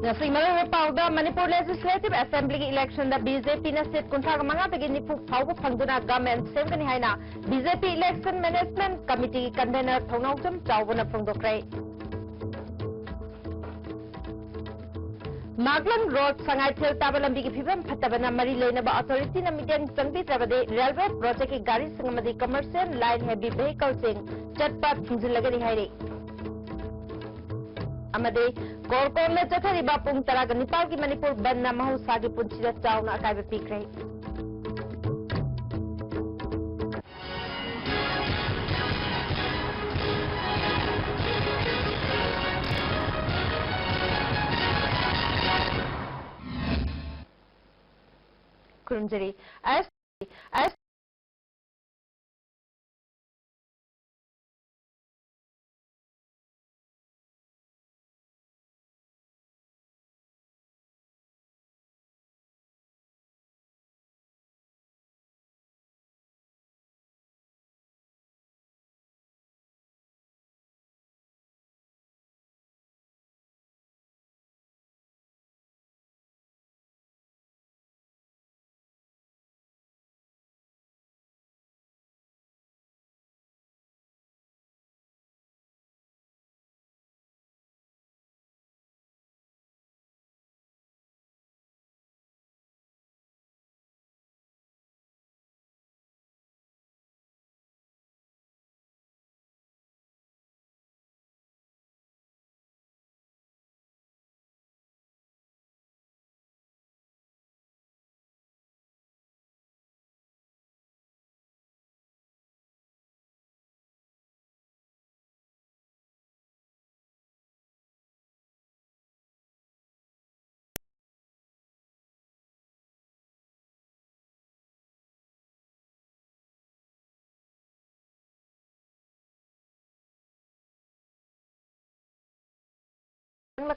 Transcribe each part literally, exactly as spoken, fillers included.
ꯉꯁꯤ ꯃꯔꯨꯑꯣꯏꯕ ꯄꯥꯎꯗ, ꯃꯅꯤꯄꯨꯔ Legislative Assemblyꯒꯤ electionꯗ BJPꯅ seat ꯀꯨꯟꯊ꯭ꯔꯥꯒ ꯃꯉꯥꯗꯒꯤ ꯅꯤꯐꯨ ꯐꯥꯎꯕ ꯐꯪꯗꯨꯅ government ꯁꯦꯝꯒꯅꯤ ꯍꯥꯏꯅ BJP Election Management Committeeꯒꯤ convener ꯊꯧꯅꯥꯎꯖꯝ ꯆꯥꯎꯕꯅ ꯐꯣꯡꯗꯣꯛꯈ꯭ꯔꯦ꯫ ꯃꯥꯒꯂꯪ ꯔꯣꯗ ꯁꯉꯥꯏꯊꯦꯜ ꯇꯥꯕ ꯂꯝꯕꯤꯒꯤ ꯐꯤꯕꯝ ꯐꯠꯇꯕꯅ ꯃꯔꯤ ꯂꯩꯅꯕ authorityꯅ ꯃꯤꯠꯌꯦꯡ ꯆꯪꯕꯤꯗ꯭ꯔꯕꯗꯤ railway projectꯀꯤ ꯒꯥꯔꯤꯁꯤꯡ ꯑꯃꯗꯤ commercial light heavy vehicleꯁꯤꯡ ꯆꯠꯄ ꯊꯤꯡꯖꯤꯜꯂꯒꯅꯤ ꯍꯥꯏꯔꯤ꯫ ꯑꯃꯗꯤ ꯀꯣꯔꯀꯣꯟꯗ ꯆꯠꯊꯔꯤꯕ ꯄꯨꯡ ꯇꯔꯥꯒ ꯅꯤꯄꯥꯜꯒꯤ ꯃꯅꯤꯄꯨꯔ ꯕꯟꯗꯅ ꯃꯍꯧꯁꯥꯒꯤ ꯄꯨꯟꯁꯤꯗ ꯆꯥꯎꯅ ꯑꯀꯥꯏꯕ ꯄꯤꯈ꯭ꯔꯦ꯫ ꯈꯨꯔꯨꯝꯖꯔꯤ꯫ ꯑꯁ, ꯑꯁ꯫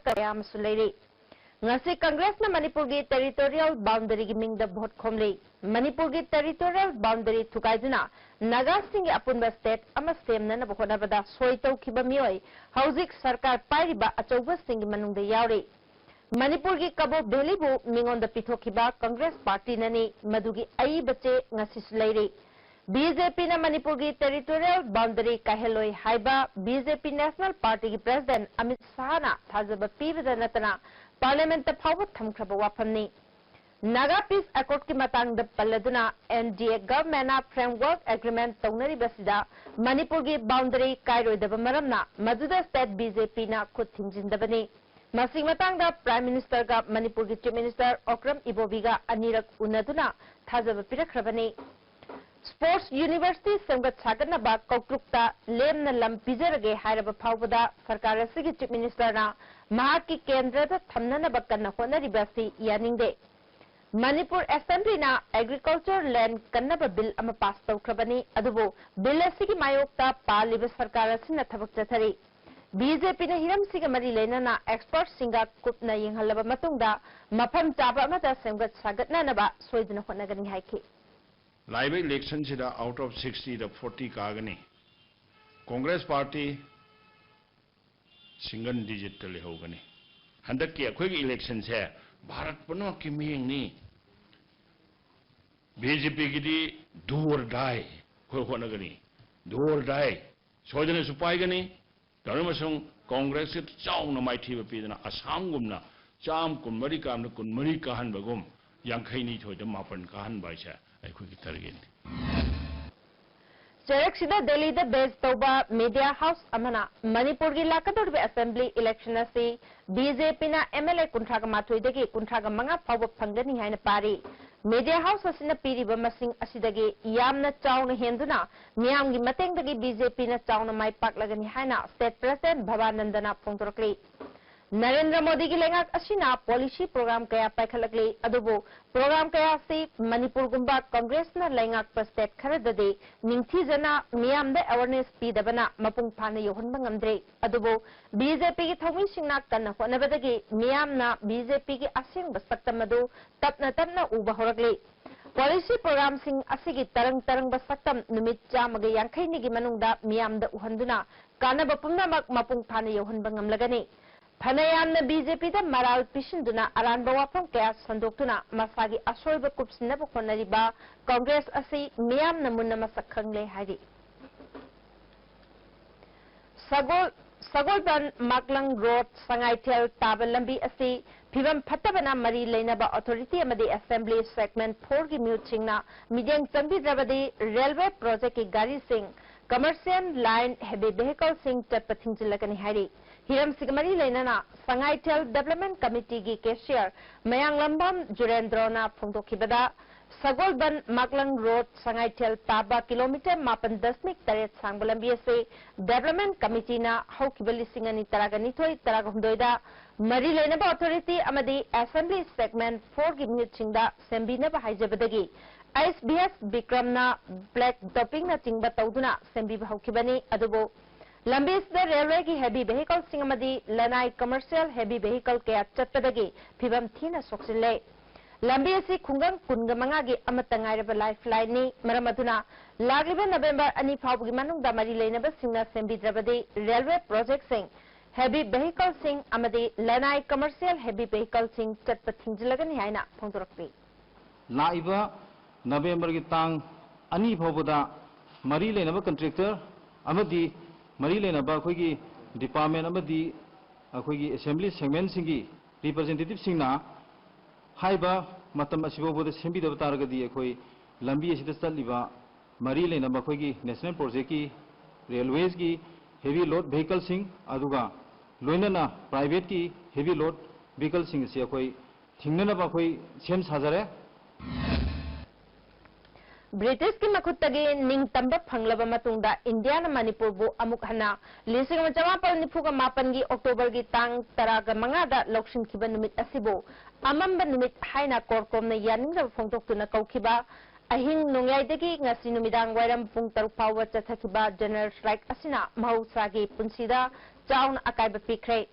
ꯀꯌꯥ ꯑꯃꯁꯨ ꯂꯩꯔꯤ꯫ ꯉꯁꯤ ꯀꯪꯒ꯭ꯔꯦꯁꯅ ꯃꯅꯤꯄꯨꯔꯒꯤ territorial boundaryꯒꯤ ꯃꯤꯡꯗ vote ꯈꯣꯝꯂꯤ꯫ ꯃꯅꯤꯄꯨꯔꯒꯤ territorial boundary ꯊꯨꯒꯥꯏꯗꯨꯅ ꯅꯥꯒꯥꯁꯤꯡꯒꯤ ꯑꯄꯨꯟꯕ state ꯑꯃ ꯁꯦꯝꯅꯅꯕ ꯍꯣꯠꯅꯕꯗ ꯁꯣꯏ ꯇꯧꯈꯤꯕ ꯃꯤꯑꯣꯏ ꯍꯧꯖꯤꯛ ꯁꯔꯀꯥꯔ ꯄꯥꯏꯔꯤꯕ ꯑꯆꯧꯕꯁꯤꯡꯒꯤ ꯃꯅꯨꯡꯗ ꯌꯥꯎꯔꯤ꯫ ꯃꯅꯤꯄꯨꯔꯒꯤ ꯀꯕꯣꯛ ꯚꯦꯂꯤꯕꯨ ꯃꯤꯉꯣꯟꯗ ꯄꯤꯊꯣꯛꯈꯤꯕ ꯀꯪꯒ꯭ꯔꯦꯁ ꯄꯥꯔꯇꯤꯅꯅꯤ꯫ ꯃꯗꯨꯒꯤ ꯑꯏꯕ ꯆꯦ ꯉꯁꯤꯁꯨ ꯂꯩꯔꯤ꯫ ꯕꯤ ꯖꯦ ꯄꯤꯅ ꯃꯅꯤꯄꯨꯔꯒꯤ territorial boundary ꯀꯥꯏꯍꯜꯂꯣꯏ ꯍꯥꯏꯕ ꯕꯤ ꯖꯦ ꯄꯤ ꯅꯦꯁꯅꯦꯜ ꯄꯥꯔꯇꯤꯒꯤ ꯄ꯭ꯔꯦꯁꯤꯗꯦꯟꯠ ꯑꯃꯤꯠ ꯁꯍꯥꯅ ꯊꯥꯖꯕ ꯄꯤꯕꯗ ꯅꯠꯇꯅ ꯄꯥꯔꯂꯤꯌꯥꯃꯦꯟꯠꯇ ꯐꯥꯎꯕ ꯊꯝꯈ꯭ꯔꯕ ꯋꯥꯐꯝꯅꯤ꯫ ꯅꯥꯒꯥ ꯄꯤꯁ ꯑꯦꯀꯣꯔꯗꯀꯤ ꯃꯇꯥꯡꯗ ꯄꯜꯂꯗꯨꯅ ꯑꯦꯟ ꯗꯤ ꯑꯦ ꯒꯚꯔꯟꯃꯦꯟꯠꯅ framework agreement ꯇꯧꯅꯔꯤꯕꯁꯤꯗ ꯃꯅꯤꯄꯨꯔꯒꯤ ꯕꯥꯎꯟꯗꯔꯤ ꯀꯥꯏꯔꯣꯏꯗꯕ ꯃꯔꯝꯅ ꯃꯗꯨꯗ ꯁ꯭ꯇꯦꯠ ꯕꯤ ꯖꯦ ꯄꯤꯅ ꯈꯨꯠ ꯊꯤꯡꯖꯤꯟꯗꯕꯅꯤ꯫ ꯃꯁꯤꯒꯤ ꯃꯇꯥꯡꯗ ꯄ꯭ꯔꯥꯏꯝ ꯃꯤꯅꯤꯁꯇꯔꯒ ꯃꯅꯤꯄꯨꯔꯒꯤ ꯆꯤꯐ ꯃꯤꯅꯤꯁꯇꯔ ꯑꯣꯀ꯭ꯔꯝ ꯏꯕꯣꯕꯤꯒ ꯑꯅꯤꯔꯛ ꯎꯅꯗꯨꯅ ꯊꯥꯖꯕ ꯄꯤꯔꯛꯈ꯭ꯔꯕꯅꯤ꯫ ꯁ꯭ꯄꯣꯔꯠꯁ ꯌꯨꯅꯤꯚꯔꯁꯤꯇꯤ ꯁꯦꯝꯒꯠ ꯁꯥꯒꯠꯅꯕ ꯀꯧꯇ꯭ꯔꯨꯛꯇ ꯂꯦꯝꯅ ꯂꯝ ꯄꯤꯖꯔꯒꯦ ꯍꯥꯏꯔꯕ ꯐꯥꯎꯕꯗ ꯁꯔꯀꯥꯔ ꯑꯁꯤꯒꯤ ꯆꯤꯐ ꯃꯤꯅꯤꯁꯇꯔꯅ ꯃꯍꯥꯛꯀꯤ ꯀꯦꯟꯗ꯭ꯔꯗ ꯊꯝꯅꯅꯕ ꯀꯟꯅ ꯍꯣꯠꯅꯔꯤꯕ ꯑꯁꯤ ꯌꯥꯅꯤꯡꯗꯦ꯫ ꯃꯅꯤꯄꯨꯔ ꯑꯦꯁꯦꯝꯕ꯭ꯂꯤꯅ ꯑꯦꯒ꯭ꯔꯤꯀꯜꯆꯔ ꯂꯦꯟ ꯀꯟꯅꯕ ꯕꯤꯜ ꯑꯃ ꯄꯥꯁ ꯇꯧꯈ꯭ꯔꯕꯅꯤ꯫ ꯑꯗꯨꯕꯨ ꯕꯤꯜ ꯑꯁꯤꯒꯤ ꯃꯥꯌꯣꯛꯇ ꯄꯥꯜꯂꯤꯕ ꯁꯔꯀꯥꯔ ꯑꯁꯤꯅ ꯊꯕꯛ ꯆꯠꯊꯔꯤ꯫ ꯕꯤ ꯖꯦ ꯄꯤꯅ ꯍꯤꯔꯝꯁꯤꯒ ꯃꯔꯤ ꯂꯩꯅꯅ ꯑꯦꯛꯁꯄꯔꯠꯁꯤꯡꯒ ꯀꯨꯞꯅ ꯌꯦꯡꯍꯜꯂꯕ ꯃꯇꯨꯡꯗ ꯃꯐꯝ ꯆꯥꯕ ꯑꯃꯗ ꯁꯦꯝꯒꯠ ꯁꯥꯒꯠꯅꯅꯕ ꯁꯣꯏꯗꯅ ꯍꯣꯠꯅꯒꯅꯤ ꯍꯥꯏꯈꯤ꯫ ꯂꯥꯛꯏꯕ ꯏꯂꯦꯛꯁꯟꯁꯤꯗ ꯑꯥꯎꯠ ꯑꯣꯐ ꯁꯤꯛꯁꯇꯤꯗ ꯐꯣꯔꯇꯤ ꯀꯥꯒꯅꯤ꯫ ꯀꯣꯡꯒ꯭ꯔꯦꯁ ꯄꯥꯔꯇꯤ ꯁꯤꯡꯒꯜ ꯗꯤꯖꯤꯠꯇ ꯂꯩꯍꯧꯒꯅꯤ꯫ ꯍꯟꯗꯛꯀꯤ ꯑꯩꯈꯣꯏꯒꯤ ꯏꯂꯦꯛꯁꯟꯁꯦ ꯚꯥꯔꯠ ꯄꯨꯝꯅꯃꯛꯀꯤ ꯃꯤꯠꯌꯦꯡꯅꯤ꯫ ꯕꯤ ꯖꯦ ꯄꯤꯒꯤꯗꯤ do or die ꯑꯩꯈꯣꯏ ꯍꯣꯠꯅꯒꯅꯤ꯫ Do or die꯫ ꯁꯣꯏꯗꯅꯁꯨ ꯄꯥꯏꯒꯅꯤ꯫ ꯇꯧꯔꯤ ꯑꯃꯁꯨꯡ ꯀꯣꯡꯒ꯭ꯔꯦꯁꯁꯤ ꯆꯥꯎꯅ ꯃꯥꯏꯊꯤꯕ ꯄꯤꯗꯅ ꯑꯁꯥꯝꯒꯨꯝꯅ ꯆꯥꯝ ꯀꯨꯟꯃꯔꯤ ꯀꯥꯕꯗ ꯀꯨꯟꯃꯔꯤ ꯀꯥꯍꯟꯕꯒꯨꯝ ꯌꯥꯡꯈꯩꯅꯤꯊꯣꯏꯗ ꯃꯥꯄꯟ ꯀꯥꯍꯟꯕ ꯍꯥꯏꯁꯦ ꯑꯩꯈꯣꯏꯒꯤ ꯇꯥꯔꯒꯦꯠꯅꯤ꯫ ꯆꯩꯔꯛꯁꯤꯗ ꯗꯦꯜꯂꯤꯗ ꯕꯦꯖ ꯇꯧꯕ ꯃꯤꯗꯤꯌꯥ ꯍꯥꯎꯁ ꯑꯃꯅ ꯃꯅꯤꯄꯨꯔꯒꯤ ꯂꯥꯛꯀꯗꯧꯔꯤꯕ ꯑꯦꯁꯦꯝꯕ꯭ꯂꯤ ꯏꯂꯦꯛꯁꯟ ꯑꯁꯤ ꯕꯤ ꯖꯦ ꯄꯤꯅ ꯑꯦꯝ ꯑꯦꯜ ꯑꯦ ꯀꯨꯟꯊ꯭ꯔꯥꯒ ꯃꯥꯊꯣꯏꯗꯒꯤ ꯀꯨꯟꯊ꯭ꯔꯥꯒ ꯃꯉꯥ ꯐꯥꯎꯕ ꯐꯪꯒꯅꯤ ꯍꯥꯏꯅ ꯄꯥꯔꯤ꯫ ꯃꯤꯗꯤꯌꯥ ꯍꯥꯎꯁ ꯑꯁꯤꯅ ꯄꯤꯔꯤꯕ ꯃꯁꯤꯡ ꯑꯁꯤꯗꯒꯤ ꯌꯥꯝꯅ ꯆꯥꯎꯅ ꯍꯦꯟꯗꯨꯅ ꯃꯤꯌꯥꯝꯒꯤ ꯃꯇꯦꯡꯗꯒꯤ ꯕꯤ ꯖꯦ ꯄꯤꯅ ꯆꯥꯎꯅ ꯃꯥꯏ ꯄꯥꯛꯂꯒꯅꯤ ꯍꯥꯏꯅ ꯁ꯭ꯇꯦꯠ ꯄ꯭ꯔꯦꯁꯤꯗꯦꯟꯠ ꯚꯕꯥꯅꯟꯗꯅ ꯐꯣꯡꯗꯣꯔꯛꯂꯤ꯫ ꯅꯔꯦꯟꯗ꯭ꯔ ꯃꯣꯗꯤꯒꯤ ꯂꯩꯉꯥꯛ ꯑꯁꯤꯅ ꯄꯣꯂꯤꯁꯤ ꯄ꯭ꯔꯣꯒ꯭ꯔꯥꯝ ꯀꯌꯥ ꯄꯥꯏꯈꯠꯂꯛꯂꯤ, ꯑꯗꯨꯕꯨ ꯄ꯭ꯔꯣꯒ꯭ꯔꯥꯝ ꯀꯌꯥ ꯑꯁꯤ ꯃꯅꯤꯄꯨꯔꯒꯨꯝꯕ ꯀꯪꯒ꯭ꯔꯦꯁꯅ ꯂꯩꯉꯥꯛꯄ ꯁ꯭ꯇꯦꯠ ꯈꯔꯗꯗꯤ ꯅꯤꯡꯊꯤꯖꯅ ꯃꯤꯌꯥꯝꯗ ꯑꯦꯋꯥꯔꯅꯦꯁ ꯄꯤꯗꯕꯅ ꯃꯄꯨꯡ ꯐꯥꯅ ꯌꯧꯍꯟꯕ ꯉꯝꯗ꯭ꯔꯤ꯫ ꯑꯗꯨꯕꯨ ꯕꯤ ꯖꯦ ꯄꯤꯒꯤ ꯊꯧꯃꯤꯁꯤꯡꯅ ꯀꯟꯅ ꯍꯣꯠꯅꯕꯗꯒꯤ ꯃꯤꯌꯥꯝꯅ ꯕꯤ ꯖꯦ ꯄꯤꯒꯤ ꯑꯁꯦꯡꯕ ꯁꯛꯇꯝ ꯑꯗꯨ ꯇꯞꯅ ꯇꯞꯅ ꯎꯕ ꯍꯧꯔꯛꯂꯤ꯫ ꯄꯣꯂꯤꯁꯤ ꯄ꯭ꯔꯣꯒ꯭ꯔꯥꯝꯁꯤꯡ ꯑꯁꯤꯒꯤ ꯇꯔꯪ ꯇꯔꯪꯕ ꯁꯛꯇꯝ ꯅꯨꯃꯤꯠ ꯆꯥꯝꯃꯒ ꯌꯥꯡꯈꯩꯅꯤꯒꯤ ꯃꯅꯨꯡꯗ ꯃꯤꯌꯥꯝꯗ ꯎꯍꯟꯗꯨꯅ ꯀꯥꯟꯅꯕ ꯄꯨꯝꯅꯃꯛ ꯃꯄꯨꯡ ꯐꯥꯅ ꯌꯧꯍꯟꯕ ꯉꯝꯂꯒꯅꯤ꯫ ꯐꯅꯌꯥꯝꯅ ꯕꯤ ꯖꯦ ꯄꯤꯗ ꯃꯔꯥꯜ ꯄꯤꯁꯤꯟꯗꯨꯅ ꯑꯔꯥꯟꯕ ꯋꯥꯐꯝ ꯀꯌꯥ ꯁꯟꯗꯣꯛꯇꯨꯅ ꯃꯁꯥꯒꯤ ꯑꯁꯣꯏꯕ ꯀꯨꯞꯁꯤꯟꯅꯕ ꯍꯣꯠꯅꯔꯤꯕ ꯀꯪꯒ꯭ꯔꯦꯁ ꯑꯁꯤ ꯃꯤꯌꯥꯝꯅ ꯃꯨꯟꯅ ꯃꯁꯛ ꯈꯪꯂꯦ ꯍꯥꯏꯔꯤ꯫ ꯁꯒꯣꯜ, ꯁꯒꯣꯜꯕꯟ ꯃꯥꯛꯂꯪ ꯔꯣꯗ ꯁꯉꯥꯏꯊꯦꯜ ꯇꯥꯕ ꯂꯝꯕꯤ ꯑꯁꯤ ꯐꯤꯕꯝ ꯐꯠꯇꯕꯅ ꯃꯔꯤ ꯂꯩꯅꯕ ꯑꯣꯊꯣꯔꯤꯇꯤ ꯑꯃꯗꯤ ꯑꯦꯁꯦꯝꯕ꯭ꯂꯤ ꯁꯦꯒꯃꯦꯟ ꯐꯣꯔꯒꯤ ꯃꯤꯍꯨꯠꯁꯤꯡꯅ ꯃꯤꯠꯌꯦꯡ ꯆꯪꯕꯤꯗ꯭ꯔꯕꯗꯤ ꯔꯦꯜꯋꯦ ꯄ꯭ꯔꯣꯖꯦꯛꯀꯤ ꯒꯥꯔꯤꯁꯤꯡ, ꯀꯃꯔꯁꯤꯌꯦꯜ ꯂꯥꯏꯟ ꯍꯦꯚꯤ ꯚꯦꯍꯤꯀꯜꯁꯤꯡ ꯆꯠꯄ ꯊꯤꯡꯖꯤꯜꯂꯒꯅꯤ ꯍꯥꯏꯔꯤ꯫ ꯍꯤꯔꯝꯁꯤꯒ ꯃꯔꯤ ꯂꯩꯅꯅ ꯁꯉꯥꯏꯊꯦꯜ ꯗꯦꯕꯂꯞꯃꯦꯟ ꯀꯃꯤꯇꯤꯒꯤ ꯀꯦꯁꯤꯌꯔ ꯃꯌꯥꯡꯂꯝꯕꯝ ꯖꯨꯔꯦꯟꯗ꯭ꯔꯣꯅ ꯐꯣꯡꯗꯣꯛꯈꯤꯕꯗ, ꯁꯒꯣꯜꯕꯟ ꯃꯥꯛꯂꯪ ꯔꯣꯗ ꯁꯉꯥꯏꯊꯦꯜ ꯇꯥꯕ ꯀꯤꯂꯣꯃꯤꯇꯔ ꯃꯥꯄꯟ ꯗꯁꯃꯤꯛ ꯇꯔꯦꯠ ꯁꯥꯡꯕ ꯂꯝꯕꯤ ꯑꯁꯤ ꯗꯦꯕꯂꯞꯃꯦꯟ ꯀꯃꯤꯇꯤꯅ ꯍꯧꯈꯤꯕ ꯂꯤꯁꯤꯡ ꯑꯅꯤ ꯇꯔꯥꯒ ꯅꯤꯊꯣꯏ ꯇꯔꯥꯒ ꯍꯨꯝꯗꯣꯏꯗ ꯃꯔꯤ ꯂꯩꯅꯕ ꯑꯣꯊꯣꯔꯤꯇꯤ ꯑꯃꯗꯤ ꯑꯦꯁꯦꯝꯕ꯭ꯂꯤ ꯁꯦꯒꯃꯦꯟ ꯐꯣꯔꯒꯤ ꯃꯤꯍꯨꯠꯁꯤꯡꯗ ꯁꯦꯝꯕꯤꯅꯕ ꯍꯥꯏꯖꯕꯗꯒꯤ ꯑꯩꯆ ꯚꯤ ꯑꯦꯁ ꯕꯤꯀ꯭ꯔꯝꯅ ꯕ꯭ꯂꯦꯛ ꯇꯣꯄꯤꯡꯅꯆꯤꯡꯕ ꯇꯧꯗꯨꯅ ꯁꯦꯝꯕꯤꯕ ꯍꯧꯈꯤꯕꯅꯤ꯫ ꯑꯗꯨꯕꯨ ꯂꯝꯕꯤꯁꯤꯗ ꯔꯦꯜꯋꯦꯒꯤ ꯍꯦꯚꯤ ꯚꯦꯍꯤꯀꯜꯁꯤꯡ ꯑꯃꯗꯤ ꯂꯅꯥꯏ ꯀꯃꯔꯁꯤꯌꯦꯜ ꯍꯦꯚꯤ ꯚꯦꯍꯤꯀꯜ ꯀꯌꯥ ꯆꯠꯄꯗꯒꯤ ꯐꯤꯕꯝ ꯊꯤꯅ ꯁꯣꯛꯆꯤꯜꯂꯦ꯫ ꯂꯝꯕꯤ ꯑꯁꯤ ꯈꯨꯡꯒꯪ ꯀꯨꯟꯒ ꯃꯉꯥꯒꯤ ꯑꯃꯠꯇ ꯉꯥꯏꯔꯕ ꯂꯥꯏꯐꯂꯥꯏꯟꯅꯤ꯫ ꯃꯔꯝ ꯑꯗꯨꯅ ꯂꯥꯛꯂꯤꯕ ꯅꯕꯦꯝꯕꯔ ꯑꯅꯤ ꯐꯥꯎꯕꯒꯤ ꯃꯅꯨꯡꯗ ꯃꯔꯤ ꯂꯩꯅꯕꯁꯤꯡꯅ ꯁꯦꯝꯕꯤꯗ꯭ꯔꯕꯗꯤ ꯔꯦꯜꯋꯦ ꯄ꯭ꯔꯣꯖꯦꯛꯁꯤꯡ, ꯍꯦꯚꯤ ꯚꯦꯍꯤꯀꯜꯁꯤꯡ ꯑꯃꯗꯤ ꯂꯅꯥꯏ ꯀꯃꯔꯁꯤꯌꯦꯜ ꯍꯦꯚꯤ ꯚꯦꯍꯤꯀꯜꯁꯤꯡ ꯆꯠꯄ ꯊꯤꯡꯖꯤꯜꯂꯒꯅꯤ ꯍꯥꯏꯅ ꯐꯣꯡꯗꯣꯔꯛꯂꯤ꯫ ꯂꯥꯛꯏꯕ ꯅꯕꯦꯝꯕꯔꯒꯤ ꯇꯥꯡ ꯑꯅꯤ ꯐꯥꯎꯕꯗ ꯃꯔꯤ ꯂꯩꯅꯕ ꯀꯟꯇ꯭ꯔꯦꯛꯇꯔ ꯑꯃꯗꯤ ꯃꯔꯤ ꯂꯩꯅꯕ ꯑꯩꯈꯣꯏꯒꯤ ꯗꯤꯄꯥꯔꯠꯃꯦꯟ ꯑꯃꯗꯤ ꯑꯩꯈꯣꯏꯒꯤ ꯑꯦꯁꯦꯝꯕ꯭ꯂꯤ ꯁꯦꯒꯃꯦꯟꯁꯤꯡꯒꯤ ꯔꯤꯄ꯭ꯔꯖꯦꯟꯇꯦꯇꯤꯚꯁꯤꯡꯅ ꯍꯥꯏꯕ ꯃꯇꯝ ꯑꯁꯤꯐꯥꯎꯕꯗ ꯁꯦꯝꯕꯤꯗꯕ ꯇꯥꯔꯒꯗꯤ ꯑꯩꯈꯣꯏ ꯂꯝꯕꯤ ꯑꯁꯤꯗ ꯆꯠꯂꯤꯕ ꯃꯔꯤ ꯂꯩꯅꯕ ꯑꯩꯈꯣꯏꯒꯤ ꯅꯦꯁꯅꯦꯜ ꯄ꯭ꯔꯣꯖꯦꯛꯀꯤ, ꯔꯦꯜꯋꯦꯁꯀꯤ ꯍꯦꯚꯤ ꯂꯣꯗ ꯚꯦꯍꯤꯀꯜꯁꯤꯡ, ꯑꯗꯨꯒ ꯂꯣꯏꯅꯅ ꯄ꯭ꯔꯥꯏꯚꯦꯠꯀꯤ ꯍꯦꯚꯤ ꯂꯣꯗ ꯚꯦꯍꯤꯀꯜꯁꯤꯡ ꯑꯁꯤ ꯑꯩꯈꯣꯏ ꯊꯤꯡꯅꯅꯕ ꯑꯩꯈꯣꯏ ꯁꯦꯝ ꯁꯥꯖꯔꯦ꯫ ꯕ꯭ꯔꯤꯇꯤꯁꯀꯤ ꯃꯈꯨꯠꯇꯒꯤ ꯅꯤꯡꯇꯝꯕ ꯐꯪꯂꯕ ꯃꯇꯨꯡꯗ ꯏꯟꯗꯤꯌꯥꯅ ꯃꯅꯤꯄꯨꯔꯕꯨ ꯑꯃꯨꯛ ꯍꯟꯅ ꯂꯤꯁꯤꯡ ꯑꯃ ꯆꯃꯥꯄꯜ ꯅꯤꯐꯨꯒ ꯃꯥꯄꯟꯒꯤ ꯑꯣꯛꯇꯣꯕꯔꯒꯤ ꯇꯥꯡ ꯇꯔꯥꯒ ꯃꯉꯥꯗ ꯂꯧꯁꯤꯟꯈꯤꯕ ꯅꯨꯃꯤꯠ ꯑꯁꯤꯕꯨ ꯑꯃꯝꯕ ꯅꯨꯃꯤꯠ ꯍꯥꯏꯅ ꯀꯣꯔꯀꯣꯝꯅ ꯌꯥꯅꯤꯡꯗꯕ ꯐꯣꯡꯗꯣꯛꯇꯨꯅ ꯀꯧꯈꯤꯕ ꯑꯍꯤꯡ ꯅꯣꯡꯌꯥꯏꯗꯒꯤ ꯉꯁꯤ ꯅꯨꯃꯤꯗꯥꯡ ꯋꯥꯏꯔꯝ ꯄꯨꯡ ꯇꯔꯨꯛ ꯐꯥꯎꯕ ꯆꯠꯊꯈꯤꯕ ꯖꯦꯅꯔꯦꯜ ꯁ꯭ꯇ꯭ꯔꯥꯏꯛ ꯑꯁꯤꯅ ꯃꯍꯧꯁꯥꯒꯤ ꯄꯨꯟꯁꯤꯗ ꯆꯥꯎꯅ ꯑꯀꯥꯏꯕ ꯄꯤꯈ꯭ꯔꯦ꯫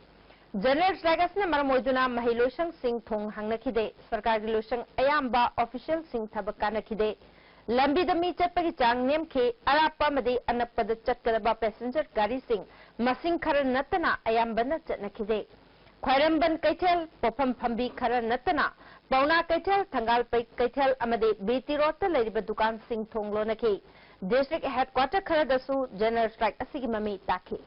ꯖꯦꯅꯔꯦꯜ ꯁ꯭ꯇ꯭ꯔꯥꯏꯛ ꯑꯁꯤꯅ ꯃꯔꯝ ꯑꯣꯏꯗꯨꯅ ꯃꯍꯩꯂꯣꯏꯁꯪꯁꯤꯡ ꯊꯣꯡ ꯍꯥꯡꯅꯈꯤꯗꯦ꯫ ꯁꯔꯀꯥꯔꯒꯤ ꯂꯣꯏꯁꯪ ꯑꯌꯥꯝꯕ ꯑꯣꯐꯤꯁꯤꯌꯦꯜꯁꯤꯡ ꯊꯕꯛ ꯀꯥꯅꯈꯤꯗꯦ꯫ ꯂꯝꯕꯤꯗ ꯃꯤ ꯆꯠꯄꯒꯤ ꯆꯥꯡ ꯅꯦꯝꯈꯤ꯫ ꯑꯔꯥꯞꯄ ꯑꯃꯗꯤ ꯑꯅꯛꯄꯗ ꯆꯠꯀꯗꯕ ꯄꯦꯁꯦꯟꯖꯔ ꯒꯥꯔꯤꯁꯤꯡ ꯃꯁꯤꯡ ꯈꯔ ꯅꯠꯇꯅ ꯑꯌꯥꯝꯕꯅ ꯆꯠꯅꯈꯤꯗꯦ꯫ ꯈ꯭ꯋꯥꯏꯔꯝꯕꯟ ꯀꯩꯊꯦꯜ, ꯄꯣꯠꯐꯝ ꯐꯝꯕꯤ ꯈꯔ ꯅꯠꯇꯅ ꯄꯥꯎꯅꯥ ꯀꯩꯊꯦꯜ, ꯊꯪꯒꯥꯜ ꯄꯩ-, ꯀꯩꯊꯦꯜ ꯑꯃꯗꯤ ꯕꯤ ꯇꯤ ꯔꯣꯗꯇ ꯂꯩꯔꯤꯕ ꯗꯨꯀꯥꯟꯁꯤꯡ ꯊꯣꯡ ꯂꯣꯟꯅꯈꯤ꯫ District headquarter ꯈꯔꯗꯁꯨ general strike ꯑꯁꯤꯒꯤ ꯃꯃꯤ ꯇꯥꯈꯤ꯫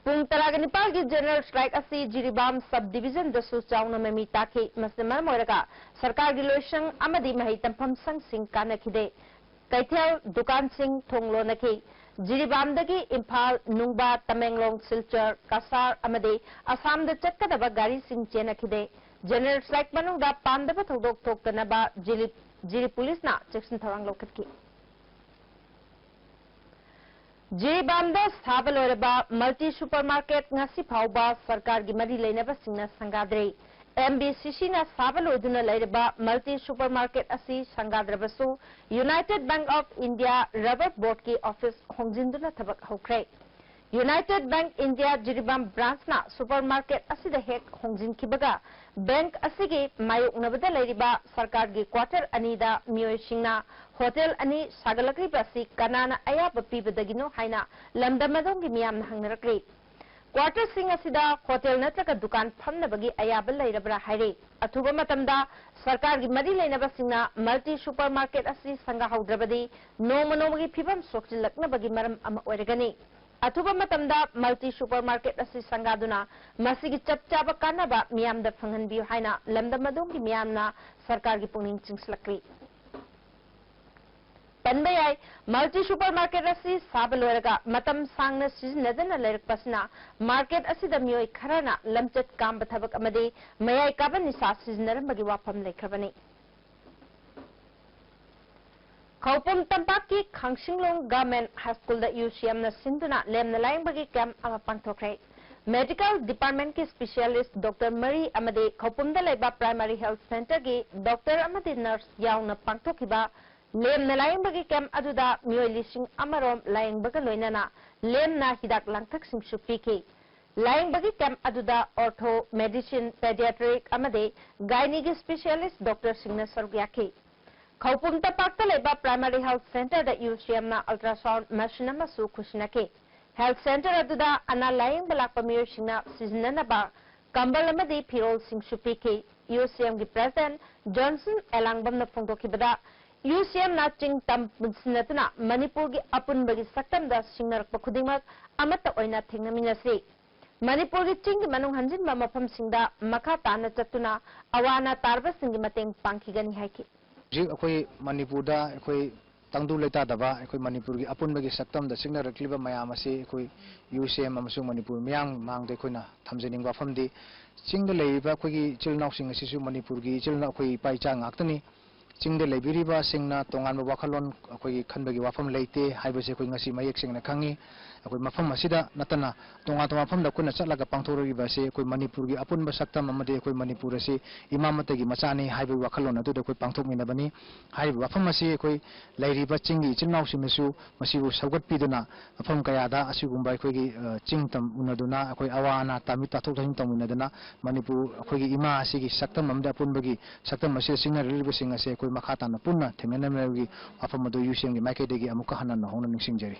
ꯄꯨꯡ ꯇꯔꯥꯒ ꯅꯤꯄꯥꯜꯒꯤ general strike ꯑꯁꯤ ꯖꯤꯔꯤꯕꯥꯝ sub divisionꯗꯁꯨ ꯆꯥꯎꯅ ꯃꯃꯤ ꯇꯥꯈꯤ꯫ ꯃꯁꯤꯅ ꯃꯔꯝ ꯑꯣꯏꯔꯒ ꯁꯔꯀꯥꯔꯒꯤ ꯂꯣꯏꯁꯪ ꯑꯃꯗꯤ ꯃꯍꯩ ꯇꯝꯐꯝ ꯁꯪꯁꯤꯡ ꯀꯥꯟꯅꯈꯤꯗꯦ꯫ ꯀꯩꯊꯦꯜ, ꯗꯨꯀꯥꯟꯁꯤꯡ ꯊꯣꯡ ꯂꯣꯟꯅꯈꯤ꯫ ꯖꯤꯔꯤꯕꯥꯝꯗꯒꯤ ꯏꯝꯐꯥꯜ, ꯅꯨꯡꯕꯥ, ꯇꯃꯦꯡꯂꯣꯡ, ꯁꯤꯜꯆꯔ, ꯀꯁꯥꯔ ꯑꯃꯗꯤ ꯑꯁꯥꯝꯗ ꯆꯠꯀꯗꯕ ꯒꯥꯔꯤꯁꯤꯡ ꯆꯦꯟꯅꯈꯤꯗꯦ꯫ General strike ꯃꯅꯨꯡꯗ ꯄꯥꯝꯗꯕ ꯊꯧꯗꯣꯛ ꯊꯣꯛꯇꯅꯕ ꯖꯤꯔꯤ, ꯖꯤꯔꯤ ꯄꯨꯂꯤꯁꯅ ꯆꯦꯛꯁꯤꯟ ꯊꯧꯔꯥꯡ ꯂꯧꯈꯠꯈꯤ꯫ ꯖꯤꯔꯤꯕꯥꯝꯗ ꯁꯥꯕ ꯂꯣꯏꯔꯕ multi supermarket ꯉꯁꯤ ꯐꯥꯎꯕ ꯁꯔꯀꯥꯔꯒꯤ ꯃꯔꯤ ꯂꯩꯅꯕꯁꯤꯡꯅ ꯁꯪꯒꯥꯗ꯭ꯔꯦ꯫ ꯑꯦꯝ ꯕꯤ ꯁꯤ ꯁꯤꯅ ꯁꯥꯕ ꯂꯣꯏꯗꯨꯅ ꯂꯩꯔꯕ multi supermarket ꯑꯁꯤ ꯁꯪꯒꯥꯗ꯭ꯔꯕꯁꯨ, United Bank of India Rubber Boardꯀꯤ office ꯍꯣꯡꯖꯤꯟꯗꯨꯅ ꯊꯕꯛ ꯍꯧꯈ꯭ꯔꯦ꯫ United Bank India Jiribam branchꯅ supermarket ꯑꯁꯤꯗ ꯍꯦꯛ ꯍꯣꯡꯖꯤꯟꯈꯤꯕꯒ, bank ꯑꯁꯤꯒꯤ ꯃꯥꯌꯣꯛꯅꯕꯗ ꯂꯩꯔꯤꯕ ꯁꯔꯀꯥꯔꯒꯤ quarter ꯑꯅꯤꯗ ꯃꯤꯑꯣꯏꯁꯤꯡꯅ hotel ꯑꯅꯤ ꯁꯥꯒꯠꯂꯛꯂꯤꯕ ꯑꯁꯤ ꯀꯅꯥꯅ ꯑꯌꯥꯕ ꯄꯤꯕꯗꯒꯤꯅꯣ ꯍꯥꯏꯅ ꯂꯝꯗꯝ ꯑꯗꯣꯝꯒꯤ ꯃꯤꯌꯥꯝꯅ ꯍꯪꯅꯔꯛꯂꯤ꯫ Quarterꯁꯤꯡ ꯑꯁꯤꯗ hotel ꯅꯠꯇ꯭ꯔꯒ ꯗꯨꯀꯥꯟ ꯐꯝꯅꯕꯒꯤ ꯑꯌꯥꯕ ꯂꯩꯔꯕ꯭ꯔꯥ ꯍꯥꯏꯔꯤ꯫ ꯑꯊꯨꯕ ꯃꯇꯝꯗ ꯁꯔꯀꯥꯔꯒꯤ ꯃꯔꯤ ꯂꯩꯅꯕꯁꯤꯡꯅ multi supermarket ꯑꯁꯤ ꯁꯪꯒꯥꯍꯧꯗ꯭ꯔꯕꯗꯤ ꯅꯣꯡꯃ ꯅꯣꯡꯃꯒꯤ ꯐꯤꯕꯝ ꯁꯣꯛꯆꯤꯜꯂꯛꯅꯕꯒꯤ ꯃꯔꯝ ꯑꯃ ꯑꯣꯏꯔꯒꯅꯤ꯫ ꯑꯊꯨꯕ ꯃꯇꯝꯗ multi supermarket ꯑꯁꯤ ꯁꯪꯒꯥꯗꯨꯅ ꯃꯁꯤꯒꯤ ꯆꯞ ꯆꯥꯕ ꯀꯥꯟꯅꯕ ꯃꯤꯌꯥꯝꯗ ꯐꯪꯍꯟꯕꯤꯌꯨ ꯍꯥꯏꯅ ꯂꯝꯗꯝ ꯑꯗꯣꯝꯒꯤ ꯃꯤꯌꯥꯝꯅ ꯁꯔꯀꯥꯔꯒꯤ ꯄꯨꯛꯅꯤꯡ ꯆꯤꯡꯁꯤꯜꯂꯛꯂꯤ꯫ ꯄꯟꯕ ꯌꯥꯏ, multi supermarket ꯑꯁꯤ ꯁꯥꯕ ꯂꯣꯏꯔꯒ ꯃꯇꯝ ꯁꯥꯡꯅ ꯁꯤꯖꯤꯟꯅꯗꯅ ꯂꯩꯔꯛꯄꯁꯤꯅ market ꯑꯁꯤꯗ ꯃꯤꯑꯣꯏ ꯈꯔꯅ ꯂꯝꯆꯠ ꯀꯥꯝꯕ ꯊꯕꯛ ꯑꯃꯗꯤ ꯃꯌꯥꯏ ꯀꯥꯕ ꯅꯤꯁꯥ ꯁꯤꯖꯤꯟꯅꯔꯝꯕꯒꯤ ꯋꯥꯐꯝ ꯂꯩꯈ꯭ꯔꯕꯅꯤ꯫ ꯈꯧꯄꯨꯝ ꯇꯝꯄꯥꯛꯀꯤ ꯈꯥꯡꯁꯤꯡꯂꯣꯡ Government High Schoolꯗ ꯌꯨ ꯁꯤ ꯑꯦꯝꯅ ꯁꯤꯟꯗꯨꯅ ꯂꯦꯝꯅ ꯂꯥꯌꯦꯡꯕꯒꯤ camp ꯑꯃ ꯄꯥꯡꯊꯣꯛꯈ꯭ꯔꯦ꯫ Medical departmentꯀꯤ specialist doctor ꯃꯔꯤ ꯑꯃꯗꯤ ꯈꯧꯄꯨꯝꯗ ꯂꯩꯕ primary health centreꯒꯤ doctor ꯑꯃꯗꯤ nurse ꯌꯥꯎꯅ ꯄꯥꯡꯊꯣꯛꯈꯤꯕ ꯂꯦꯝꯅ ꯂꯥꯌꯦꯡꯕꯒꯤ camp ꯑꯗꯨꯗ ꯃꯤꯑꯣꯏ ꯂꯤꯁꯤꯡ ꯑꯃꯔꯣꯝ ꯂꯥꯌꯦꯡꯕꯒ ꯂꯣꯏꯅꯅ ꯂꯦꯝꯅ ꯍꯤꯗꯥꯛ ꯂꯥꯡꯊꯛꯁꯤꯡꯁꯨ ꯄꯤꯈꯤ꯫ ꯂꯥꯌꯦꯡꯕꯒꯤ camp ꯑꯗꯨꯗ ortho, medicine, pediatric ꯑꯃꯗꯤ gynaeꯒꯤ specialist doctorꯁꯤꯡꯅ ꯁꯔꯨꯛ ꯌꯥꯈꯤ꯫ ꯈꯧꯄꯨꯝ ꯇꯝꯄꯥꯛꯇ ꯂꯩꯕ Primary Health Centreꯗ UCMꯅ ultrasound machine ꯑꯃꯁꯨ ꯈꯨꯠꯁꯤꯟꯅꯈꯤ꯫ Health Centre ꯑꯗꯨꯗ ꯑꯅꯥ ꯂꯥꯌꯦꯡꯕ ꯂꯥꯛꯄ ꯃꯤꯑꯣꯏꯁꯤꯡꯅ ꯁꯤꯖꯤꯟꯅꯅꯕ ꯀꯝꯕꯜ ꯑꯃꯗꯤ ꯐꯤꯔꯣꯜꯁꯤꯡꯁꯨ ꯄꯤꯈꯤ꯫ UCMꯒꯤ President Johnson ꯑꯦꯂꯥꯡꯕꯝꯅ ꯐꯣꯡꯗꯣꯛꯈꯤꯕꯗ, UCMꯅ ꯆꯤꯡ ꯇꯝ ꯄꯨꯟꯁꯤꯟꯅꯗꯨꯅ ꯃꯅꯤꯄꯨꯔꯒꯤ ꯑꯄꯨꯟꯕꯒꯤ ꯁꯛꯇꯝꯗ ꯁꯤꯡꯅꯔꯛꯄ ꯈꯨꯗꯤꯡꯃꯛ ꯑꯃꯠꯇ ꯑꯣꯏꯅ ꯊꯦꯡꯅꯃꯤꯟꯅꯁꯤ꯫ ꯃꯅꯤꯄꯨꯔꯒꯤ ꯆꯤꯡꯒꯤ ꯃꯅꯨꯡ ꯍꯟꯖꯤꯟꯕ ꯃꯐꯝꯁꯤꯡꯗ ꯃꯈꯥ ꯇꯥꯅ ꯆꯠꯇꯨꯅ ꯑꯋꯥ ꯑꯅꯥ ꯇꯥꯔꯕꯁꯤꯡꯒꯤ ꯃꯇꯦꯡ ꯄꯥꯡꯈꯤꯒꯅꯤ ꯍꯥꯏꯈꯤ꯫ ꯍꯧꯖꯤꯛ ꯑꯩꯈꯣꯏ ꯃꯅꯤꯄꯨꯔꯗ ꯑꯩꯈꯣꯏ ꯇꯪꯗꯨ ꯂꯩꯇꯥꯗꯕ ꯑꯩꯈꯣꯏ ꯃꯅꯤꯄꯨꯔꯒꯤ ꯑꯄꯨꯟꯕꯒꯤ ꯁꯛꯇꯝꯗ ꯆꯤꯡꯅꯔꯛꯂꯤꯕ ꯃꯌꯥꯝ ꯑꯁꯤ ꯑꯩꯈꯣꯏ UCM ꯑꯃꯁꯨꯡ ꯃꯅꯤꯄꯨꯔ ꯃꯤꯌꯥꯝ ꯃꯥꯡꯗ ꯑꯩꯈꯣꯏꯅ ꯊꯝꯖꯅꯤꯡꯕ ꯋꯥꯐꯝꯗꯤ, ꯆꯤꯡꯗ ꯂꯩꯔꯤꯕ ꯑꯩꯈꯣꯏꯒꯤ ꯏꯆꯤꯜ ꯏꯅꯥꯎꯁꯤꯡ ꯑꯁꯤꯁꯨ ꯃꯅꯤꯄꯨꯔꯒꯤ ꯏꯆꯤꯜ ꯏꯅꯥꯎ, ꯑꯩꯈꯣꯏ ꯏꯄꯥ ꯏꯆꯥ ꯉꯥꯛꯇꯅꯤ꯫ ꯆꯤꯡꯗ ꯂꯩꯕꯤꯔꯤꯕꯁꯤꯡꯅ ꯇꯣꯉꯥꯟꯕ ꯋꯥꯈꯜꯂꯣꯟ ꯑꯩꯈꯣꯏꯒꯤ ꯈꯟꯕꯒꯤ ꯋꯥꯐꯝ ꯂꯩꯇꯦ ꯍꯥꯏꯕꯁꯤ ꯑꯩꯈꯣꯏ ꯉꯁꯤ ꯃꯌꯦꯛ ꯁꯦꯡꯅ ꯈꯪꯉꯤ꯫ ꯑꯩꯈꯣꯏ ꯃꯐꯝ ꯑꯁꯤꯗ ꯅꯠꯇꯅ ꯇꯣꯉꯥꯟ ꯇꯣꯉꯥꯟꯕ ꯃꯐꯝꯗ ꯑꯩꯈꯣꯏꯅ ꯆꯠꯂꯒ ꯄꯥꯡꯊꯣꯔꯛꯂꯤꯕ ꯑꯁꯤ ꯑꯩꯈꯣꯏ ꯃꯅꯤꯄꯨꯔꯒꯤ ꯑꯄꯨꯟꯕ ꯁꯛꯇꯝ ꯑꯃꯗꯤ ꯑꯩꯈꯣꯏ ꯃꯅꯤꯄꯨꯔ ꯑꯁꯤ ꯏꯃꯥ ꯑꯃꯠꯇꯒꯤ ꯃꯆꯥꯅꯤ ꯍꯥꯏꯕꯒꯤ ꯋꯥꯈꯜꯂꯣꯟ ꯑꯗꯨꯗ ꯑꯩꯈꯣꯏ ꯄꯥꯡꯊꯣꯛꯃꯤꯟꯅꯕꯅꯤ꯫ ꯍꯥꯏꯔꯤꯕ ꯋꯥꯐꯝ ꯑꯁꯤ ꯑꯩꯈꯣꯏ ꯂꯩꯔꯤꯕ ꯆꯤꯡꯒꯤ ꯏꯆꯤꯜ ꯏꯅꯥꯎꯁꯤꯡꯅꯁꯨ ꯃꯁꯤꯕꯨ ꯁꯧꯒꯠꯄꯤꯗꯨꯅ ꯃꯐꯝ ꯀꯌꯥꯗ ꯑꯁꯤꯒꯨꯝꯕ ꯑꯩꯈꯣꯏꯒꯤ, ꯑ, ꯆꯤꯡ ꯇꯝ ꯎꯅꯗꯨꯅ ꯑꯩꯈꯣꯏ ꯑꯋꯥ ꯑꯅꯥ ꯇꯥꯃꯤ-, ꯇꯥꯊꯣꯛ ꯇꯥꯁꯤꯟ ꯇꯧꯃꯤꯟꯅꯗꯨꯅ ꯃꯅꯤꯄꯨꯔ ꯑꯩꯈꯣꯏꯒꯤ ꯏꯃꯥ ꯑꯁꯤꯒꯤ ꯁꯛꯇꯝ ꯑꯃꯗꯤ ꯑꯄꯨꯟꯕꯒꯤ ꯁꯛꯇꯝ ꯑꯁꯤꯗ ꯆꯤꯡꯅꯔꯛꯂꯤꯕꯁꯤꯡ ꯑꯁꯦ ꯑꯩꯈꯣꯏ ꯃꯈꯥ ꯇꯥꯅ ꯄꯨꯟꯅ ꯊꯦꯡꯅꯅꯕꯒꯤ ꯋꯥꯐꯝ ꯑꯗꯨ UCMꯒꯤ ꯃꯥꯏꯀꯩꯗꯒꯤ ꯑꯃꯨꯛꯀ ꯍꯟꯅ ꯅꯧꯍꯧꯅ ꯅꯤꯡꯁꯤꯡꯖꯔꯤ꯫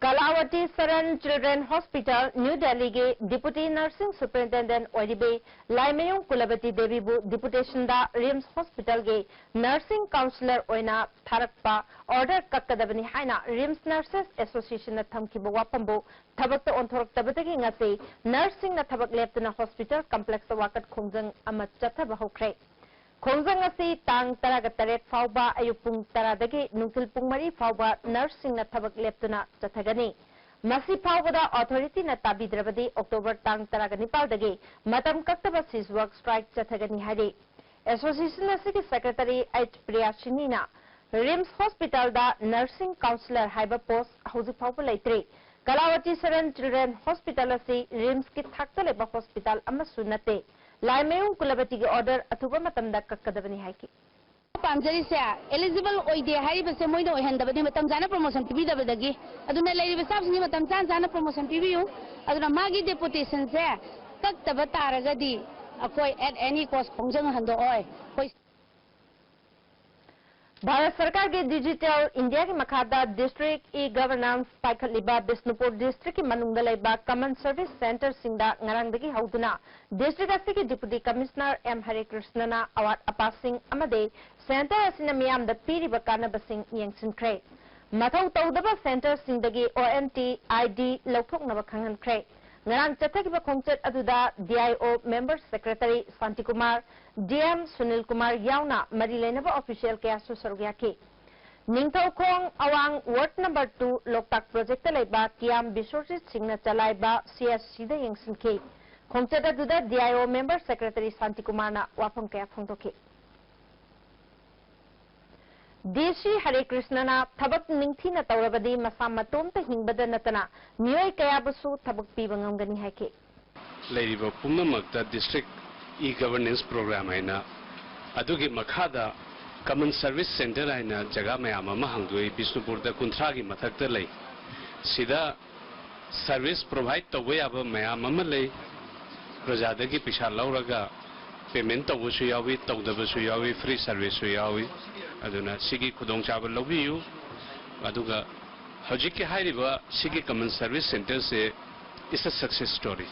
ꯀꯂꯥꯋꯇꯤ ꯁꯔꯟ ꯆꯤꯜꯗ꯭ꯔꯦꯟ ꯍꯣꯁꯄꯤꯇꯥꯜ, ꯅ꯭ꯌꯨ ꯗꯦꯜꯂꯤꯒꯤ Deputy Nursing Superintendent ꯑꯣꯏꯔꯤꯕꯤ Laimayum ꯀꯨꯂꯕꯇꯤ ꯗꯦꯕꯤꯕꯨ deputationꯗ RIMS ꯍꯣꯁꯄꯤꯇꯥꯜꯒꯤ nursing counsellor ꯑꯣꯏꯅ ꯊꯥꯔꯛꯄ order ꯀꯛꯀꯗꯕꯅꯤ ꯍꯥꯏꯅ RIMS Nurses Associationꯅ ꯊꯝꯈꯤꯕ ꯋꯥꯐꯝꯕꯨ ꯊꯕꯛꯇ ꯑꯣꯟꯊꯣꯔꯛꯇꯕꯗꯒꯤ ꯉꯁꯤ nurseꯁꯤꯡꯅ ꯊꯕꯛ ꯂꯦꯞꯇꯨꯅ hospital complexꯇ ꯋꯥꯀꯠ ꯈꯣꯡꯖꯪ ꯑꯃ ꯆꯠꯊꯕ ꯍꯧꯈ꯭ꯔꯦ꯫ ꯈꯣꯡꯖꯪ ꯑꯁꯤ ꯇꯥꯡ ꯇꯔꯥꯒ ꯇꯔꯦꯠ ꯐꯥꯎꯕ ꯑꯌꯨꯛ ꯄꯨꯡ ꯇꯔꯥꯗꯒꯤ ꯅꯨꯡꯊꯤꯜ ꯄꯨꯡ ꯃꯔꯤ ꯐꯥꯎꯕ nurseꯁꯤꯡꯅ ꯊꯕꯛ ꯂꯦꯞꯇꯨꯅ ꯆꯠꯊꯒꯅꯤ꯫ ꯃꯁꯤ ꯐꯥꯎꯕꯗ authorityꯅ ꯇꯥꯕꯤꯗ꯭ꯔꯕꯗꯤ October ꯇꯥꯡ ꯇꯔꯥꯒ ꯅꯤꯄꯥꯜꯗꯒꯤ ꯃꯇꯝ ꯀꯛꯇꯕ cease work strike ꯆꯠꯊꯒꯅꯤ ꯍꯥꯏꯔꯤ꯫ Association ꯑꯁꯤꯒꯤ secretary H ꯄ꯭ꯔꯤꯌꯥꯁꯤꯅꯤꯅ RIMS hospitalꯗ nursing counsellor ꯍꯥꯏꯕ post ꯍꯧꯖꯤꯛ ꯐꯥꯎꯕ ꯂꯩꯇ꯭ꯔꯤ꯫ ꯀꯂꯥꯋꯇꯤ ꯁꯔꯟ ꯆꯤꯜꯗ꯭ꯔꯦꯟ ꯍꯣꯁꯄꯤꯇꯥꯜ ꯑꯁꯤ RIMSꯀꯤ ꯊꯥꯛꯇ ꯂꯩꯕ hospital ꯑꯃꯁꯨ ꯅꯠꯇꯦ꯫ ꯂꯥꯏꯃꯌꯨꯝ ꯀꯨꯂꯕꯇꯤꯒꯤ order ꯑꯊꯨꯕ ꯃꯇꯝꯗ ꯀꯛꯀꯗꯕꯅꯤ ꯍꯥꯏꯈꯤ꯫ ꯄꯥꯝꯖꯔꯤꯁꯦ eligible ꯑꯣꯏꯗꯦ ꯍꯥꯏꯔꯤꯕꯁꯦ ꯃꯣꯏꯅ ꯑꯣꯏꯍꯟꯗꯕꯅꯤ, ꯃꯇꯝ ꯆꯥꯅ promotion ꯄꯤꯕꯤꯗꯕꯗꯒꯤ꯫ ꯑꯗꯨꯅ ꯂꯩꯔꯤꯕ staffꯁꯤꯡꯁꯤ ꯃꯇꯝ ꯆꯥꯅ ꯆꯥꯅ promotion ꯄꯤꯕꯤꯌꯨ꯫ ꯑꯗꯨꯅ ꯃꯥꯒꯤ deputationꯁꯦ ꯀꯛꯇꯕ ꯇꯥꯔꯒꯗꯤ ꯑꯩꯈꯣꯏ at any cost ꯈꯣꯡꯖꯪ ꯍꯟꯗꯣꯛꯑꯣꯏ꯫ ꯑꯩꯈꯣꯏ ꯚꯥꯔꯠ ꯁꯔꯀꯥꯔꯒꯤ ꯗꯤꯖꯤꯇꯦꯜ ꯏꯟꯗꯤꯌꯥꯒꯤ ꯃꯈꯥꯗ ꯗꯤꯁꯇ꯭ꯔꯤꯛ ꯏ ꯒꯚꯔꯅꯥꯟꯁ ꯄꯥꯏꯈꯠꯂꯤꯕ ꯕꯤꯁꯅꯨꯄꯨꯔ ꯗꯤꯁꯇ꯭ꯔꯤꯛꯀꯤ ꯃꯅꯨꯡꯗ ꯂꯩꯕ ꯀꯃꯟ ꯁꯔꯚꯤꯁ ꯁꯦꯟꯇꯔꯁꯤꯡꯗ ꯉꯔꯥꯡꯗꯒꯤ ꯍꯧꯗꯨꯅ ꯗꯤꯁꯇ꯭ꯔꯤꯛ ꯑꯁꯤꯒꯤ ꯗꯤꯄꯨꯇꯤ ꯀꯃꯤꯁꯅꯔ ꯑꯦꯝ ꯍꯔꯦ ꯀ꯭ꯔꯤꯁꯅꯅ ꯑꯋꯥꯠ ꯑꯄꯥꯁꯤꯡ ꯑꯃꯗꯤ ꯁꯦꯟꯇꯔ ꯑꯁꯤꯅ ꯃꯤꯌꯥꯝꯗ ꯄꯤꯔꯤꯕ ꯀꯥꯟꯅꯕꯁꯤꯡ ꯌꯦꯡꯁꯤꯟꯈ꯭ꯔꯦ꯫ ꯃꯊꯧ ꯇꯧꯗꯕ ꯁꯦꯟꯇꯔꯁꯤꯡꯗꯒꯤ ꯑꯣ ꯑꯦꯟ ꯇꯤ ꯑꯥꯏ ꯗꯤ ꯂꯧꯊꯣꯛꯅꯕ ꯈꯪꯍꯟꯈ꯭ꯔꯦ꯫ ꯉꯔꯥꯡ ꯆꯠꯊꯈꯤꯕ ꯈꯣꯡꯆꯠ ꯑꯗꯨꯗ D I O member secretary Shantikumar, D M Sunil Kumar ꯌꯥꯎꯅ ꯃꯔꯤ ꯂꯩꯅꯕ ꯑꯣꯐꯤꯁꯤꯌꯦꯜ ꯀꯌꯥꯁꯨ ꯁꯔꯨꯛ ꯌꯥꯈꯤ꯫ ꯅꯤꯡꯊꯧꯈꯣꯡ ꯑꯋꯥꯡ ward number two Loktak project ꯂꯩꯕ ꯀꯤꯌꯥꯝ ꯕꯤꯁ꯭ꯋꯖꯤꯠ ꯁꯤꯡꯅ ꯆꯂꯥꯏꯕ ꯁꯤ ꯑꯦꯁ ꯁꯤꯗ ꯌꯦꯡꯁꯤꯟꯈꯤ꯫ ꯈꯣꯡꯆꯠ ꯑꯗꯨꯗ D I O member secretary ꯁꯥꯟꯇꯤꯀꯨꯃꯥꯔꯅ ꯋꯥꯐꯝ ꯀꯌꯥ ꯐꯣꯡꯗꯣꯛꯈꯤ꯫ ꯗꯤ ꯁꯤ ꯍꯔꯦ ꯀ꯭ꯔꯤꯁꯅꯅ ꯊꯕꯛ ꯅꯤꯡꯊꯤꯅ ꯇꯧꯔꯕꯗꯤ ꯃꯁꯥ ꯃꯇꯣꯝꯇ ꯍꯤꯡꯕꯗ ꯅꯠꯇꯅ ꯃꯤꯑꯣꯏ ꯀꯌꯥꯕꯨꯁꯨ ꯊꯕꯛ ꯄꯤꯕ ꯉꯝꯒꯅꯤ ꯍꯥꯏꯈꯤ꯫ ꯂꯩꯔꯤꯕ ꯄꯨꯝꯅꯃꯛꯇ ꯗꯤꯁꯇ꯭ꯔꯤꯛ ꯏ ꯒꯚꯔꯅꯦꯟꯁ ꯄ꯭ꯔꯣꯒ꯭ꯔꯥꯝ ꯍꯥꯏꯅ ꯑꯗꯨꯒꯤ ꯃꯈꯥꯗ ꯀꯃꯟ ꯁꯔꯚꯤꯁ ꯁꯦꯟꯇꯔ ꯍꯥꯏꯅ ꯖꯒꯥ ꯃꯌꯥꯝ ꯑꯃ ꯍꯥꯡꯗꯣꯛꯏ꯫ ꯕꯤꯁꯅꯨꯄꯨꯔꯗ ꯀꯨꯟꯊ꯭ꯔꯥꯒꯤ ꯃꯊꯛꯇ ꯂꯩ꯫ ꯁꯤꯗ ꯁꯔꯚꯤꯁ ꯄ꯭ꯔꯣꯚꯥꯏꯗ ꯇꯧꯕ ꯌꯥꯕ ꯃꯌꯥꯝ ꯑꯃ ꯂꯩ꯫ ꯄ꯭ꯔꯖꯥꯗꯒꯤ ꯄꯩꯁꯥ ꯂꯧꯔꯒ ꯄꯦꯃꯦꯟ ꯇꯧꯕꯁꯨ ꯌꯥꯎꯏ, ꯇꯧꯗꯕꯁꯨ ꯌꯥꯎꯏ, ꯐ꯭ꯔꯤ ꯁꯔꯚꯤꯁꯁꯨ ꯌꯥꯎꯏ꯫ ꯑꯗꯨꯅ ꯁꯤꯒꯤ ꯈꯨꯗꯣꯡꯆꯥꯕ ꯂꯧꯕꯤꯌꯨ꯫ ꯑꯗꯨꯒ ꯍꯧꯖꯤꯛꯀꯤ ꯍꯥꯏꯔꯤꯕ ꯁꯤꯒꯤ ꯀꯃꯟ service ꯁꯦꯟꯇꯔꯁꯦ is a success story꯫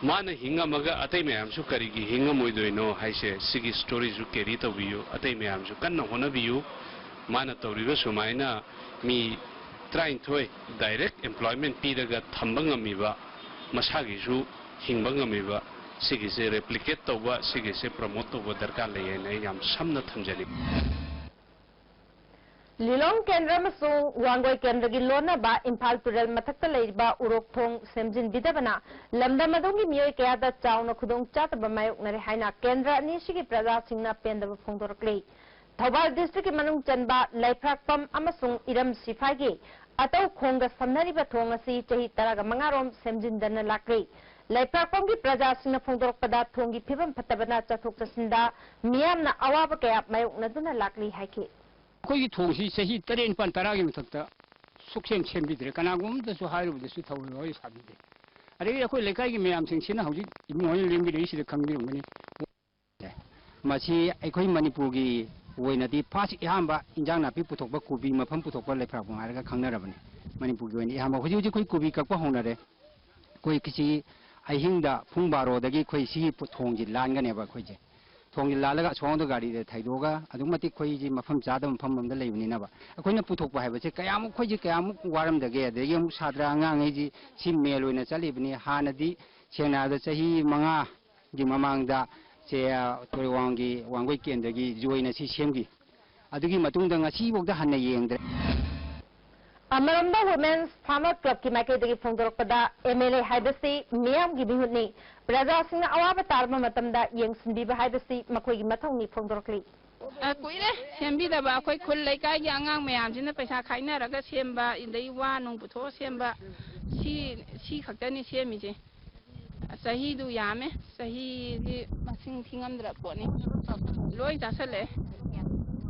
ꯃꯥꯅ ꯍꯤꯡꯉꯝꯃꯒ ꯑꯇꯩ ꯃꯌꯥꯝꯁꯨ ꯀꯔꯤꯒꯤ ꯍꯤꯡꯉꯝꯃꯣꯏꯗꯣꯏꯅꯣ ꯍꯥꯏꯁꯦ, ꯁꯤꯒꯤ ꯁ꯭ꯇꯣꯔꯤꯁꯨ ꯀꯦꯔꯤ ꯇꯧꯕꯤꯌꯨ꯫ ꯑꯇꯩ ꯃꯌꯥꯝꯁꯨ ꯀꯟꯅ ꯍꯣꯠꯅꯕꯤꯌꯨ꯫ ꯃꯥꯅ ꯇꯧꯔꯤꯕ ꯁꯨꯃꯥꯏꯅ ꯃꯤ ꯇꯔꯥꯅꯤꯊꯣꯏ ꯗꯥꯏꯔꯦꯛ ꯑꯦꯝꯄ꯭ꯂꯣꯏꯃꯦꯟ ꯄꯤꯔꯒ ꯊꯝꯕ ꯉꯝꯃꯤꯕ, ꯃꯁꯥꯒꯤꯁꯨ ꯍꯤꯡꯕ ꯉꯝꯃꯤꯕ, ꯁꯤꯒꯤꯁꯦ ꯔꯦꯄ꯭ꯂꯤꯀꯦꯠ ꯇꯧꯕ, ꯁꯤꯒꯤꯁꯦ ꯄ꯭ꯔꯃꯣꯠ ꯇꯧꯕ ꯗꯔꯀꯥꯔ ꯂꯩ ꯍꯥꯏꯅ ꯑꯩ ꯌꯥꯝ ꯁꯝꯅ ꯊꯝꯖꯅꯤꯡꯏ꯫ ꯂꯤꯂꯣꯡ ꯀꯦꯟꯗ꯭ꯔ ꯑꯃꯁꯨꯡ ꯋꯥꯡꯒꯣꯏ ꯀꯦꯟꯗ꯭ꯔꯒꯤ ꯂꯣꯟꯅꯕ ꯏꯝꯐꯥꯜ ꯇꯨꯔꯦꯜ ꯃꯊꯛꯇ ꯂꯩꯔꯤꯕ ꯎꯔꯣꯛ ꯊꯣꯡ ꯁꯦꯝꯖꯤꯟꯕꯤꯗꯕꯅ ꯂꯝꯗꯝ ꯑꯗꯣꯝꯒꯤ ꯃꯤꯑꯣꯏ ꯀꯌꯥꯗ ꯆꯥꯎꯅ ꯈꯨꯗꯣꯡ ꯆꯥꯗꯕ ꯃꯥꯌꯣꯛꯅꯔꯦ ꯍꯥꯏꯅ ꯀꯦꯟꯗ꯭ꯔ ꯑꯅꯤꯁꯤꯒꯤ ꯄ꯭ꯔꯖꯥꯁꯤꯡꯅ ꯄꯦꯟꯗꯕ ꯐꯣꯡꯗꯣꯔꯛꯂꯤ꯫ ꯊꯧꯕꯥꯜ ꯗꯤꯁꯇ꯭ꯔꯤꯛꯀꯤ ꯃꯅꯨꯡ ꯆꯟꯕ ꯂꯩꯐ꯭ꯔꯥꯛꯄꯝ ꯑꯃꯁꯨꯡ ꯏꯔꯝ ꯁꯤꯐꯥꯏꯒꯤ ꯑꯇꯧ ꯈꯣꯡꯒ ꯁꯝꯅꯔꯤꯕ ꯊꯣꯡ ꯑꯁꯤ ꯆꯍꯤ ꯇꯔꯥꯒ ꯃꯉꯥꯔꯣꯝ ꯁꯦꯝꯖꯤꯟꯗꯅ ꯂꯥꯛꯂꯤ꯫ ꯂꯩꯐ꯭ꯔꯥꯛꯄꯝꯒꯤ ꯄ꯭ꯔꯖꯥꯁꯤꯡꯅ ꯐꯣꯡꯗꯣꯔꯛꯄꯗ ꯊꯣꯡꯒꯤ ꯐꯤꯕꯝ ꯐꯠꯇꯕꯅ ꯆꯠꯊꯣꯛ ꯆꯠꯁꯤꯟꯗ ꯃꯤꯌꯥꯝꯅ ꯑꯋꯥꯕ ꯀꯌꯥ ꯃꯥꯌꯣꯛꯅꯗꯨꯅ ꯂꯥꯛꯂꯤ ꯍꯥꯏꯈꯤ꯫ ꯑꯩꯈꯣꯏꯒꯤ ꯊꯣꯡꯁꯤ ꯆꯍꯤ ꯇꯔꯦꯠ, ꯅꯤꯄꯥꯜ, ꯇꯔꯥꯒꯤ ꯃꯊꯛꯇ ꯁꯨꯛꯁꯦꯝ ꯁꯦꯝꯕꯤꯗ꯭ꯔꯦ꯫ ꯀꯅꯥꯒꯨꯝꯕ ꯑꯃꯇꯁꯨ ꯍꯥꯏꯔꯨꯕꯗꯁꯨ ꯊꯧꯑꯣꯏ ꯋꯥꯔꯤ ꯁꯥꯕꯤꯗꯦ꯫ ꯑꯗꯒꯤ ꯑꯩꯈꯣꯏ ꯂꯩꯀꯥꯏꯒꯤ ꯃꯌꯥꯝꯁꯤꯡꯁꯤꯅ ꯍꯧꯖꯤꯛ ꯏꯕꯨꯡꯉꯣ ꯍꯣꯏꯅ ꯂꯦꯡꯕꯤꯔꯛꯏꯁꯤꯗ ꯈꯪꯕꯤꯔꯝꯒꯅꯤ꯫ ꯃꯁꯤ ꯑꯩꯈꯣꯏ ꯃꯅꯤꯄꯨꯔꯒꯤ ꯑꯣꯏꯅꯗꯤ ꯐꯥꯔꯁ ꯑꯍꯥꯟꯕ ꯏꯟꯖꯥꯡ ꯅꯥꯄꯤ ꯄꯨꯊꯣꯛꯄ ꯀꯣꯕꯤ ꯃꯐꯝ ꯄꯨꯊꯣꯛꯄ ꯂꯩꯐ꯭ꯔꯥꯛꯄꯝ ꯍꯥꯏꯔꯒ ꯈꯪꯅꯔꯕꯅꯤ ꯃꯅꯤꯄꯨꯔꯒꯤ ꯑꯣꯏꯅ꯫ ꯑꯍꯥꯟꯕ ꯍꯧꯖꯤꯛ ꯍꯧꯖꯤꯛ ꯑꯩꯈꯣꯏ ꯀꯣꯕꯤ ꯀꯛꯄ ꯍꯧꯅꯔꯦ꯫ ꯑꯩꯈꯣꯏ ꯁꯤ ꯑꯍꯤꯡꯗ ꯄꯨꯡ ꯕꯥꯔꯣꯗꯒꯤ ꯑꯩꯈꯣꯏ ꯁꯤꯒꯤ ꯄꯨ-, ꯊꯣꯡꯁꯤ ꯂꯥꯟꯒꯅꯦꯕ ꯑꯩꯈꯣꯏꯁꯦ꯫ ꯊꯣꯡꯁꯤ ꯂꯥꯜꯂꯒ ꯑꯁꯣꯝꯗ ꯒꯥꯔꯤꯗ ꯊꯩꯗꯣꯛꯑꯒ ꯑꯗꯨꯛ ꯃꯇꯤꯛ ꯑꯩꯈꯣꯏꯁꯤ ꯃꯐꯝ ꯆꯥꯗꯕ ꯃꯐꯝ ꯑꯃꯗ ꯂꯩꯕꯅꯤꯅꯕ꯫ ꯑꯩꯈꯣꯏꯅ ꯄꯨꯊꯣꯛꯄ ꯍꯥꯏꯕꯁꯦ ꯀꯌꯥꯃꯨꯛ, ꯑꯩꯈꯣꯏꯁꯦ ꯀꯌꯥꯃꯨꯛ ꯋꯥꯔꯝꯗꯒꯦ, ꯑꯗꯒꯤ ꯑꯃꯨꯛ ꯁꯥꯇ꯭ꯔ ꯑꯉꯥꯡꯈꯩꯁꯤ ꯁꯤ ꯃꯦꯜ ꯑꯣꯏꯅ ꯆꯠꯂꯤꯕꯅꯤ꯫ ꯍꯥꯟꯅꯗꯤ ꯁꯦꯡꯅ ꯍꯥꯏꯔꯕꯗ ꯆꯍꯤ ꯃꯉꯥꯒꯤ ꯃꯃꯥꯡꯗ ꯁꯦ, ꯇꯣꯏꯋꯥꯡꯒꯤ ꯋꯥꯡꯒꯣꯏ ꯀꯦꯟꯗ꯭ꯔꯒꯤ ꯖꯣꯏꯅ ꯁꯤ ꯁꯦꯝꯈꯤ꯫ ꯑꯗꯨꯒꯤ ꯃꯇꯨꯡꯗ ꯉꯁꯤꯐꯥꯎꯗ ꯍꯟꯅ ꯌꯦꯡꯗ꯭ꯔꯦ꯫ ꯑꯃꯔꯣꯝꯗ Women's Farmer Clubꯀꯤ ꯃꯥꯏꯀꯩꯗꯒꯤ ꯐꯣꯡꯗꯣꯔꯛꯄꯗ, MLA ꯍꯥꯏꯕꯁꯤ ꯃꯤꯌꯥꯝꯒꯤ ꯃꯤꯍꯨꯠꯅꯤ, ꯄ꯭ꯔꯖꯥꯁꯤꯡꯅ ꯑꯋꯥꯕ ꯇꯥꯔꯕ ꯃꯇꯝꯗ ꯌꯦꯡꯁꯤꯟꯕꯤꯕ ꯍꯥꯏꯕꯁꯤ ꯃꯈꯣꯏꯒꯤ ꯃꯊꯧꯅꯤ ꯐꯣꯡꯗꯣꯔꯛꯂꯤ꯫ ꯑ, ꯀꯨꯏꯔꯦ ꯁꯦꯝꯕꯤꯗꯕ꯫ ꯑꯩꯈꯣꯏ ꯈꯨꯜ ꯂꯩꯀꯥꯏꯒꯤ ꯑꯉꯥꯡ ꯃꯌꯥꯝꯁꯤꯅ ꯄꯩꯁꯥ ꯈꯥꯏꯅꯔꯒ ꯁꯦꯝꯕ, ꯑꯗꯩ ꯋꯥ ꯅꯨꯡ ꯄꯨꯊꯣꯛꯑ ꯁꯦꯝꯕ, ꯁꯤ, ꯁꯤ ꯈꯛꯇꯅꯤ ꯁꯦꯝꯃꯤꯁꯦ꯫ ꯆꯍꯤꯗꯨ ꯌꯥꯝꯃꯦ, ꯆꯍꯤꯗꯤ ꯃꯁꯤꯡ ꯊꯤꯉꯝꯗ꯭ꯔ ꯄꯣꯠꯅꯤ, ꯂꯣꯏ ꯆꯥꯁꯜꯂꯛꯑꯦ꯫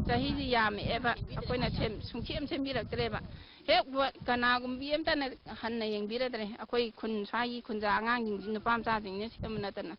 ꯆꯍꯤꯗꯤ ꯌꯥꯝꯃꯛꯑꯦꯕ, ꯑꯩꯈꯣꯏꯅ ꯁꯦꯝ-, ꯁꯨꯡꯁꯦꯝ ꯁꯦꯝꯕꯤꯔꯛꯇ꯭ꯔꯦꯕ꯫ ꯍꯦꯛ ꯋ-, ꯀꯅꯥꯒꯨꯝꯕꯤ ꯑꯃꯇꯅ ꯍꯟꯅ ꯌꯦꯡꯕꯤꯔꯗ꯭ꯔꯦ꯫ ꯑꯩꯈꯣꯏ ꯈꯨꯟ ꯁ꯭ꯋꯥꯏꯒꯤ ꯈꯨꯟꯖꯥ ꯑꯉꯥꯡꯁꯤꯡꯁꯤ, ꯅꯨꯄꯥ ꯃꯆꯥꯁꯤꯡꯁꯤꯅ ꯁꯦꯝꯕ ꯅꯠꯇꯅ꯫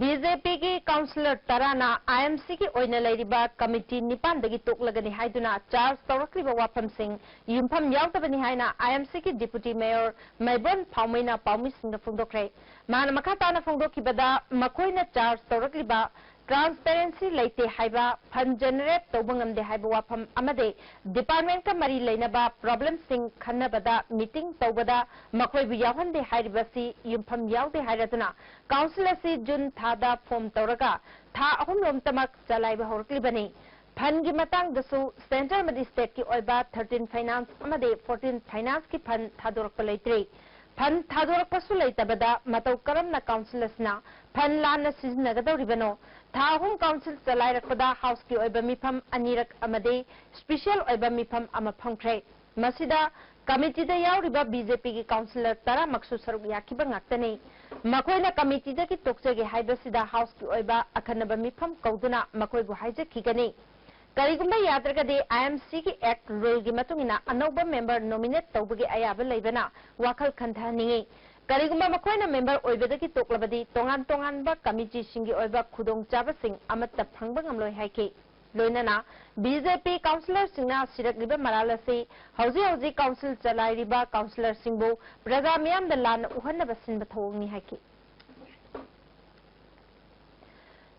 BJPꯒꯤ councillor ꯇꯔꯥꯅ IMCꯒꯤ ꯑꯣꯏꯅ ꯂꯩꯔꯤꯕ committee ꯅꯤꯄꯥꯟꯗꯒꯤ ꯇꯣꯛꯂꯒꯅꯤ ꯍꯥꯏꯗꯨꯅ charge ꯇꯧꯔꯛꯂꯤꯕ ꯋꯥꯐꯝꯁꯤꯡ ꯌꯨꯝꯐꯝ ꯌꯥꯎꯗꯕꯅꯤ ꯍꯥꯏꯅ IMCꯒꯤ deputy mayor ꯃꯩꯕꯣꯟ ꯐꯥꯎꯃꯩꯅ ꯄꯥꯎꯃꯤꯁꯤꯡꯗ ꯐꯣꯡꯗꯣꯛꯈ꯭ꯔꯦ꯫ ꯃꯍꯥꯛꯅ ꯃꯈꯥ ꯇꯥꯅ ꯐꯣꯡꯗꯣꯛꯈꯤꯕꯗ, ꯃꯈꯣꯏꯅ charge ꯇꯧꯔꯛꯂꯤꯕ transparency ꯂꯩꯇꯦ ꯍꯥꯏꯕ, fund generate ꯇꯧꯕ ꯉꯝꯗꯦ ꯍꯥꯏꯕ ꯋꯥꯐꯝ ꯑꯃꯗꯤ departmentꯀ ꯃꯔꯤ ꯂꯩꯅꯕ problemꯁꯤꯡ ꯈꯟꯅꯕꯗ meeting ꯇꯧꯕꯗ ꯃꯈꯣꯏꯕꯨ ꯌꯥꯎꯍꯟꯗꯦ ꯍꯥꯏꯔꯤꯕꯁꯤ ꯌꯨꯝꯐꯝ ꯌꯥꯎꯗꯦ ꯍꯥꯏꯔꯗꯨꯅ council ꯑꯁꯤ June ꯊꯥꯗ form ꯇꯧꯔꯒ ꯊꯥ ꯑꯍꯨꯝ ꯔꯣꯝꯇꯃꯛ ꯆꯂꯥꯏꯕ ꯍꯧꯔꯛꯂꯤꯕꯅꯤ꯫ Fundꯒꯤ ꯃꯇꯥꯡꯗꯁꯨ centre ꯑꯃꯗꯤ stateꯀꯤ ꯑꯣꯏꯕ thirteen finance ꯑꯃꯗꯤ fourteen financeꯀꯤ fund ꯊꯥꯗꯣꯔꯛꯄ ꯂꯩꯇ꯭ꯔꯤ꯫ Fund ꯊꯥꯗꯣꯔꯛꯄꯁꯨ ꯂꯩꯇꯕꯗ ꯃꯇꯧ ꯀꯔꯝꯅ council ꯑꯁꯤꯅ fund ꯂꯥꯟꯅ ꯁꯤꯖꯤꯟꯅꯒꯗꯧꯔꯤꯕꯅꯣ? ꯊꯥ ꯑꯍꯨꯝ council ꯆꯂꯥꯏꯔꯛꯄꯗ houseꯀꯤ ꯑꯣꯏꯕ ꯃꯤꯐꯝ ꯑꯅꯤꯔꯛ ꯑꯃꯗꯤ special ꯑꯣꯏꯕ ꯃꯤꯐꯝ ꯑꯃ ꯐꯝꯈ꯭ꯔꯦ꯫ ꯃꯁꯤꯗ committeeꯗ ꯌꯥꯎꯔꯤꯕ BJPꯒꯤ councillor ꯇꯔꯥꯃꯛꯁꯨ ꯁꯔꯨꯛ ꯌꯥꯈꯤꯕ ꯉꯥꯛꯇꯅꯤ꯫ ꯃꯈꯣꯏꯅ committeeꯗꯒꯤ ꯇꯣꯛꯆꯒꯦ ꯍꯥꯏꯕꯁꯤꯗ houseꯀꯤ ꯑꯣꯏꯕ ꯑꯈꯟꯅꯕ ꯃꯤꯐꯝ ꯀꯧꯗꯨꯅ ꯃꯈꯣꯏꯕꯨ ꯍꯥꯏꯖꯈꯤꯒꯅꯤ꯫ ꯀꯔꯤꯒꯨꯝꯕ ꯌꯥꯗ꯭ꯔꯒꯗꯤ IMCꯒꯤ act ruleꯒꯤ ꯃꯇꯨꯡ ꯏꯟꯅ ꯑꯅꯧꯕ member nominate ꯇꯧꯕꯒꯤ ꯑꯌꯥꯕ ꯂꯩꯕꯅ ꯋꯥꯈꯜ ꯈꯟꯊꯍꯟꯅꯤꯡꯏ꯫ ꯀꯔꯤꯒꯨꯝꯕ ꯃꯈꯣꯏꯅ ꯃꯦꯝꯕꯔ ꯑꯣꯏꯕꯗꯒꯤ ꯇꯣꯛꯂꯕꯗꯤ ꯇꯣꯉꯥꯟ ꯇꯣꯉꯥꯟꯕ ꯀꯃꯤꯇꯤꯁꯤꯡꯒꯤ ꯑꯣꯏꯕ ꯈꯨꯗꯣꯡꯆꯥꯕꯁꯤꯡ ꯑꯃꯠꯇ ꯐꯪꯕ ꯉꯝꯂꯣꯏ ꯍꯥꯏꯈꯤ꯫ ꯂꯣꯏꯅꯅ ꯕꯤ ꯖꯦ ꯄꯤ ꯀꯥꯎꯟꯁꯤꯂꯔꯁꯤꯡꯅ ꯁꯤꯔꯛꯂꯤꯕ ꯃꯔꯥꯜ ꯑꯁꯤ ꯍꯧꯖꯤꯛ ꯍꯧꯖꯤꯛ ꯀꯥꯎꯟꯁꯤꯜ ꯆꯂꯥꯏꯔꯤꯕ ꯀꯥꯎꯟꯁꯤꯂꯔꯁꯤꯡꯕꯨ ꯄ꯭ꯔꯖꯥ ꯃꯤꯌꯥꯝꯗ ꯂꯥꯟꯅ ꯎꯍꯟꯅꯕ ꯁꯤꯟꯕ ꯊꯧꯑꯣꯡꯅꯤ ꯍꯥꯏꯈꯤ꯫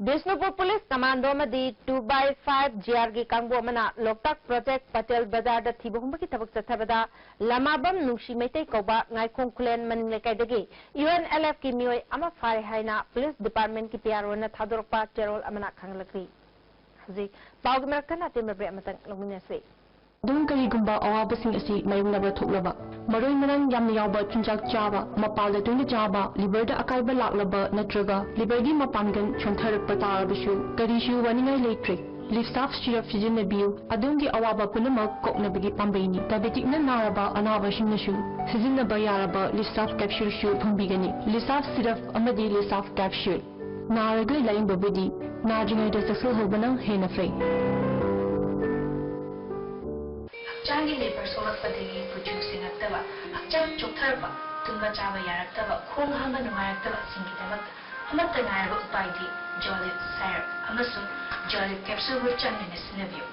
ꯕꯤꯁꯅꯨꯄꯨꯔ ꯄꯨꯂꯤꯁ ꯀꯃꯥꯟꯗꯣ ꯑꯃꯗꯤ two by five G R ꯒꯤ ꯀꯥꯡꯕꯨ ꯑꯃꯅ ꯂꯣꯛꯇꯥꯛ ꯄ꯭ꯔꯣꯖꯦꯛ ꯄꯇꯦꯜ ꯕꯖꯥꯔꯗ ꯊꯤꯕ ꯍꯨꯝꯕꯒꯤ ꯊꯕꯛ ꯆꯠꯊꯕꯗ ꯂꯃꯥꯕꯝ ꯅꯨꯡꯁꯤ ꯃꯩꯇꯩ ꯀꯧꯕ ꯉꯥꯏꯈꯣꯡ ꯈꯨꯂꯦꯟ ꯃꯅꯤꯡ ꯂꯩꯀꯥꯏꯗꯒꯤ U N L F ꯀꯤ ꯃꯤꯑꯣꯏ ꯑꯃ ꯐꯥꯔꯦ ꯍꯥꯏꯅ ꯄꯨꯂꯤꯁ ꯗꯤꯄꯥꯔꯠꯃꯦꯟꯠꯀꯤ P R O ꯅ ꯊꯥꯗꯣꯔꯛꯄ ꯆꯦꯔꯣꯜ ꯑꯃꯅ ꯈꯪꯍꯜꯂꯛꯂꯤ꯫ ꯍꯧꯖꯤꯛ ꯄꯥꯎꯒꯤ ꯃꯔꯛ ꯊꯟꯅ ꯑꯇꯦꯟꯕ ꯕ꯭ꯔꯦꯛ ꯑꯃꯇꯪ ꯂꯧꯃꯤꯟꯅꯁꯤ꯫ ꯑꯗꯨꯝ ꯀꯔꯤꯒꯨꯝꯕ ꯑꯋꯥꯕꯁꯤꯡ ꯑꯁꯤ ꯃꯥꯌꯣꯛꯅꯕ ꯊꯣꯛꯂꯕ, ꯃꯔꯣꯏ ꯃꯔꯥꯡ ꯌꯥꯝꯅ ꯌꯥꯎꯕ ꯆꯤꯟꯖꯥꯛ ꯆꯥꯕ, ꯃꯄꯥꯟꯗ ꯇꯣꯏꯅ ꯆꯥꯕ, ꯂꯤꯚꯔꯗ ꯑꯀꯥꯏꯕ ꯂꯥꯛꯂꯕ ꯅꯠꯇ꯭ꯔꯒ ꯂꯤꯚꯔꯒꯤ ꯃꯄꯥꯡꯒꯜ ꯁꯣꯟꯊꯔꯛꯄ ꯇꯥꯔꯕꯁꯨ ꯀꯔꯤꯁꯨ ꯋꯥꯅꯤꯡꯉꯥꯏ ꯂꯩꯇ꯭ꯔꯦ꯫ ꯂꯤꯞꯁꯥꯐ ꯁꯤꯔꯞ ꯁꯤꯖꯤꯟꯅꯕꯤꯌꯨ꯫ ꯑꯗꯣꯝꯒꯤ ꯑꯋꯥꯕ ꯄꯨꯝꯅꯃꯛ ꯀꯣꯛꯅꯕꯒꯤ ꯄꯥꯝꯕꯩꯅꯤ꯫ ꯗꯥꯏꯕꯦꯇꯤꯛꯅ ꯅꯥꯔꯕ ꯑꯅꯥꯕꯁꯤꯡꯅꯁꯨ ꯁꯤꯖꯤꯟꯅꯕ ꯌꯥꯔꯕ ꯂꯤꯞꯁꯥꯐ ꯀꯦꯞꯁꯨꯜꯁꯨ ꯐꯪꯕꯤꯒꯅꯤ꯫ ꯂꯤꯞꯁꯥꯐ ꯁꯤꯔꯞ ꯑꯃꯗꯤ ꯂꯤꯞꯁꯥꯐ ꯀꯦꯞꯁꯨꯜ꯫ ꯅꯥꯔꯒ ꯂꯥꯌꯦꯡꯕꯕꯨꯗꯤ ꯅꯥꯗ꯭ꯔꯤꯉꯩꯗ ꯆꯦꯛꯁꯤꯜꯍꯧꯕꯅ ꯍꯦꯟꯅ ꯐꯩ꯫ ꯍꯛꯆꯥꯡꯒꯤ ꯂꯦꯕꯔ ꯁꯣꯛꯂꯛꯄꯗꯒꯤ ꯀꯨꯆꯨ ꯁꯦꯡꯉꯛꯇꯕ, ꯍꯛꯆꯥꯡ ꯆꯣꯛꯊꯔꯛꯄ, ꯇꯨꯝꯕ ꯆꯥꯕ ꯌꯥꯔꯛꯇꯕ, ꯈꯣꯡ ꯍꯥꯝꯕ ꯅꯨꯡꯉꯥꯏꯔꯛꯇꯕꯁꯤꯡꯒꯤꯗꯃꯛꯇ ꯑꯃꯠꯇ ꯉꯥꯏꯔꯕ ꯎꯄꯥꯏꯗꯤ ꯖꯣꯂꯤꯞ ꯁꯥꯏꯔꯞ ꯑꯃꯁꯨꯡ ꯖꯣꯂꯤꯞ ꯀꯦꯞꯁꯨꯜꯕꯨ ꯆꯥꯡ ꯅꯥꯏꯅ ꯁꯤꯖꯤꯟꯅꯕꯤꯌꯨ꯫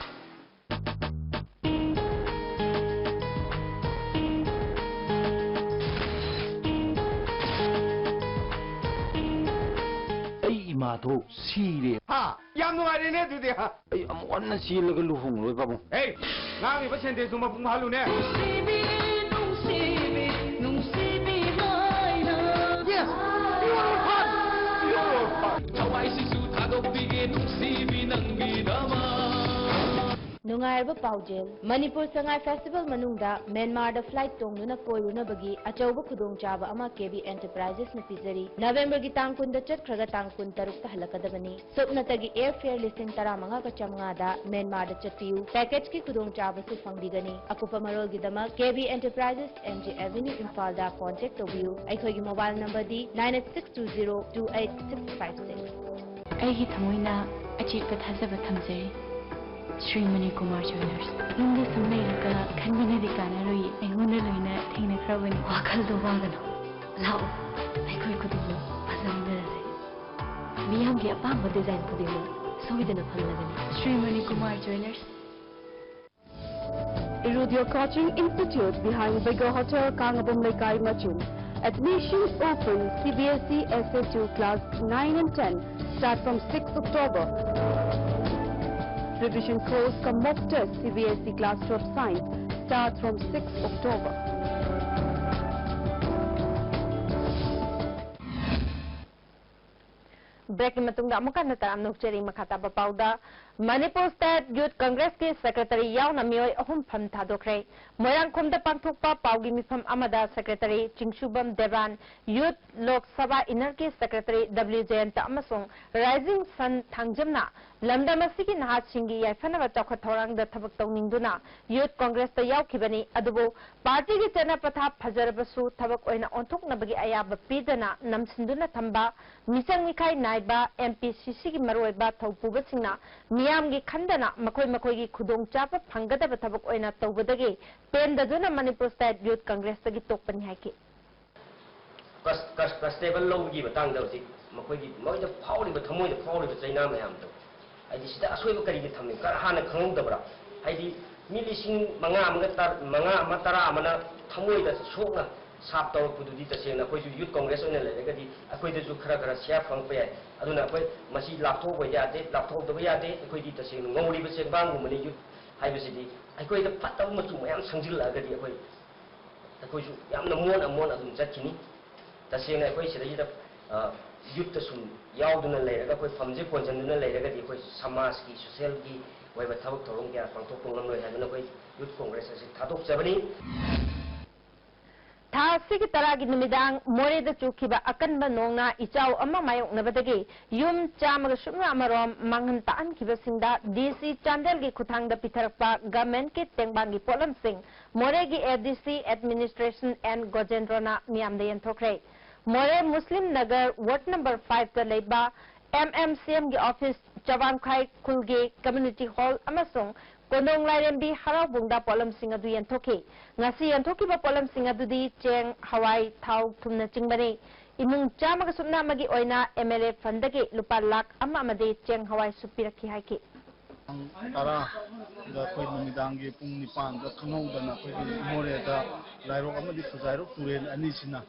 ꯑꯩ ꯏꯃꯥꯗꯣ ꯁꯤꯔꯦ꯫ ꯍꯥ? ꯌꯥꯝ ꯅꯨꯡꯉꯥꯏꯔꯦꯅꯦ ꯑꯗꯨꯗꯤ, ꯍꯥ? ꯑꯩ ꯑꯃꯨꯛ ꯍꯟꯅ ꯆꯦꯜꯂꯒ ꯂꯨꯍꯣꯡꯂꯣꯏ, ꯄꯥꯕꯨꯡ꯫ ꯑꯦ, ꯉꯥꯡꯉꯤꯕ ꯁꯦꯟꯇꯦꯟꯁꯇꯨ ꯃꯄꯨꯡ ꯐꯥꯍꯜꯂꯨꯅꯦ꯫ ꯅꯨꯡꯁꯤꯕꯤ, ꯅꯨꯡꯁꯤꯕꯤ, ꯅꯨꯡꯁꯤꯕꯤ ꯍꯥꯏꯅ꯫ Yes, pure orphan, pure orphan. ꯊꯋꯥꯏꯁꯤꯁꯨ ꯊꯥꯗꯣꯛꯄꯤꯒꯦ ꯅꯨꯡꯁꯤꯕꯤ ꯅꯪꯒꯤꯗꯃꯛ꯫ ꯅꯨꯡꯉꯥꯏꯔꯕ ꯄꯥꯎꯖꯦꯜ, ꯃꯅꯤꯄꯨꯔ ꯁꯉꯥꯏ ꯐꯦꯁꯇꯤꯚꯦꯜ ꯃꯅꯨꯡꯗ ꯃ꯭ꯌꯥꯟꯃꯥꯔꯗ ꯐ꯭ꯂꯥꯏꯠ ꯇꯣꯡꯗꯨꯅ ꯀꯣꯏꯔꯨꯅꯕꯒꯤ ꯑꯆꯧꯕ ꯈꯨꯗꯣꯡꯆꯥꯕ ꯑꯃ ꯀꯦ ꯕꯤ ꯑꯦꯟꯇꯔꯄ꯭ꯔꯥꯏꯖꯦꯁꯅ ꯄꯤꯖꯔꯤ꯫ ꯅꯕꯦꯝꯕꯔꯒꯤ ꯇꯥꯡ ꯀꯨꯟꯗ ꯆꯠꯈ꯭ꯔꯒ ꯇꯥꯡ ꯀꯨꯟꯇꯔꯨꯛꯇ ꯍꯜꯂꯛꯀꯗꯕꯅꯤ꯫ ꯁꯨꯞꯅꯇꯒꯤ ꯑꯦꯌꯔ ꯐꯦꯌꯔ ꯂꯤꯁꯤꯡ ꯇꯔꯥꯃꯉꯥꯒ ꯆꯥꯝꯃꯉꯥꯗ ꯃ꯭ꯌꯥꯟꯃꯥꯔꯗ ꯆꯠꯄꯤꯌꯨ꯫ ꯄꯦꯀꯦꯖꯀꯤ ꯈꯨꯗꯣꯡꯆꯥꯕꯁꯨ ꯐꯪꯕꯤꯒꯅꯤ꯫ ꯑꯀꯨꯞꯄ ꯃꯔꯣꯜꯒꯤꯗꯃꯛ ꯀꯦ ꯕꯤ ꯑꯦꯟꯇꯔꯄ꯭ꯔꯥꯏꯖꯦꯁ, ꯑꯦꯝ ꯖꯤ ꯑꯦꯚꯦꯅ꯭ꯌꯨ, ꯏꯝꯐꯥꯜꯗ ꯀꯣꯟꯇꯦꯛ ꯇꯧꯕꯤꯌꯨ꯫ ꯑꯩꯈꯣꯏꯒꯤ mobile ꯅꯝꯕꯔꯗꯤ nine eight six two zero two eight six five six꯫ ꯑꯩꯒꯤ ꯊꯃꯣꯏꯅ ꯑꯆꯦꯠꯄ ꯊꯥꯖꯕ ꯊꯝꯖꯔꯤ꯫ ꯁ꯭ꯔꯤ ꯃꯅꯤꯀꯨꯃꯥꯔ ꯖ꯭ꯋꯦꯂꯔꯁ꯫ ꯌꯨꯝꯗ ꯁꯨꯝ ꯂꯩꯔꯒ ꯈꯟꯕꯅꯗꯤ ꯀꯥꯟꯅꯔꯣꯏꯌꯦ꯫ ꯑꯩꯉꯣꯟꯗ ꯂꯣꯏꯅ ꯊꯦꯡꯅꯈ꯭ꯔꯕꯅꯤ꯫ ꯋꯥꯈꯜꯗꯣ ꯋꯥꯒꯅꯨ꯫ ꯂꯥꯛꯑꯣ, ꯑꯩꯈꯣꯏ ꯈꯨꯗꯤꯡꯃꯛ ꯐꯖꯃꯤꯟꯅꯔꯁꯦ꯫ ꯃꯤꯌꯥꯝꯒꯤ ꯑꯄꯥꯝꯕ design ꯈꯨꯗꯤꯡꯃꯛ ꯁꯣꯏꯗꯅ ꯐꯪꯂꯒꯅꯤ꯫ Shri Manikumar ꯖ꯭ꯋꯦꯂꯔꯁ꯫ Erudio Coaching Institute behind Bigger Hotel, Kangabom Leikai, Machung. Admissions open. C B S E S A two class nine and ten start from sixth October. Revision course cum mock test, C B S E class twelve science, start from sixth October. Breakꯀꯤ ꯃꯇꯨꯡꯗ ꯑꯃꯨꯛ ꯍꯟꯅ ꯇꯔꯥꯝꯅ ꯑꯣꯛꯆꯔꯤ꯫ ꯃꯈꯥ ꯇꯥꯕ ꯄꯥꯎꯗ, Manipur State Youth Congressꯀꯤ secretary ꯌꯥꯎꯅ ꯃꯤꯑꯣꯏ ꯑꯍꯨꯝ ꯐꯝ ꯊꯥꯗꯣꯛꯈ꯭ꯔꯦ꯫ ꯃꯣꯏꯔꯥꯡꯈꯣꯝꯗ ꯄꯥꯡꯊꯣꯛꯄ ꯄꯥꯎꯒꯤ ꯃꯤꯐꯝ ꯑꯃꯗ secretary ꯆꯤꯡꯁꯨꯕꯝ Devan, Youth Lok Sabha innerꯀꯤ secretary W ꯖꯌꯟꯇ ꯑꯃꯁꯨꯡ Rising Sun ꯊꯥꯡꯖꯝꯅ ꯂꯝꯗꯝ ꯑꯁꯤꯒꯤ ꯅꯍꯥꯁꯤꯡꯒꯤ ꯌꯥꯏꯐꯅꯕ ꯆꯥꯎꯈꯠ ꯊꯧꯔꯥꯡꯗ ꯊꯕꯛ ꯇꯧꯅꯤꯡꯗꯨꯅ Youth Congressꯇ ꯌꯥꯎꯈꯤꯕꯅꯤ꯫ ꯑꯗꯨꯕꯨ partyꯒꯤ ꯆꯠꯅ ꯄꯊꯥꯞ ꯐꯖꯔꯕꯁꯨ ꯊꯕꯛ ꯑꯣꯏꯅ ꯑꯣꯟꯊꯣꯛꯅꯕꯒꯤ ꯑꯌꯥꯕ ꯄꯤꯗꯅ ꯅꯝꯁꯤꯟꯗꯨꯅ ꯊꯝꯕ, ꯃꯤꯆꯪ ꯃꯤꯈꯥꯏ ꯅꯥꯏꯕ M P C Cꯒꯤ ꯃꯔꯨꯑꯣꯏꯕ ꯊꯧꯄꯨꯕꯁꯤꯡꯅ ꯃꯤꯌꯥꯝꯒꯤ ꯈꯟꯗꯅ ꯃꯈꯣꯏ ꯃꯈꯣꯏꯒꯤ ꯈꯨꯗꯣꯡꯆꯥꯕ ꯐꯪꯒꯗꯕ ꯊꯕꯛ ꯑꯣꯏꯅ ꯇꯧꯕꯗꯒꯤ ꯄꯦꯟꯗꯗꯨꯅ ꯃꯅꯤꯄꯨꯔ State Youth Congressꯇꯒꯤ ꯇꯣꯛꯄꯅꯤ ꯍꯥꯏꯈꯤ꯫ ꯀꯟꯁꯇꯦꯕꯜ ꯂꯧꯕꯒꯤ ꯃꯇꯥꯡꯗ ꯍꯧꯖꯤꯛ ꯃꯈꯣꯏꯒꯤ ꯃꯣꯏꯗ ꯐꯥꯎꯔꯤꯕ, ꯊꯃꯣꯏꯗ ꯐꯥꯎꯔꯤꯕ ꯆꯩꯅꯥ ꯃꯌꯥꯝꯗꯣ, ꯍꯥꯏꯗꯤ ꯁꯤꯗ ꯑꯁꯣꯏꯕ ꯀꯔꯤꯒꯤ ꯊꯝꯃꯤ? ꯀꯔ-, ꯍꯥꯟꯅ ꯈꯪꯍꯧꯗꯕ꯭ꯔꯥ? ꯍꯥꯏꯗꯤ ꯃꯤ ꯂꯤꯁꯤꯡ ꯃꯉꯥ ꯑꯃꯒ ꯇꯔ-, ꯃꯉꯥ ꯑꯃ, ꯇꯔꯥ ꯑꯃꯅ ꯊꯃꯣꯏꯗ ꯁꯣꯛꯅ ꯁꯥꯞ ꯇꯧꯔꯛꯄꯗꯨꯗꯤ ꯇꯁꯦꯡꯅ ꯑꯩꯈꯣꯏꯁꯨ Youth Congress ꯑꯣꯏꯅ ꯂꯩꯔꯒꯗꯤ ꯑꯩꯈꯣꯏꯗꯁꯨ ꯈꯔ ꯈꯔ ꯁꯦꯌꯥꯔ ꯐꯪꯉꯛꯄ ꯌꯥꯏ꯫ ꯑꯗꯨꯅ ꯑꯩꯈꯣꯏ ꯃꯁꯤ ꯂꯥꯞꯊꯣꯛꯄ ꯌꯥꯗꯦ, ꯂꯥꯞꯊꯣꯛꯍꯧꯗꯕ ꯌꯥꯗꯦ꯫ ꯑꯩꯈꯣꯏꯗꯤ ꯇꯁꯦꯡꯅ ꯉꯧꯔꯤꯕ ꯆꯦꯡꯕꯥꯡꯒꯨꯝꯕꯅꯤ꯫ Youth ꯍꯥꯏꯕꯁꯤꯗꯤ ꯑꯩꯈꯣꯏꯗ ꯐꯠꯇꯕ ꯃꯆꯨ ꯃꯌꯥꯝ ꯁꯪꯖꯤꯜꯂꯛꯑꯒꯗꯤ ꯑꯩꯈꯣꯏ, ꯑꯩꯈꯣꯏꯁꯨ ꯌꯥꯝꯅ ꯃꯣꯟ ꯑꯃꯣꯟ ꯑꯗꯨꯝ ꯆꯠꯈꯤꯅꯤ꯫ ꯇꯁꯦꯡꯅ ꯑꯩꯈꯣꯏ ꯁꯤꯗꯩꯁꯤꯗ, ꯑ, youthꯇ ꯁꯨꯝ ꯌꯥꯎꯗꯨꯅ ꯂꯩꯔꯒ, ꯑꯩꯈꯣꯏ ꯐꯝꯁꯦ ꯀꯣꯟꯁꯤꯟꯗꯨꯅ ꯂꯩꯔꯒꯗꯤ ꯑꯩꯈꯣꯏ ꯁꯃꯥꯖꯀꯤ, socialꯒꯤ ꯑꯣꯏꯕ ꯊꯕꯛ ꯊꯧꯔꯝ ꯀꯌꯥ ꯄꯥꯡꯊꯣꯛꯄ ꯉꯝꯂꯣꯏ ꯍꯥꯏꯗꯨꯅ ꯑꯩꯈꯣꯏ Youth Congress ꯑꯁꯤ ꯊꯥꯗꯣꯛꯆꯕꯅꯤ꯫ ꯊꯥ ꯑꯁꯤꯒꯤ ꯇꯔꯥꯒꯤ ꯅꯨꯃꯤꯗꯥꯡ ꯃꯣꯔꯦꯗ ꯆꯨꯈꯤꯕ ꯑꯀꯟꯕ ꯅꯣꯡꯅ ꯏꯆꯥꯎ ꯑꯃ ꯃꯥꯌꯣꯛꯅꯕꯗꯒꯤ ꯌꯨꯝ ꯆꯥꯝꯃꯒ ꯁꯨꯞꯅ ꯑꯃꯔꯣꯝ ꯃꯥꯡꯍꯟ ꯇꯥꯛꯍꯟꯈꯤꯕꯁꯤꯡꯗ D C ꯆꯥꯟꯗꯦꯜꯒꯤ ꯈꯨꯠꯊꯥꯡꯗ ꯄꯤꯊꯔꯛꯄ governmentꯀꯤ ꯇꯦꯡꯕꯥꯡꯒꯤ ꯄꯣꯠꯂꯝꯁꯤꯡ ꯃꯣꯔꯦꯒꯤ A D C administration N ꯒꯣꯖꯦꯟꯗ꯭ꯔꯣꯅ ꯃꯤꯌꯥꯝꯗ ꯌꯦꯟꯊꯣꯛꯈ꯭ꯔꯦ꯫ ꯃꯣꯔꯦ ꯃꯨꯁꯂꯤꯝ ꯅꯒꯔ ward number fiveꯇ ꯂꯩꯕ M M C Mꯒꯤ office, ꯆꯕꯥꯡꯈꯥꯏ ꯈꯨꯜꯒꯤ community hall ꯑꯃꯁꯨꯡ ꯀꯣꯟꯗꯣꯡ ꯂꯥꯏꯔꯦꯝꯕꯤ ꯍꯔꯥꯎꯕꯨꯡꯗ ꯄꯣꯠꯂꯝꯁꯤꯡ ꯑꯗꯨ ꯌꯦꯟꯊꯣꯛꯈꯤ꯫ ꯉꯁꯤ ꯌꯦꯟꯊꯣꯛꯈꯤꯕ ꯄꯣꯠꯂꯝꯁꯤꯡ ꯑꯗꯨꯗꯤ ꯆꯦꯡ, ꯍꯋꯥꯏ, ꯊꯥꯎ, ꯊꯨꯝꯅꯆꯤꯡꯕꯅꯤ꯫ ꯏꯃꯨꯡ ꯆꯥꯝꯃꯒ ꯁꯨꯞꯅ ꯑꯃꯒꯤ ꯑꯣꯏꯅ ꯑꯦꯝ ꯑꯦꯜ ꯑꯦ ꯐꯟꯗꯒꯤ ꯂꯨꯄꯥ ꯂꯥꯈ ꯑꯃ ꯑꯃꯗꯤ ꯆꯦꯡ ꯍꯋꯥꯏꯁꯨ ꯄꯤꯔꯛꯈꯤ ꯍꯥꯏꯈꯤ꯫ ꯄꯨꯡ ꯇꯔꯥꯗ ꯑꯩꯈꯣꯏ ꯅꯨꯃꯤꯗꯥꯡꯒꯤ ꯄꯨꯡ ꯅꯤꯄꯥꯟꯗ ꯈꯪꯍꯧꯗꯅ ꯑꯩꯈꯣꯏꯒꯤ ꯃꯣꯔꯦꯗ ꯂꯥꯏꯔꯣꯛ ꯑꯃꯗꯤ ꯈꯨꯖꯥꯏꯔꯣꯛ ꯇꯨꯔꯦꯜ ꯑꯅꯤꯁꯤꯅ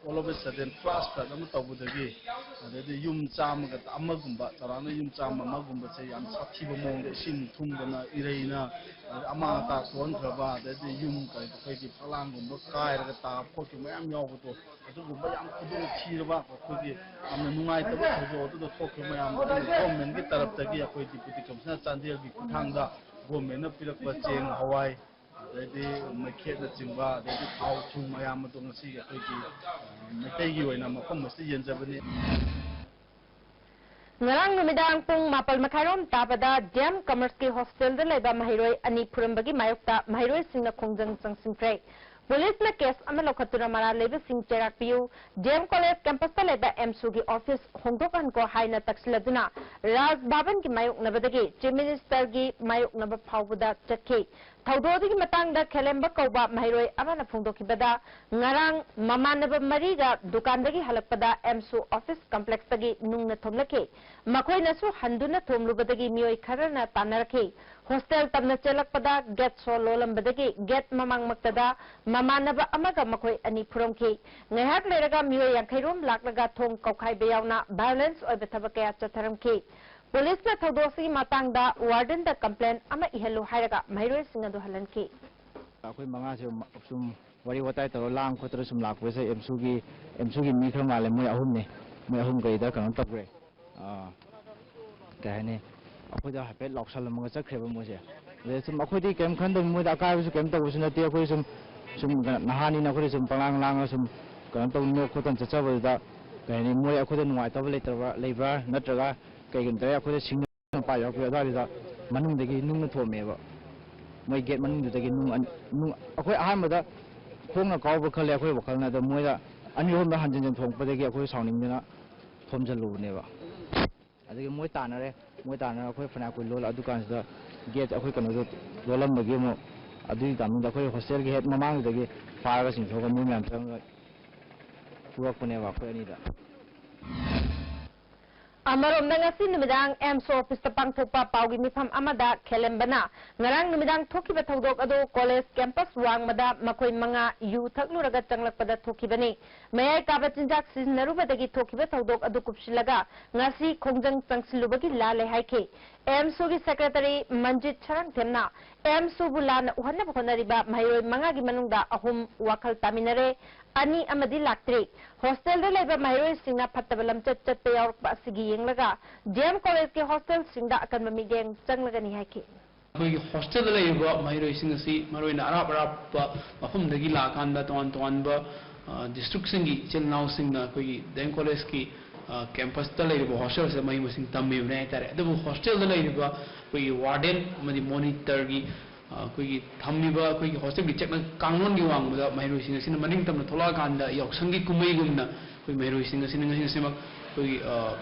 all of a sudden flash flood ꯑꯃ ꯇꯧꯕꯗꯒꯤ, ꯑꯗꯩꯗꯤ ꯌꯨꯝ ꯆꯥꯝꯃꯒ ꯑꯃꯒꯨꯝꯕ, ꯆꯥꯎꯔꯥꯛꯅ ꯌꯨꯝ ꯆꯥꯝꯃ ꯑꯃꯒꯨꯝꯕꯁꯦ ꯌꯥꯝ ꯁꯥꯊꯤꯕ ꯃꯑꯣꯡꯗ ꯏꯁꯤꯡ ꯊꯨꯝꯗꯅ, ꯏꯔꯩꯅ, ꯑꯗꯩ ꯑꯃꯥꯡ ꯑꯇꯥ ꯊꯣꯛꯍꯟꯈ꯭ꯔꯕ, ꯑꯗꯩꯗꯤ ꯌꯨꯝ ꯀꯩ-, ꯑꯩꯈꯣꯏꯒꯤ ꯐꯛꯂꯥꯡꯒꯨꯝꯕ ꯀꯥꯏꯔꯒ ꯇꯥꯕ ꯈꯣꯠꯈꯤꯕ ꯃꯌꯥꯝ ꯌꯥꯎꯕꯗꯣ, ꯑꯗꯨꯒꯨꯝꯕ ꯌꯥꯝ ꯈꯨꯗꯣꯡ ꯊꯤꯔꯕ, ꯑꯩꯈꯣꯏꯒꯤ ꯌꯥꯝꯅ ꯅꯨꯡꯉꯥꯏꯇꯕ ꯊꯧꯗꯣꯛ ꯑꯗꯨꯗ ꯊꯣꯛꯈꯤꯕ ꯃꯌꯥꯝꯗꯣ ꯑꯩꯈꯣꯏ ꯒꯣꯔꯃꯦꯟꯒꯤ ꯇꯔꯞꯇꯒꯤ ꯑꯩꯈꯣꯏ ꯗꯤꯄꯨꯇꯤ ꯀꯃꯤꯁꯅꯔ ꯆꯥꯟꯗꯦꯜꯒꯤ ꯈꯨꯠꯊꯥꯡꯗ ꯒꯣꯔꯃꯦꯟꯅ ꯄꯤꯔꯛꯄ ꯆꯦꯡ, ꯍꯋꯥꯏ, ꯑꯗꯩꯗꯤ ꯃꯩꯈꯦꯠꯅꯆꯤꯡꯕ, ꯑꯗꯩꯗꯤ ꯊꯥꯎ ꯊꯨꯝ ꯃꯌꯥꯝ ꯑꯗꯣ ꯉꯁꯤꯒꯤ ꯑꯩꯈꯣꯏꯒꯤ, ꯑ, ꯃꯩꯇꯩꯒꯤ ꯑꯣꯏꯅ ꯃꯐꯝ ꯑꯁꯤꯗ ꯌꯦꯟꯖꯕꯅꯤ꯫ ꯉꯔꯥꯡ ꯅꯨꯃꯤꯗꯥꯡ ꯄꯨꯡ ꯃꯥꯄꯜ ꯃꯈꯥꯏꯔꯣꯝ ꯇꯥꯕꯗ ꯗꯤ ꯑꯦꯝ ꯀꯃꯔꯁꯀꯤ ꯍꯣꯁꯇꯦꯜꯗ ꯂꯩꯕ ꯃꯍꯩꯔꯣꯏ ꯑꯅꯤ ꯐꯨꯔꯝꯕꯒꯤ ꯃꯥꯌꯣꯛꯇ ꯃꯍꯩꯔꯣꯏꯁꯤꯡꯅ ꯈꯣꯡꯖꯪ ꯆꯪꯁꯤꯟꯈ꯭ꯔꯦ꯫ ꯄꯨꯂꯤꯁꯅ ꯀꯦꯁ ꯑꯃ ꯂꯧꯈꯠꯇꯨꯅ ꯃꯔꯥꯜ ꯂꯩꯕꯁꯤꯡ ꯆꯩꯔꯥꯛ ꯄꯤꯌꯨ, ꯗꯤ ꯑꯦꯝ ꯀꯣꯂꯦꯖ ꯀꯦꯝꯄꯁꯇ ꯂꯩꯕ ꯑꯦꯝꯁꯨꯒꯤ ꯑꯣꯐꯤꯁ ꯍꯣꯡꯗꯣꯛꯍꯟꯈꯣ ꯍꯥꯏꯅ ꯇꯛꯁꯤꯜꯂꯗꯨꯅ ꯔꯥꯖ ꯚꯕꯟꯒꯤ ꯃꯥꯌꯣꯛꯅꯕꯗꯒꯤ ꯆꯤꯐ ꯃꯤꯅꯤꯁꯇꯔꯒꯤ ꯃꯥꯌꯣꯛꯅꯕ ꯐꯥꯎꯕꯗ ꯆꯠꯈꯤ꯫ ꯊꯧꯗꯣꯛ ꯑꯗꯨꯒꯤ ꯃꯇꯥꯡꯗ ꯈꯦꯂꯦꯝꯕ ꯀꯧꯕ ꯃꯍꯩꯔꯣꯏ ꯑꯃꯅ ꯐꯣꯡꯗꯣꯛꯈꯤꯕꯗ, ꯉꯔꯥꯡ ꯃꯃꯥꯟꯅꯕ ꯃꯔꯤꯒ ꯗꯨꯀꯥꯟꯗꯒꯤ ꯍꯜꯂꯛꯄꯗ ꯑꯦꯝꯁꯨ ꯑꯣꯐꯤꯁ ꯀꯝꯄ꯭ꯂꯦꯛꯁꯇꯒꯤ ꯅꯨꯡꯅ ꯊꯣꯝꯂꯛꯈꯤ꯫ ꯃꯈꯣꯏꯅꯁꯨ ꯍꯟꯗꯨꯅ ꯊꯣꯝꯂꯨꯕꯗꯒꯤ ꯃꯤꯑꯣꯏ ꯈꯔꯅ ꯇꯥꯟꯅꯔꯛꯈꯤ꯫ ꯍꯣꯁꯇꯦꯜ ꯇꯝꯅ ꯆꯦꯜꯂꯛꯄꯗ ꯒꯦꯠ ꯁꯣ ꯂꯣꯜꯂꯝꯕꯗꯒꯤ ꯒꯦꯠ ꯃꯃꯥꯡꯃꯛꯇꯗ ꯃꯃꯥꯟꯅꯕ ꯑꯃꯒ ꯃꯈꯣꯏ ꯑꯅꯤ ꯐꯨꯔꯝꯈꯤ꯫ ꯉꯥꯏꯍꯥꯛ ꯂꯩꯔꯒ ꯃꯤꯑꯣꯏ ꯌꯥꯡꯈꯩ ꯔꯣꯝ ꯂꯥꯛꯂꯒ ꯊꯣꯡ ꯀꯧꯈꯥꯏꯕ ꯌꯥꯎꯅ ꯚꯥꯏꯑꯣꯂꯦꯟꯁ ꯑꯣꯏꯕ ꯊꯕꯛ ꯀꯌꯥ ꯆꯠꯊꯔꯝꯈꯤ꯫ ꯄꯨꯂꯤꯁꯅ ꯊꯧꯗꯣꯛ ꯑꯁꯤꯒꯤ ꯃꯇꯥꯡꯗ ꯋꯥꯔꯗꯦꯟꯗ ꯀꯝꯄ꯭ꯂꯦꯟ ꯑꯃ ꯏꯍꯜꯂꯨ ꯍꯥꯏꯔꯒ ꯃꯍꯩꯔꯣꯏꯁꯤꯡ ꯑꯗꯨ ꯍꯜꯍꯟꯈꯤ꯫ ꯑꯩꯈꯣꯏ ꯃꯉꯥꯁꯦ ꯁꯨꯝ ꯋꯥꯔꯤ ꯋꯥꯇꯥꯏ ꯇꯧꯔ ꯂꯥꯡ ꯈꯣꯠꯇꯅ ꯁꯨꯝ ꯂꯥꯛꯄꯁꯦ ꯑꯦꯝꯁꯨꯒꯤ ꯑꯦꯝꯁꯨꯒꯤ ꯃꯤ ꯈꯔ ꯃꯥꯜꯂꯦ, ꯃꯣꯏ ꯑꯍꯨꯝꯅꯦ꯫ ꯃꯣꯏ ꯑꯍꯨꯝ ꯀꯩꯗ ꯀꯩꯅꯣ ꯇꯧꯈ꯭ꯔꯦ, ꯑꯥ, ꯀꯩ ꯍꯥꯏꯅꯤ, ꯑꯩꯈꯣꯏꯗ ꯍꯥꯏꯐꯦꯠ ꯂꯥꯎꯁꯜꯂꯝꯃꯒ ꯆꯠꯈ꯭ꯔꯦꯕ ꯃꯣꯏꯁꯦ꯫ ꯑꯗꯩ ꯁꯨꯝ ꯑꯩꯈꯣꯏꯗꯤ ꯀꯩꯝ ꯈꯟꯗꯕ, ꯃꯣꯏꯗ ꯑꯀꯥꯏꯕꯁꯨ ꯀꯩꯝ ꯇꯧꯕꯁꯨ ꯅꯠꯇꯦ꯫ ꯑꯩꯈꯣꯏ ꯁꯨꯝ ꯁꯨꯝ ꯅꯍꯥꯅꯤꯅ ꯑꯩꯈꯣꯏꯗꯤ ꯁꯨꯝ ꯄꯪꯂꯥꯡ ꯂꯥꯡꯉ ꯁꯨꯝ ꯀꯩꯅꯣ ꯇꯧ ꯅꯣꯛ ꯈꯣꯠꯇꯅ ꯆꯠꯆꯕꯗꯨꯗ, ꯀꯩ ꯍꯥꯏꯅꯤ, ꯃꯣꯏ ꯑꯩꯈꯣꯏꯗ ꯅꯨꯡꯉꯥꯏꯇꯕ ꯂꯩꯇ꯭ꯔꯕ ꯂꯩꯕ꯭ꯔꯥ, ꯅꯠꯇ꯭ꯔꯒ ꯀꯩꯒꯤꯅꯣ ꯇꯧꯔꯦ, ꯑꯩꯈꯣꯏꯗ ꯁꯤꯡꯅ ꯄꯥꯏ ꯌꯥꯎꯔꯛꯄ ꯑꯗꯨꯋꯥꯏꯗꯨꯗ ꯃꯅꯨꯡꯗꯒꯤ ꯅꯨꯡꯅ ꯊꯣꯝꯃꯦꯕ꯫ ꯃꯣꯏ ꯒꯦꯠ ꯃꯅꯨꯡꯗꯨꯗꯒꯤ ꯅꯨꯡ ꯑꯅꯤ-, ꯅꯨꯡ, ꯑꯩꯈꯣꯏ ꯑꯍꯥꯟꯕꯗ ꯈꯣꯡꯅ ꯀꯥꯎꯕ ꯈꯜꯂꯦ ꯑꯩꯈꯣꯏ ꯋꯥꯈꯜꯅ, ꯑꯗꯣ ꯃꯣꯏꯗ ꯑꯅꯤ ꯑꯍꯨꯝꯗ ꯍꯟꯖꯤꯟ ꯍꯟꯖꯤꯟ ꯊꯣꯝꯃꯛꯄꯗꯒꯤ ꯑꯩꯈꯣꯏ ꯁꯥꯎꯅꯤꯡꯗꯅ ꯊꯣꯝꯖꯤꯜꯂꯨꯕꯅꯦꯕ꯫ ꯑꯗꯒꯤ ꯃꯣꯏ ꯇꯥꯟꯅꯔꯦ, ꯃꯣꯏ ꯇꯥꯟꯅꯔꯒ ꯑꯩꯈꯣꯏ ꯐꯅꯌꯥꯝ ꯀꯨꯏ ꯂꯣꯜꯂꯦ꯫ ꯑꯗꯨꯀꯥꯟꯁꯤꯗ ꯒꯦꯠ ꯑꯩꯈꯣꯏ ꯀꯩꯅꯣꯗꯣ ꯂꯣꯜꯂꯝꯕꯒꯤ ꯑꯃꯨꯛ ꯑꯗꯨꯒꯤ ꯇꯥꯏꯃꯤꯡꯗ ꯑꯩꯈꯣꯏ ꯍꯣꯁꯇꯦꯜꯒꯤ ꯍꯦꯠ ꯃꯃꯥꯡꯗꯨꯗꯒꯤ ꯐꯥꯔꯒ ꯆꯤꯡꯊꯣꯛꯑꯒ ꯃꯣꯏ ꯃꯌꯥꯝ ꯆꯪꯉꯒ ꯄꯨꯔꯛꯄꯅꯦꯕ ꯑꯩꯈꯣꯏ ꯑꯅꯤꯗ꯫ ꯑꯃꯔꯣꯝꯗ, ꯉꯁꯤ ꯅꯨꯃꯤꯗꯥꯡ ꯑꯦꯝꯁ ꯑꯣꯐꯤꯁꯇ ꯄꯥꯡꯊꯣꯛꯄ ꯄꯥꯎꯒꯤ ꯃꯤꯐꯝ ꯑꯃꯗ ꯈꯦꯂꯦꯝꯕꯅ ꯉꯔꯥꯡ ꯅꯨꯃꯤꯗꯥꯡ ꯊꯣꯛꯈꯤꯕ ꯊꯧꯗꯣꯛ ꯑꯗꯨ ꯀꯣꯂꯦꯖ ꯀꯦꯝꯄꯁ ꯋꯥꯡꯃꯗ ꯃꯈꯣꯏ ꯃꯉꯥ ꯌꯨ ꯊꯛꯂꯨꯔꯒ ꯆꯪꯂꯛꯄꯗ ꯊꯣꯛꯈꯤꯕꯅꯤ꯫ ꯃꯌꯥꯏ ꯀꯥꯕ ꯆꯤꯟꯖꯥꯛ ꯁꯤꯖꯤꯟꯅꯔꯨꯕꯗꯒꯤ ꯊꯣꯛꯈꯤꯕ ꯊꯧꯗꯣꯛ ꯑꯗꯨ ꯀꯨꯞꯁꯤꯜꯂꯒ ꯉꯁꯤ ꯈꯣꯡꯖꯪ ꯆꯪꯁꯤꯜꯂꯨꯕꯒꯤ ꯂꯥꯜꯂꯦ ꯍꯥꯏꯈꯤ꯫ ꯑꯦꯝꯁꯨꯒꯤ ꯁꯦꯀ꯭ꯔꯦꯇꯔꯤ ꯃꯟꯖꯤꯠ ꯁꯔꯪꯊꯦꯝꯅ ꯑꯦꯝꯁꯨꯕꯨ ꯂꯥꯟꯅ ꯎꯍꯟꯅꯕ ꯍꯣꯠꯅꯔꯤꯕ ꯃꯍꯩꯔꯣꯏ ꯃꯉꯥꯒꯤ ꯃꯅꯨꯡꯗ ꯑꯍꯨꯝ ꯋꯥꯈꯜ ꯇꯥꯃꯤꯟꯅꯔꯦ, ꯑꯅꯤ ꯑꯃꯗꯤ ꯂꯥꯛꯇ꯭ꯔꯤ꯫ ꯍꯣꯁꯇꯦꯜꯗ ꯂꯩꯕ ꯃꯍꯩꯔꯣꯏꯁꯤꯡꯅ ꯐꯠꯇꯕ ꯂꯝꯆꯠ ꯆꯠꯄ ꯌꯥꯎꯔꯛꯄ ꯑꯁꯤꯒꯤ ꯌꯦꯡꯂꯒ ꯗꯤ ꯑꯦꯝ ꯀꯣꯂꯦꯖꯀꯤ ꯍꯣꯁꯇꯦꯜꯁꯤꯡꯗ ꯑꯀꯟꯕ ꯃꯤꯠꯌꯦꯡ ꯆꯪꯂꯒꯅꯤ ꯍꯥꯏꯈꯤ꯫ ꯑꯩꯈꯣꯏꯒꯤ ꯍꯣꯁꯇꯦꯜꯗ ꯂꯩꯔꯤꯕ ꯃꯍꯩꯔꯣꯏꯁꯤꯡ ꯑꯁꯤ ꯃꯔꯨꯑꯣꯏꯅ ꯑꯔꯥꯞ ꯑꯔꯥꯞꯄ ꯃꯐꯝꯗꯒꯤ ꯂꯥꯛꯑꯀꯥꯟꯗ ꯇꯣꯉꯥꯟ ꯇꯣꯉꯥꯟꯕ ꯗꯤꯁꯇ꯭ꯔꯤꯛꯁꯤꯡꯒꯤ ꯏꯆꯤꯜ ꯏꯅꯥꯎꯁꯤꯡꯅ ꯑꯩꯈꯣꯏꯒꯤ ꯗꯤ ꯑꯦꯝ ꯀꯣꯂꯦꯖꯀꯤ ꯀꯦꯝꯄꯁꯇ ꯂꯩꯔꯤꯕ ꯍꯣꯁꯇꯦꯜꯁꯤꯗ ꯃꯍꯩ ꯃꯁꯤꯡ ꯇꯝꯃꯤꯕꯅꯦ ꯍꯥꯏꯇꯥꯔꯦ꯫ ꯑꯗꯨꯕꯨ ꯍꯣꯁꯇꯦꯜꯗ ꯂꯩꯔꯤꯕ ꯑꯩꯈꯣꯏꯒꯤ ꯋꯥꯔꯗꯦꯟ ꯑꯃꯗꯤ ꯃꯣꯅꯤꯇꯔꯒꯤ ꯑꯩꯈꯣꯏꯒꯤ ꯊꯝꯃꯤꯕ ꯑꯩꯈꯣꯏꯒꯤ ꯍꯣꯁꯇꯦꯜꯒꯤ ꯆꯠꯅ ꯀꯥꯡꯂꯣꯟꯒꯤ ꯋꯥꯡꯃꯗ ꯃꯍꯩꯔꯣꯏꯁꯤꯡ ꯑꯁꯤꯅ ꯃꯅꯤꯡ ꯇꯝꯅ ꯊꯣꯛꯂꯛꯑꯀꯥꯟꯗ ꯌꯥꯎꯁꯪꯒꯤ ꯀꯨꯝꯍꯩꯒꯨꯝꯅ ꯑꯩꯈꯣꯏ ꯃꯍꯩꯔꯣꯏꯁꯤꯡ ꯑꯁꯤꯅ ꯉꯁꯤ ꯉꯁꯤꯃꯛ ꯑꯩꯈꯣꯏꯒꯤ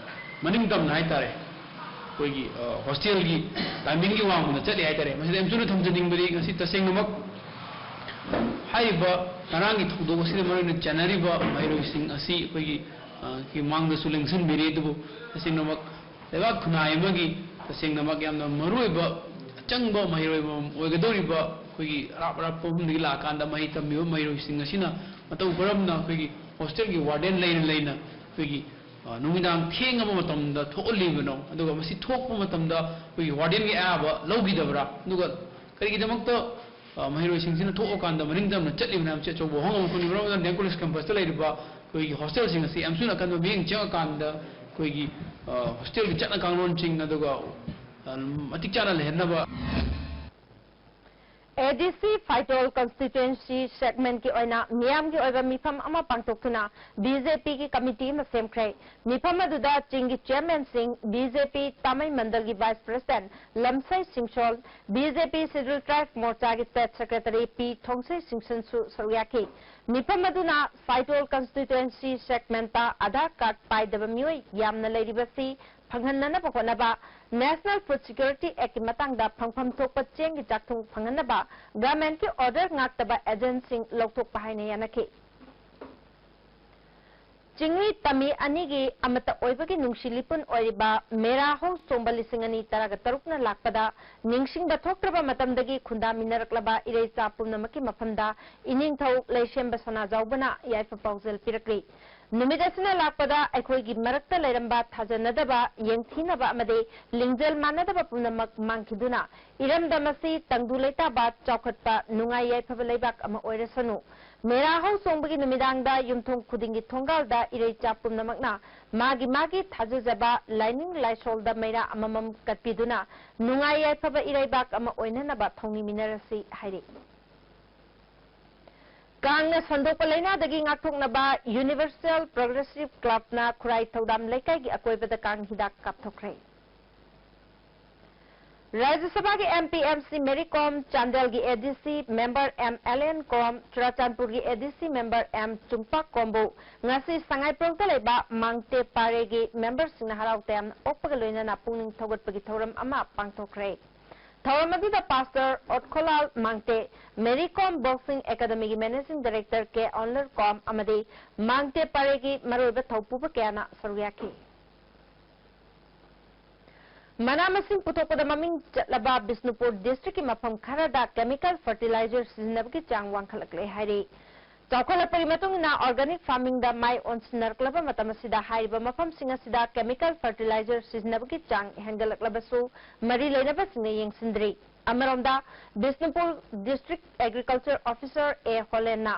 ꯃꯅꯤꯡ ꯇꯝꯅ ꯍꯥꯏꯇꯥꯔꯦ, ꯑꯩꯈꯣꯏꯒꯤ ꯍꯣꯁꯇꯦꯜꯒꯤ ꯇꯥꯏꯃꯤꯡꯒꯤ ꯋꯥꯡꯃꯗ ꯆꯠꯂꯤ ꯍꯥꯏꯇꯥꯔꯦ꯫ ꯃꯁꯤꯗ ꯑꯦꯝꯁꯨꯅ ꯊꯝꯖꯅꯤꯡꯕꯗꯤ ꯉꯁꯤ ꯇꯁꯦꯡꯅꯃꯛ ꯍꯥꯏꯔꯤꯕ ꯉꯔꯥꯡꯒꯤ ꯊꯧꯗꯣꯛ ꯑꯁꯤꯗ ꯃꯔꯨꯑꯣꯏꯅ ꯆꯦꯟꯅꯔꯤꯕ ꯃꯍꯩꯔꯣꯏꯁꯤꯡ ꯑꯁꯤ ꯑꯩꯈꯣꯏꯒꯤ ꯃꯥꯡꯗꯁꯨ ꯂꯦꯡꯁꯤꯟꯕꯤꯔꯤ꯫ ꯑꯗꯨꯕꯨ ꯇꯁꯦꯡꯅꯃꯛ ꯂꯩꯕꯥꯛ ꯈꯨꯟꯅꯥꯏ ꯑꯃꯒꯤ ꯇꯁꯦꯡꯅꯃꯛ ꯌꯥꯝꯅ ꯃꯔꯨꯑꯣꯏꯕ ꯑꯆꯪꯕ ꯃꯍꯩꯔꯣꯏ ꯑꯃꯃꯝ ꯑꯣꯏꯒꯗꯧꯔꯤꯕ ꯑꯩꯈꯣꯏꯒꯤ ꯑꯔꯥꯞ ꯑꯔꯥꯞꯄ ꯃꯐꯝꯗꯒꯤ ꯂꯥꯛꯑꯀꯥꯟꯗ ꯃꯍꯩ ꯇꯝꯃꯤꯕ ꯃꯍꯩꯔꯣꯏꯁꯤꯡ ꯑꯁꯤꯅ ꯃꯇꯧ ꯀꯔꯝꯅ ꯑꯩꯈꯣꯏꯒꯤ ꯍꯣꯁꯇꯦꯜꯒꯤ ꯋꯥꯔꯗꯦꯟ ꯂꯩꯅ ꯂꯩꯅ ꯑꯩꯈꯣꯏꯒꯤ ꯅꯨꯃꯤꯗꯥꯡ ꯊꯦꯡꯉꯕ ꯃꯇꯝꯗ ꯊꯣꯛꯍꯜꯂꯤꯕꯅꯣ, ꯑꯗꯨꯒ ꯃꯁꯤ ꯊꯣꯛꯄ ꯃꯇꯝꯗ ꯑꯩꯈꯣꯏꯒꯤ ꯋꯥꯔꯗꯦꯟꯒꯤ ꯑꯌꯥꯕ ꯂꯧꯈꯤꯗꯕ꯭ꯔꯥ, ꯑꯗꯨꯒ ꯀꯔꯤꯒꯤꯗꯃꯛꯇ ꯃꯍꯩꯔꯣꯏꯁꯤꯡꯁꯤꯅ ꯊꯣꯛꯑꯀꯥꯟꯗ ꯃꯅꯤꯡ ꯇꯝꯅ ꯆꯠꯂꯤꯕꯅꯣ ꯍꯥꯏꯕꯁꯤ ꯑꯆꯧꯕ ꯋꯥꯍꯪ ꯑꯃ ꯑꯣꯏꯅ ꯈꯟꯅꯤ꯫ ꯃꯔꯝ ꯑꯗꯨꯅ ꯗꯤ ꯑꯦꯝ ꯀꯣꯂꯦꯖ ꯀꯦꯝꯄꯁꯇ ꯂꯩꯔꯤꯕ ꯑꯩꯈꯣꯏꯒꯤ ꯍꯣꯁꯇꯦꯜꯁꯤꯡ ꯑꯁꯤ ꯑꯦꯝꯁꯨꯅ ꯑꯀꯟꯕ ꯃꯤꯠꯌꯦꯡ ꯆꯪꯉꯀꯥꯟꯗ ꯑꯩꯈꯣꯏꯒꯤ ꯍꯣꯁꯇꯦꯜꯒꯤ ꯆꯠꯅ ꯀꯥꯡꯂꯣꯟꯁꯤꯡ ꯑꯗꯨꯒ ꯃꯇꯤꯛ ꯆꯥꯅ ꯂꯩꯍꯟꯅꯕ꯫ ꯑꯦ ꯗꯤ ꯁꯤ ꯐꯥꯏꯇꯣꯜ ꯀꯟꯁꯇꯤꯇ꯭ꯋꯦꯟꯁꯤ ꯁꯦꯒꯃꯦꯟꯠꯀꯤ ꯑꯣꯏꯅ ꯃꯤꯌꯥꯝꯒꯤ ꯑꯣꯏꯕ ꯃꯤꯐꯝ ꯑꯃ ꯄꯥꯡꯊꯣꯛꯇꯨꯅ ꯕꯤ ꯖꯦ ꯄꯤꯒꯤ ꯀꯃꯤꯇꯤ ꯑꯃ ꯁꯦꯝꯈ꯭ꯔꯦ꯫ ꯃꯤꯐꯝ ꯑꯗꯨꯗ ꯆꯤꯡꯒꯤ ꯆꯤꯌꯥꯔꯃꯦꯟꯁꯤꯡ, ꯕꯤ ꯖꯦ ꯄꯤ ꯇꯥꯃꯩ ꯃꯟꯗꯜꯒꯤ ꯚꯥꯏꯁ ꯄ꯭ꯔꯦꯁꯤꯗꯦꯟꯠ ꯂꯝꯁꯩ ꯁꯤꯡꯁꯣꯜ, ꯕꯤ ꯖꯦ ꯄꯤ ꯁꯦꯗ꯭ꯌꯨꯜ ꯇ꯭ꯔꯥꯏꯕ ꯃꯣꯔꯆꯥꯒꯤ ꯁ꯭ꯇꯦꯠ ꯁꯦꯀ꯭ꯔꯦꯇꯔꯤ ꯄꯤ ꯊꯣꯡꯁꯩ ꯁꯤꯡꯁꯟꯁꯨ ꯁꯔꯨꯛ ꯌꯥꯈꯤ꯫ ꯃꯤꯐꯝ ꯑꯗꯨꯅ ꯐꯥꯏꯇꯣꯜ ꯀꯟꯁꯇꯤꯇ꯭ꯋꯦꯟꯁꯤ ꯁꯦꯒꯃꯦꯟꯠꯇ ꯑꯙꯥꯔ ꯀꯥꯔꯗ ꯄꯥꯏꯗꯕ ꯃꯤꯑꯣꯏ ꯌꯥꯝꯅ ꯂꯩꯔꯤꯕꯁꯤ ꯐꯪꯍꯟꯅꯅꯕ ꯍꯣꯠꯅꯕ, National Food Security Actꯀꯤ ꯃꯇꯥꯡꯗ ꯐꯪꯐꯝ ꯊꯣꯛꯄ ꯆꯦꯡꯒꯤ ꯆꯥꯛꯊꯨꯡ ꯐꯪꯍꯟꯅꯕ governmentꯀꯤ order ꯉꯥꯛꯇꯕ agentꯁꯤꯡ ꯂꯧꯊꯣꯛꯄ ꯍꯥꯏꯅ ꯌꯥꯅꯈꯤ꯫ ꯆꯤꯡꯃꯤ ꯇꯝꯃꯤ ꯑꯅꯤꯒꯤ ꯑꯃꯠꯇ ꯑꯣꯏꯕꯒꯤ ꯅꯨꯡꯁꯤ ꯂꯤꯄꯨꯟ ꯑꯣꯏꯔꯤꯕ ꯃꯦꯔꯥ ꯍꯧ ꯆꯣꯡꯕ ꯂꯤꯁꯤꯡ ꯑꯅꯤ ꯇꯔꯥꯒ ꯇꯔꯨꯛꯅ ꯂꯥꯛꯄꯗ ꯅꯤꯡꯁꯤꯡꯕ ꯊꯣꯛꯇ꯭ꯔꯕ ꯃꯇꯝꯗꯒꯤ ꯈꯨꯟꯗꯥꯃꯤꯟꯅꯔꯛꯂꯕ ꯏꯔꯩꯆꯥ ꯄꯨꯝꯅꯃꯛꯀꯤ ꯃꯐꯝꯗ ꯏꯅꯤꯡꯊꯧ ꯂꯩꯁꯦꯝꯕ ꯁꯅꯥꯖꯥꯎꯕꯅ ꯌꯥꯏꯐ ꯄꯥꯎꯖꯦꯜ ꯄꯤꯔꯛꯂꯤ꯫ ꯅꯨꯃꯤꯠ ꯑꯁꯤꯅ ꯂꯥꯛꯄꯗ ꯑꯩꯈꯣꯏꯒꯤ ꯃꯔꯛꯇ ꯂꯩꯔꯝꯕ ꯊꯥꯖꯅꯗꯕ, ꯌꯦꯡꯊꯤꯅꯕ ꯑꯃꯗꯤ ꯂꯤꯡꯖꯦꯜ ꯃꯥꯟꯅꯗꯕ ꯄꯨꯝꯅꯃꯛ ꯃꯥꯡꯈꯤꯗꯨꯅ ꯏꯔꯝꯗꯝ ꯑꯁꯤ ꯇꯪꯗꯨ ꯂꯩꯇꯥꯕ, ꯆꯥꯎꯈꯠꯄ, ꯅꯨꯡꯉꯥꯏ ꯌꯥꯏꯐꯕ ꯂꯩꯕꯥꯛ ꯑꯃ ꯑꯣꯏꯔꯁꯅꯨ꯫ ꯃꯦꯔꯥ ꯍꯧ ꯆꯣꯡꯕꯒꯤ ꯅꯨꯃꯤꯗꯥꯡꯗ ꯌꯨꯝꯊꯣꯡ ꯈꯨꯗꯤꯡꯒꯤ ꯊꯣꯡꯒꯥꯜꯗ ꯏꯔꯩꯆꯥ ꯄꯨꯝꯅꯃꯛꯅ ꯃꯥꯒꯤ ꯃꯥꯒꯤ ꯊꯥꯖꯖꯕ ꯂꯥꯏꯅꯤꯡ ꯂꯥꯏꯁꯣꯜꯗ ꯃꯩꯔꯥ ꯑꯃꯃꯝ ꯀꯠꯄꯤꯗꯨꯅ ꯅꯨꯡꯉꯥꯏ ꯌꯥꯏꯐꯕ ꯏꯔꯩꯕꯥꯛ ꯑꯃ ꯑꯣꯏꯅꯅꯕ ꯊꯧꯅꯤꯃꯤꯟꯅꯔꯁꯤ ꯍꯥꯏꯔꯤ꯫ ꯀꯥꯡꯅ ꯁꯟꯗꯣꯛꯄ ꯂꯥꯏꯅꯥꯗꯒꯤ ꯉꯥꯛꯊꯣꯛꯅꯕ Universal Progressive Clubꯅ ꯈꯨꯔꯥꯏ ꯊꯧꯗꯥꯝ ꯂꯩꯀꯥꯏꯒꯤ ꯑꯀꯣꯏꯕꯗ ꯀꯥꯡ ꯍꯤꯗꯥꯛ ꯀꯥꯞꯊꯣꯛꯈ꯭ꯔꯦ꯫ ꯔꯥꯖ꯭ꯌ ꯁꯚꯥꯒꯤ MP MC ꯃꯦꯔꯤ ꯀꯣꯝ, ꯆꯥꯟꯗꯦꯜꯒꯤ ADC member M ꯑꯦꯂꯦꯟ ꯀꯣꯝ, ꯆꯨꯔꯥꯆꯥꯟꯄꯨꯔꯒꯤ ADC member M ꯆꯨꯡꯄꯥꯛ ꯀꯣꯝꯕꯨ ꯉꯁꯤ ꯁꯉꯥꯏꯄ꯭ꯔꯧꯗ ꯂꯩꯕ ꯃꯥꯡꯇꯦ ꯄꯥꯔꯦꯒꯤ memberꯁꯤꯡꯅ ꯍꯔꯥꯎ ꯇꯌꯥꯝꯅ ꯑꯣꯛꯄꯒ ꯂꯣꯏꯅꯅ ꯄꯨꯛꯅꯤꯡ ꯊꯧꯒꯠꯄꯒꯤ ꯊꯧꯔꯝ ꯑꯃ ꯄꯥꯡꯊꯣꯛꯈ꯭ꯔꯦ꯫ ꯊꯧꯔꯝ ꯑꯗꯨꯗ Pastor ꯑꯣꯠꯈꯣꯂꯥꯜ ꯃꯥꯡꯇꯦ, ꯃꯦꯔꯤ ꯀꯣꯝ Boxing Academyꯒꯤ Managing Director ꯀꯦ ꯑꯣꯟꯂꯔ ꯀꯣꯝ ꯑꯃꯗꯤ ꯃꯥꯡꯇꯦ ꯄꯥꯔꯦꯒꯤ ꯃꯔꯨꯑꯣꯏꯕ ꯊꯧꯄꯨꯕ ꯀꯌꯥꯅ ꯁꯔꯨꯛ ꯌꯥꯈꯤ꯫ ꯃꯅꯥ ꯃꯁꯤꯡ ꯄꯨꯊꯣꯛꯄꯗ ꯃꯃꯤꯡ ꯆꯠꯂꯕ ꯕꯤꯁꯅꯨꯄꯨꯔ districtꯀꯤ ꯃꯐꯝ ꯈꯔꯗ chemical fertilizer ꯁꯤꯖꯤꯟꯅꯕꯒꯤ ꯆꯥꯡ ꯋꯥꯡꯈꯠꯂꯛꯂꯦ ꯍꯥꯏꯔꯤ꯫ ꯆꯥꯎꯈꯠꯂꯛꯄꯒꯤ ꯃꯇꯨꯡ ꯏꯟꯅ organic farmingꯗ ꯃꯥꯏ ꯑꯣꯟꯁꯤꯟꯅꯔꯛꯂꯕ ꯃꯇꯝ ꯑꯁꯤꯗ ꯍꯥꯏꯔꯤꯕ ꯃꯐꯝꯁꯤꯡ ꯑꯁꯤꯗ chemical fertilizer ꯁꯤꯖꯤꯟꯅꯕꯒꯤ ꯆꯥꯡ ꯍꯦꯟꯒꯠꯂꯛꯂꯕꯁꯨ ꯃꯔꯤ ꯂꯩꯅꯕꯁꯤꯡꯅ ꯌꯦꯡꯁꯤꯟꯗ꯭ꯔꯤ꯫ ꯑꯃꯔꯣꯝꯗ, ꯕꯤꯁꯅꯨꯄꯨꯔ District Agriculture Officer ꯑꯦ ꯍꯣꯂꯦꯟꯅ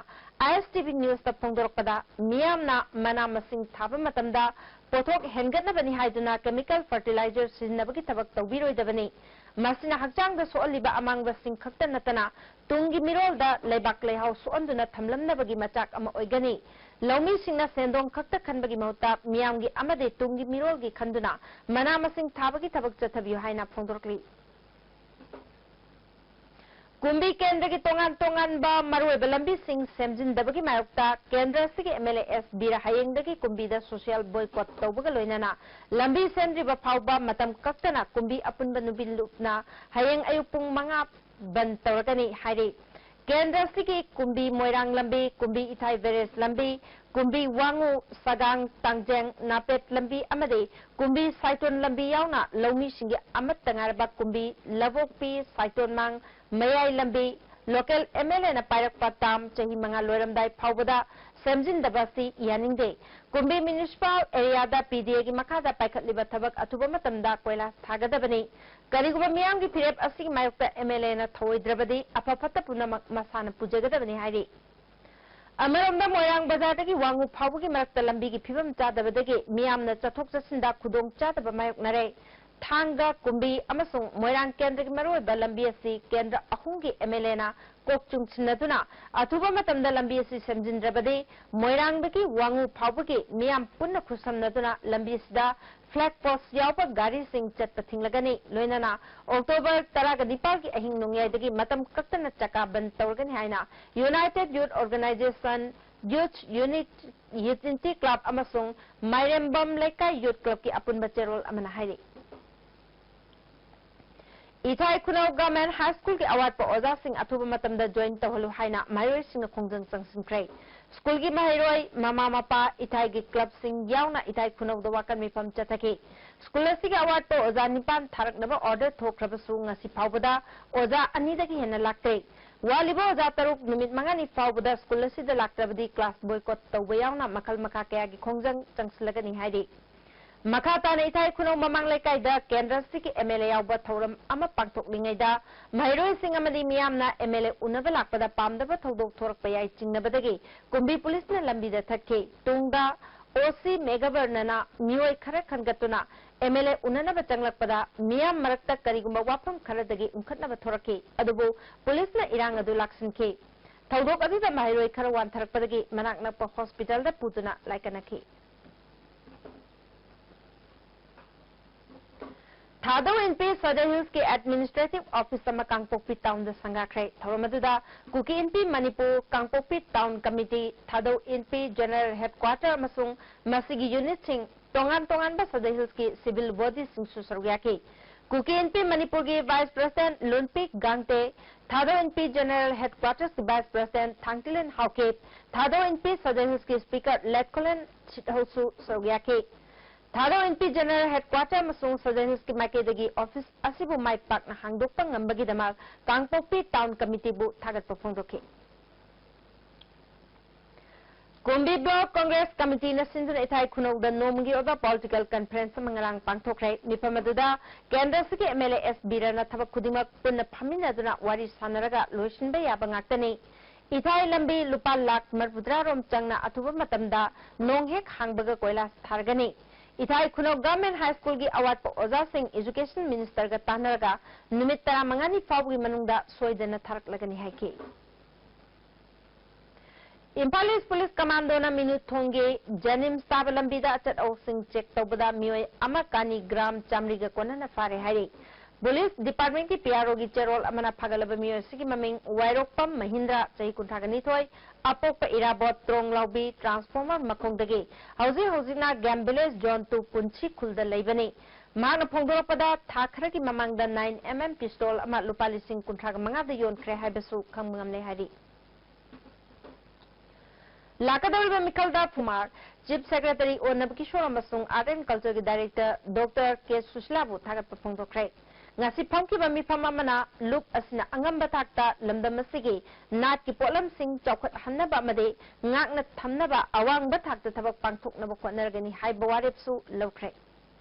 ISTV Newsꯇ ꯐꯣꯡꯗꯣꯔꯛꯄꯗ, ꯃꯤꯌꯥꯝꯅ ꯃꯅꯥ ꯃꯁꯤꯡ ꯊꯥꯕ ꯃꯇꯝꯗ ꯄꯣꯠꯊꯣꯛ ꯍꯦꯟꯒꯠꯅꯕꯅꯤ ꯍꯥꯏꯗꯨꯅ chemical fertilizer ꯁꯤꯖꯤꯟꯅꯕꯒꯤ ꯊꯕꯛ ꯇꯧꯕꯤꯔꯣꯏꯗꯕꯅꯤ꯫ ꯃꯁꯤꯅ ꯍꯛꯆꯥꯡꯗ ꯁꯣꯛꯍꯜꯂꯤꯕ ꯑꯃꯥꯡꯕꯁꯤꯡ ꯈꯛꯇ ꯅꯠꯇꯅ ꯇꯨꯡꯒꯤ ꯃꯤꯔꯣꯜꯗ ꯂꯩꯕꯥꯛ ꯂꯩꯍꯥꯎ ꯁꯣꯛꯍꯟꯗꯨꯅ ꯊꯝꯂꯝꯅꯕꯒꯤ ꯃꯆꯥꯛ ꯑꯃ ꯑꯣꯏꯒꯅꯤ꯫ ꯂꯧꯃꯤꯁꯤꯡꯅ ꯁꯦꯟꯗꯣꯡ ꯈꯛꯇ ꯈꯟꯕꯒꯤ ꯃꯍꯨꯠꯇ ꯃꯤꯌꯥꯝꯒꯤ ꯑꯃꯗꯤ ꯇꯨꯡꯒꯤ ꯃꯤꯔꯣꯜꯒꯤ ꯈꯟꯗꯨꯅ ꯃꯅꯥ ꯃꯁꯤꯡ ꯊꯥꯕꯒꯤ ꯊꯕꯛ ꯆꯠꯊꯕꯤꯌꯨ ꯍꯥꯏꯅ ꯐꯣꯡꯗꯣꯔꯛꯂꯤ꯫ ꯀꯨꯝꯕꯤ ꯀꯦꯟꯗ꯭ꯔꯒꯤ ꯇꯣꯉꯥꯟ ꯇꯣꯉꯥꯟꯕ ꯃꯔꯨꯑꯣꯏꯕ ꯂꯝꯕꯤꯁꯤꯡ ꯁꯦꯝꯖꯤꯟꯗꯕꯒꯤ ꯃꯥꯌꯣꯛꯇ ꯀꯦꯟꯗ꯭ꯔ ꯑꯁꯤꯒꯤ MLA S ꯕꯤꯔ ꯍꯌꯦꯡꯗꯒꯤ ꯀꯨꯝꯕꯤꯗ social boycott ꯇꯧꯕꯒ ꯂꯣꯏꯅꯅ ꯂꯝꯕꯤ ꯁꯦꯝꯗ꯭ꯔꯤꯕ ꯐꯥꯎꯕ ꯃꯇꯝ ꯀꯛꯇꯅ ꯀꯨꯝꯕꯤ ꯑꯄꯨꯟꯕ ꯅꯨꯄꯤ ꯂꯨꯞꯅ ꯍꯌꯦꯡ ꯑꯌꯨꯛ ꯄꯨꯡ ꯃꯉꯥ ꯕꯟꯗ ꯇꯧꯔꯒꯅꯤ ꯍꯥꯏꯔꯤ꯫ ꯀꯦꯟꯗ꯭ꯔ ꯑꯁꯤꯒꯤ ꯀꯨꯝꯕꯤ ꯃꯣꯏꯔꯥꯡ ꯂꯝꯕꯤ, ꯀꯨꯝꯕꯤ ꯏꯊꯥꯏ barrage ꯂꯝꯕꯤ, ꯀꯨꯝꯕꯤ ꯋꯥꯉꯨ, ꯁꯒꯥꯡ, ꯇꯥꯡꯖꯦꯡ, ꯅꯥꯄꯦꯠ ꯂꯝꯕꯤ ꯑꯃꯗꯤ ꯀꯨꯝꯕꯤ ꯁꯥꯏꯇꯣꯟ ꯂꯝꯕꯤ ꯌꯥꯎꯅ ꯂꯧꯃꯤꯁꯤꯡꯒꯤ ꯑꯃꯠꯇ ꯉꯥꯏꯔꯕ ꯀꯨꯝꯕꯤ ꯂꯕꯣꯛꯄꯤ, ꯁꯥꯏꯇꯣꯟꯃꯥꯡ, ꯃꯌꯥꯏ ꯂꯝꯕꯤ, local MLAꯅ ꯄꯥꯏꯔꯛꯄ term ꯆꯍꯤ ꯃꯉꯥ ꯂꯣꯏꯔꯝꯗꯥꯏ ꯐꯥꯎꯕꯗ ꯁꯦꯝꯖꯤꯟꯗꯕ ꯑꯁꯤ ꯌꯥꯅꯤꯡꯗꯦ꯫ ꯀꯨꯝꯕꯤ municipal areaꯗ PDAꯒꯤ ꯃꯈꯥꯗ ꯄꯥꯏꯈꯠꯂꯤꯕ ꯊꯕꯛ ꯑꯊꯨꯕ ꯃꯇꯝꯗ ꯀꯣꯏꯂꯥꯁ ꯊꯥꯒꯗꯕꯅꯤ꯫ ꯀꯔꯤꯒꯨꯝꯕ ꯃꯤꯌꯥꯝꯒꯤ ꯐꯤꯔꯦꯞ ꯑꯁꯤꯒꯤ ꯃꯥꯌꯣꯛꯇ MLAꯅ ꯊꯧꯑꯣꯏꯗ꯭ꯔꯕꯗꯤ ꯑꯐ ꯐꯠꯇ ꯄꯨꯝꯅꯃꯛ ꯃꯁꯥꯅ ꯄꯨꯖꯒꯗꯕꯅꯤ ꯍꯥꯏꯔꯤ꯫ ꯑꯃꯔꯣꯝꯗ ꯃꯣꯏꯔꯥꯡ ꯕꯖꯥꯔꯗꯒꯤ ꯋꯥꯉꯨ ꯐꯥꯎꯕꯒꯤ ꯃꯔꯛꯇ ꯂꯝꯕꯤꯒꯤ ꯐꯤꯕꯝ ꯆꯥꯗꯕꯗꯒꯤ ꯃꯤꯌꯥꯝꯅ ꯆꯠꯊꯣꯛ ꯆꯠꯁꯤꯟꯗ ꯈꯨꯗꯣꯡ ꯆꯥꯗꯕ ꯃꯥꯌꯣꯛꯅꯔꯦ꯫ ꯊꯥꯡꯒ, ꯀꯨꯝꯕꯤ ꯑꯃꯁꯨꯡ ꯃꯣꯏꯔꯥꯡ ꯀꯦꯟꯗ꯭ꯔꯒꯤ ꯃꯔꯨꯑꯣꯏꯕ ꯂꯝꯕꯤ ꯑꯁꯤ ꯀꯦꯟꯗ꯭ꯔ ꯑꯍꯨꯝꯒꯤ MLAꯅ ꯀꯣꯛ ꯆꯨꯡꯁꯤꯟꯅꯗꯨꯅ ꯑꯊꯨꯕ ꯃꯇꯝꯗ ꯂꯝꯕꯤ ꯑꯁꯤ ꯁꯦꯝꯖꯤꯟꯗ꯭ꯔꯕꯗꯤ ꯃꯣꯏꯔꯥꯡꯗꯒꯤ ꯋꯥꯉꯨ ꯐꯥꯎꯕꯒꯤ ꯃꯤꯌꯥꯝ ꯄꯨꯟꯅ ꯈꯨꯠꯁꯝꯅꯗꯨꯅ ꯂꯝꯕꯤ ꯑꯁꯤꯗ flag post ꯌꯥꯎꯕ ꯒꯥꯔꯤꯁꯤꯡ ꯆꯠꯄ ꯊꯤꯡꯂꯒꯅꯤ꯫ ꯂꯣꯏꯅꯅ October ꯇꯔꯥꯒ ꯅꯤꯄꯥꯜꯒꯤ ꯑꯍꯤꯡ ꯅꯣꯡꯌꯥꯏꯗꯒꯤ ꯃꯇꯝ ꯀꯛꯇꯅ ꯆꯀꯥ ꯕꯟꯗ ꯇꯧꯔꯒꯅꯤ ꯍꯥꯏꯅ United Youth Organization, Youth Unit, Unity Club ꯑꯃꯁꯨꯡ ꯃꯥꯏꯔꯦꯝꯕꯝ ꯂꯩꯀꯥꯏ Youth Clubꯀꯤ ꯑꯄꯨꯟꯕ ꯆꯦꯔꯣꯜ ꯑꯃꯅ ꯍꯥꯏꯔꯤ꯫ ꯏꯊꯥꯏ ꯈꯨꯅꯧ Government High Schoolꯒꯤ ꯑꯋꯥꯠꯄ ꯑꯣꯖꯥꯁꯤꯡ ꯑꯊꯨꯕ ꯃꯇꯝꯗ join ꯇꯧꯍꯜꯂꯨ ꯍꯥꯏꯅ ꯃꯍꯩꯔꯣꯏꯁꯤꯡꯅ ꯈꯣꯡꯖꯪ ꯆꯪꯁꯤꯟꯈ꯭ꯔꯦ꯫ ꯁ꯭ꯀꯨꯜꯒꯤ ꯃꯍꯩꯔꯣꯏ, ꯃꯃꯥ ꯃꯄꯥ, ꯏꯊꯥꯏꯒꯤ clubꯁꯤꯡ ꯌꯥꯎꯅ ꯏꯊꯥꯏ ꯈꯨꯅꯧꯗ ꯋꯥꯀꯠ ꯃꯤꯐꯝ ꯆꯠꯊꯈꯤ꯫ ꯁ꯭ꯀꯨꯜ ꯑꯁꯤꯒꯤ ꯑꯋꯥꯠꯄ ꯑꯣꯖꯥ ꯅꯤꯄꯥꯟ ꯊꯥꯔꯛꯅꯕ order ꯊꯣꯛꯈ꯭ꯔꯕꯁꯨ ꯉꯁꯤ ꯐꯥꯎꯕꯗ ꯑꯣꯖꯥ ꯑꯅꯤꯗꯒꯤ ꯍꯦꯟꯅ ꯂꯥꯛꯇ꯭ꯔꯦ꯫ ꯋꯥꯠꯂꯤꯕ ꯑꯣꯖꯥ ꯇꯔꯨꯛ ꯅꯨꯃꯤꯠ ꯃꯉꯥꯅꯤ ꯐꯥꯎꯕꯗ ꯁ꯭ꯀꯨꯜ ꯑꯁꯤꯗ ꯂꯥꯛꯇ꯭ꯔꯕꯗꯤ class boycott ꯇꯧꯕ ꯌꯥꯎꯅ ꯃꯈꯜ ꯃꯈꯥ ꯀꯌꯥꯒꯤ ꯈꯣꯡꯖꯪ ꯆꯪꯁꯤꯜꯂꯒꯅꯤ ꯍꯥꯏꯔꯤ꯫ ꯃꯈꯥ ꯇꯥꯅ ꯏꯊꯥꯏ ꯈꯨꯅꯧ ꯃꯃꯥꯡ ꯂꯩꯀꯥꯏꯗ ꯀꯦꯟꯗ꯭ꯔ ꯑꯁꯤꯒꯤ MLA ꯌꯥꯎꯕ ꯊꯧꯔꯝ ꯑꯃ ꯄꯥꯡꯊꯣꯛꯂꯤꯉꯩꯗ ꯃꯍꯩꯔꯣꯏꯁꯤꯡ ꯑꯃꯗꯤ ꯃꯤꯌꯥꯝꯅ MLA ꯎꯅꯕ ꯂꯥꯛꯄꯗ ꯄꯥꯝꯗꯕ ꯊꯧꯗꯣꯛ ꯊꯣꯔꯛꯄ ꯌꯥꯏ ꯆꯤꯡꯅꯕꯗꯒꯤ ꯀꯨꯝꯕꯤ ꯄꯨꯂꯤꯁꯅ ꯂꯝꯕꯤꯗ ꯊꯠꯈꯤ꯫ ꯇꯨꯡꯗ OC ꯃꯦꯘꯕꯔꯅꯅ ꯃꯤꯑꯣꯏ ꯈꯔ ꯈꯟꯒꯠꯇꯨꯅ MLA ꯎꯅꯅꯕ ꯆꯪꯂꯛꯄꯗ ꯃꯤꯌꯥꯝ ꯃꯔꯛꯇ ꯀꯔꯤꯒꯨꯝꯕ ꯋꯥꯐꯝ ꯈꯔꯗꯒꯤ ꯎꯪꯈꯠꯅꯕ ꯊꯣꯔꯛꯈꯤ꯫ ꯑꯗꯨꯕꯨ ꯄꯨꯂꯤꯁꯅ ꯏꯔꯥꯡ ꯑꯗꯨ ꯂꯥꯛꯁꯤꯟꯈꯤ꯫ ꯊꯧꯗꯣꯛ ꯑꯗꯨꯗ ꯃꯍꯩꯔꯣꯏ ꯈꯔ ꯋꯥꯟꯊꯔꯛꯄꯗꯒꯤ ꯃꯅꯥꯛ ꯅꯛꯄ hospitalꯗ ꯄꯨꯗꯨꯅ ꯂꯥꯏꯀꯠꯅꯈꯤ꯫ ꯊꯥꯗꯧ ꯏꯟꯄꯤ ꯁꯗꯔ ꯍꯤꯜꯁꯀꯤ ꯑꯦꯗꯃꯤꯅꯤꯁꯇ꯭ꯔꯦꯇꯤꯚ ꯑꯣꯐꯤꯁ ꯑꯃ ꯀꯥꯡꯄꯣꯛꯄꯤ ꯇꯥꯎꯟꯗ ꯁꯪꯒꯥꯈ꯭ꯔꯦ꯫ ꯊꯧꯔꯝ ꯑꯗꯨꯗ ꯀꯨꯀꯤ ꯏꯟꯄꯤ ꯃꯅꯤꯄꯨꯔ ꯀꯥꯡꯄꯣꯛꯄꯤ ꯇꯥꯎꯟ ꯀꯃꯤꯇꯤ, ꯊꯥꯗꯧ ꯏꯟꯄꯤ ꯖꯦꯅꯔꯦꯜ ꯍꯦꯗꯀ꯭ꯋꯥꯇꯔ ꯑꯃꯁꯨꯡ ꯃꯁꯤꯒꯤ ꯌꯨꯅꯤꯠꯁꯤꯡ, ꯇꯣꯉꯥꯟ ꯇꯣꯉꯥꯟꯕ ꯁꯗꯔ ꯍꯤꯜꯁꯀꯤ ꯁꯤꯚꯤꯜ ꯕꯣꯗꯤꯁꯤꯡꯁꯨ ꯁꯔꯨꯛ ꯌꯥꯈꯤ꯫ ꯀꯨꯀꯤ ꯏꯟꯄꯤ ꯃꯅꯤꯄꯨꯔꯒꯤ vice president Lunpi Gangte, Thadou Inpi general ꯍꯦꯗꯀ꯭ꯋꯥꯇꯔꯁꯀꯤ ꯚꯥꯏꯁ ꯄ꯭ꯔꯁꯤꯗꯦꯟꯠ ꯊꯥꯡꯇꯤꯂꯦꯟ ꯍꯥꯎꯀꯤꯞ, ꯊꯥꯗꯧ ꯏꯟꯄꯤ ꯁꯗꯔ ꯍꯤꯜꯁꯀꯤ ꯁ꯭ꯄꯤꯀꯔ ꯂꯦꯠꯀꯣꯂꯦꯟ ꯁꯤꯠꯍꯧꯁꯨ ꯁꯔꯨꯛ ꯌꯥꯈꯤ꯫ ꯊꯥꯗꯧ ꯏꯟꯄꯤ ꯖꯦꯅꯔꯦꯜ ꯍꯦꯗꯀ꯭ꯋꯥꯇꯔ ꯑꯃꯁꯨꯡ ꯁꯗꯔ ꯍꯤꯜꯁꯀꯤ ꯃꯥꯏꯀꯩꯗꯒꯤ ꯑꯣꯐꯤꯁ ꯑꯁꯤꯕꯨ ꯃꯥꯏ ꯄꯥꯛꯅ ꯍꯥꯡꯗꯣꯛꯄ ꯉꯝꯕꯒꯤꯗꯃꯛ ꯀꯥꯡꯄꯣꯛꯄꯤ ꯇꯥꯎꯟ ꯀꯃꯤꯇꯤꯕꯨ ꯊꯥꯒꯠꯄ ꯐꯣꯡꯗꯣꯛꯈꯤ꯫ ꯀꯨꯝꯕꯤ ꯕ꯭ꯂꯣꯛ ꯀꯪꯒ꯭ꯔꯦꯁ ꯀꯃꯤꯇꯤꯅ ꯁꯤꯟꯗꯨꯅ ꯏꯊꯥꯏ ꯈꯨꯅꯧꯗ ꯅꯣꯡꯃꯒꯤ ꯑꯣꯏꯕ ꯄꯣꯂꯤꯇꯤꯀꯦꯜ ꯀꯟꯐꯔꯦꯟꯁ ꯑꯃ ꯉꯔꯥꯡ ꯄꯥꯡꯊꯣꯛꯈ꯭ꯔꯦ꯫ ꯃꯤꯐꯝ ꯑꯗꯨꯗ ꯀꯦꯟꯗ꯭ꯔ ꯑꯁꯤꯒꯤ ꯑꯦꯝ ꯑꯦꯜ ꯑꯦ ꯑꯦꯁ ꯕꯤꯔꯅ ꯊꯕꯛ ꯈꯨꯗꯤꯡꯃꯛ ꯄꯨꯟꯅ ꯐꯝꯃꯤꯟꯅꯗꯨꯅ ꯋꯥꯔꯤ ꯁꯥꯟꯅꯔꯒ ꯂꯣꯏꯁꯤꯟꯕ ꯌꯥꯕ ꯉꯥꯛꯇꯅꯤ꯫ ꯏꯊꯥꯏ ꯂꯝꯕꯤ ꯂꯨꯄꯥ ꯂꯥꯈ ꯃꯔꯤꯐꯨꯇꯔꯥ ꯔꯣꯝ ꯆꯪꯅ ꯑꯊꯨꯕ ꯃꯇꯝꯗ ꯅꯣꯡ ꯍꯦꯛ ꯍꯥꯡꯕꯒ ꯀꯣꯏꯂꯥꯁ ꯊꯥꯔꯒꯅꯤ꯫ ꯏꯊꯥꯏ ꯈꯨꯅꯧ ꯒꯚꯔꯟꯃꯦꯟꯠ ꯍꯥꯏ ꯁ꯭ꯀꯨꯜꯒꯤ ꯑꯋꯥꯠꯄ ꯑꯣꯖꯥꯁꯤꯡ ꯏꯖꯨꯀꯦꯁꯟ ꯃꯤꯅꯤꯁꯇꯔꯒ ꯇꯥꯟꯅꯔꯒ ꯅꯨꯃꯤꯠ ꯇꯔꯥꯃꯉꯥꯅꯤ ꯐꯥꯎꯕꯒꯤ ꯃꯅꯨꯡꯗ ꯁꯣꯏꯗꯅ ꯊꯥꯔꯛꯂꯒꯅꯤ ꯍꯥꯏꯈꯤ꯫ ꯏꯝꯐꯥꯜ ꯏꯁ ꯄꯨꯂꯤꯁ ꯀꯃꯥꯟꯗꯣꯅ ꯃꯤꯅꯨꯊꯣꯡꯒꯤ ꯖꯦꯅꯤꯝꯁ ꯇꯥꯕ ꯂꯝꯕꯤꯗ ꯑꯆꯠ ꯑꯋꯣꯛꯁꯤꯡ ꯆꯦꯛ ꯇꯧꯕꯗ ꯃꯤꯑꯣꯏ ꯑꯃ ꯀꯥꯅꯤ ꯒ꯭ꯔꯥꯝ ꯆꯥꯃꯔꯤꯒ ꯀꯣꯟꯅꯅ ꯐꯥꯔꯦ ꯍꯥꯏꯔꯤ꯫ ꯄꯨꯂꯤꯁ ꯗꯤꯄꯥꯔꯠꯃꯦꯟꯠꯀꯤ ꯄꯤ ꯑꯥꯔ ꯑꯣꯒꯤ ꯆꯦꯔꯣꯜ ꯑꯃꯅ ꯐꯥꯒꯠꯂꯕ ꯃꯤꯑꯣꯏ ꯑꯁꯤꯒꯤ ꯃꯃꯤꯡ ꯋꯥꯏꯔꯣꯛꯄꯝ ꯃꯍꯤꯟꯗ꯭ꯔ, ꯆꯍꯤ ꯀꯨꯟꯊ꯭ꯔꯥꯒ ꯅꯤꯊꯣꯏ, ꯑꯄꯣꯛꯄ ꯏꯔꯥꯕꯣꯠ ꯇ꯭ꯔꯣꯡꯂꯥꯎꯕꯤ ꯇ꯭ꯔꯥꯟꯁꯐꯣꯔꯃꯔ ꯃꯈꯣꯡꯗꯒꯤ, ꯍꯧꯖꯤꯛ ꯍꯧꯖꯤꯛꯅ ꯒꯦꯝ ꯚꯤꯂꯦꯖ ꯖꯣꯟ ꯇꯨ ꯄꯨꯟꯁꯤ ꯈꯨꯜꯗ ꯂꯩꯕꯅꯤ꯫ ꯃꯍꯥꯛꯅ ꯐꯣꯡꯗꯣꯔꯛꯄꯗ, ꯊꯥ ꯈꯔꯒꯤ ꯃꯃꯥꯡꯗ ꯅꯥꯏꯟ ꯑꯦꯝ ꯑꯦꯝ ꯄꯤꯁꯇꯣꯜ ꯑꯃ ꯂꯨꯄꯥ ꯂꯤꯁꯤꯡ ꯀꯨꯟꯊ꯭ꯔꯥꯒ ꯃꯉꯥꯗ ꯌꯣꯟꯈ꯭ꯔꯦ ꯍꯥꯏꯕꯁꯨ ꯈꯪꯕ ꯉꯝꯂꯦ ꯍꯥꯏꯔꯤ꯫ ꯂꯥꯛꯀꯗꯧꯔꯤꯕ ꯃꯤꯈꯜꯗ ꯐꯨꯃꯥꯔ, ꯆꯤꯐ ꯁꯦꯀ꯭ꯔꯦꯇꯔꯤ ꯑꯣꯟꯅꯕ ꯀꯤꯁꯣꯔ ꯑꯃꯁꯨꯡ ꯑꯥꯔꯠ ꯑꯦꯟ ꯀꯜꯆꯔꯒꯤ ꯗꯥꯏꯔꯦꯛꯇꯔ ꯗꯣꯛꯇꯔ ꯀꯦ ꯁꯨꯁꯤꯂꯥꯕꯨ ꯊꯥꯒꯠꯄ ꯐꯣꯡꯗꯣꯛꯈ꯭ꯔꯦ꯫ ꯉꯁꯤ ꯐꯝꯈꯤꯕ ꯃꯤꯐꯝ ꯑꯃꯅ ꯂꯨꯞ ꯑꯁꯤꯅ ꯑꯉꯝꯕ ꯊꯥꯛꯇ ꯂꯝꯗꯝ ꯑꯁꯤꯒꯤ ꯅꯥꯠꯀꯤ ꯄꯣꯠꯂꯝꯁꯤꯡ ꯆꯥꯎꯈꯠꯍꯟꯅꯕ ꯑꯃꯗꯤ ꯉꯥꯛꯅ ꯊꯝꯅꯕ ꯑꯋꯥꯡꯕ ꯊꯥꯛꯇ ꯊꯕꯛ ꯄꯥꯡꯊꯣꯛꯅꯕ ꯍꯣꯠꯅꯔꯒꯅꯤ ꯍꯥꯏꯕ ꯋꯥꯔꯦꯞꯁꯨ ꯂꯧꯈ꯭ꯔꯦ꯫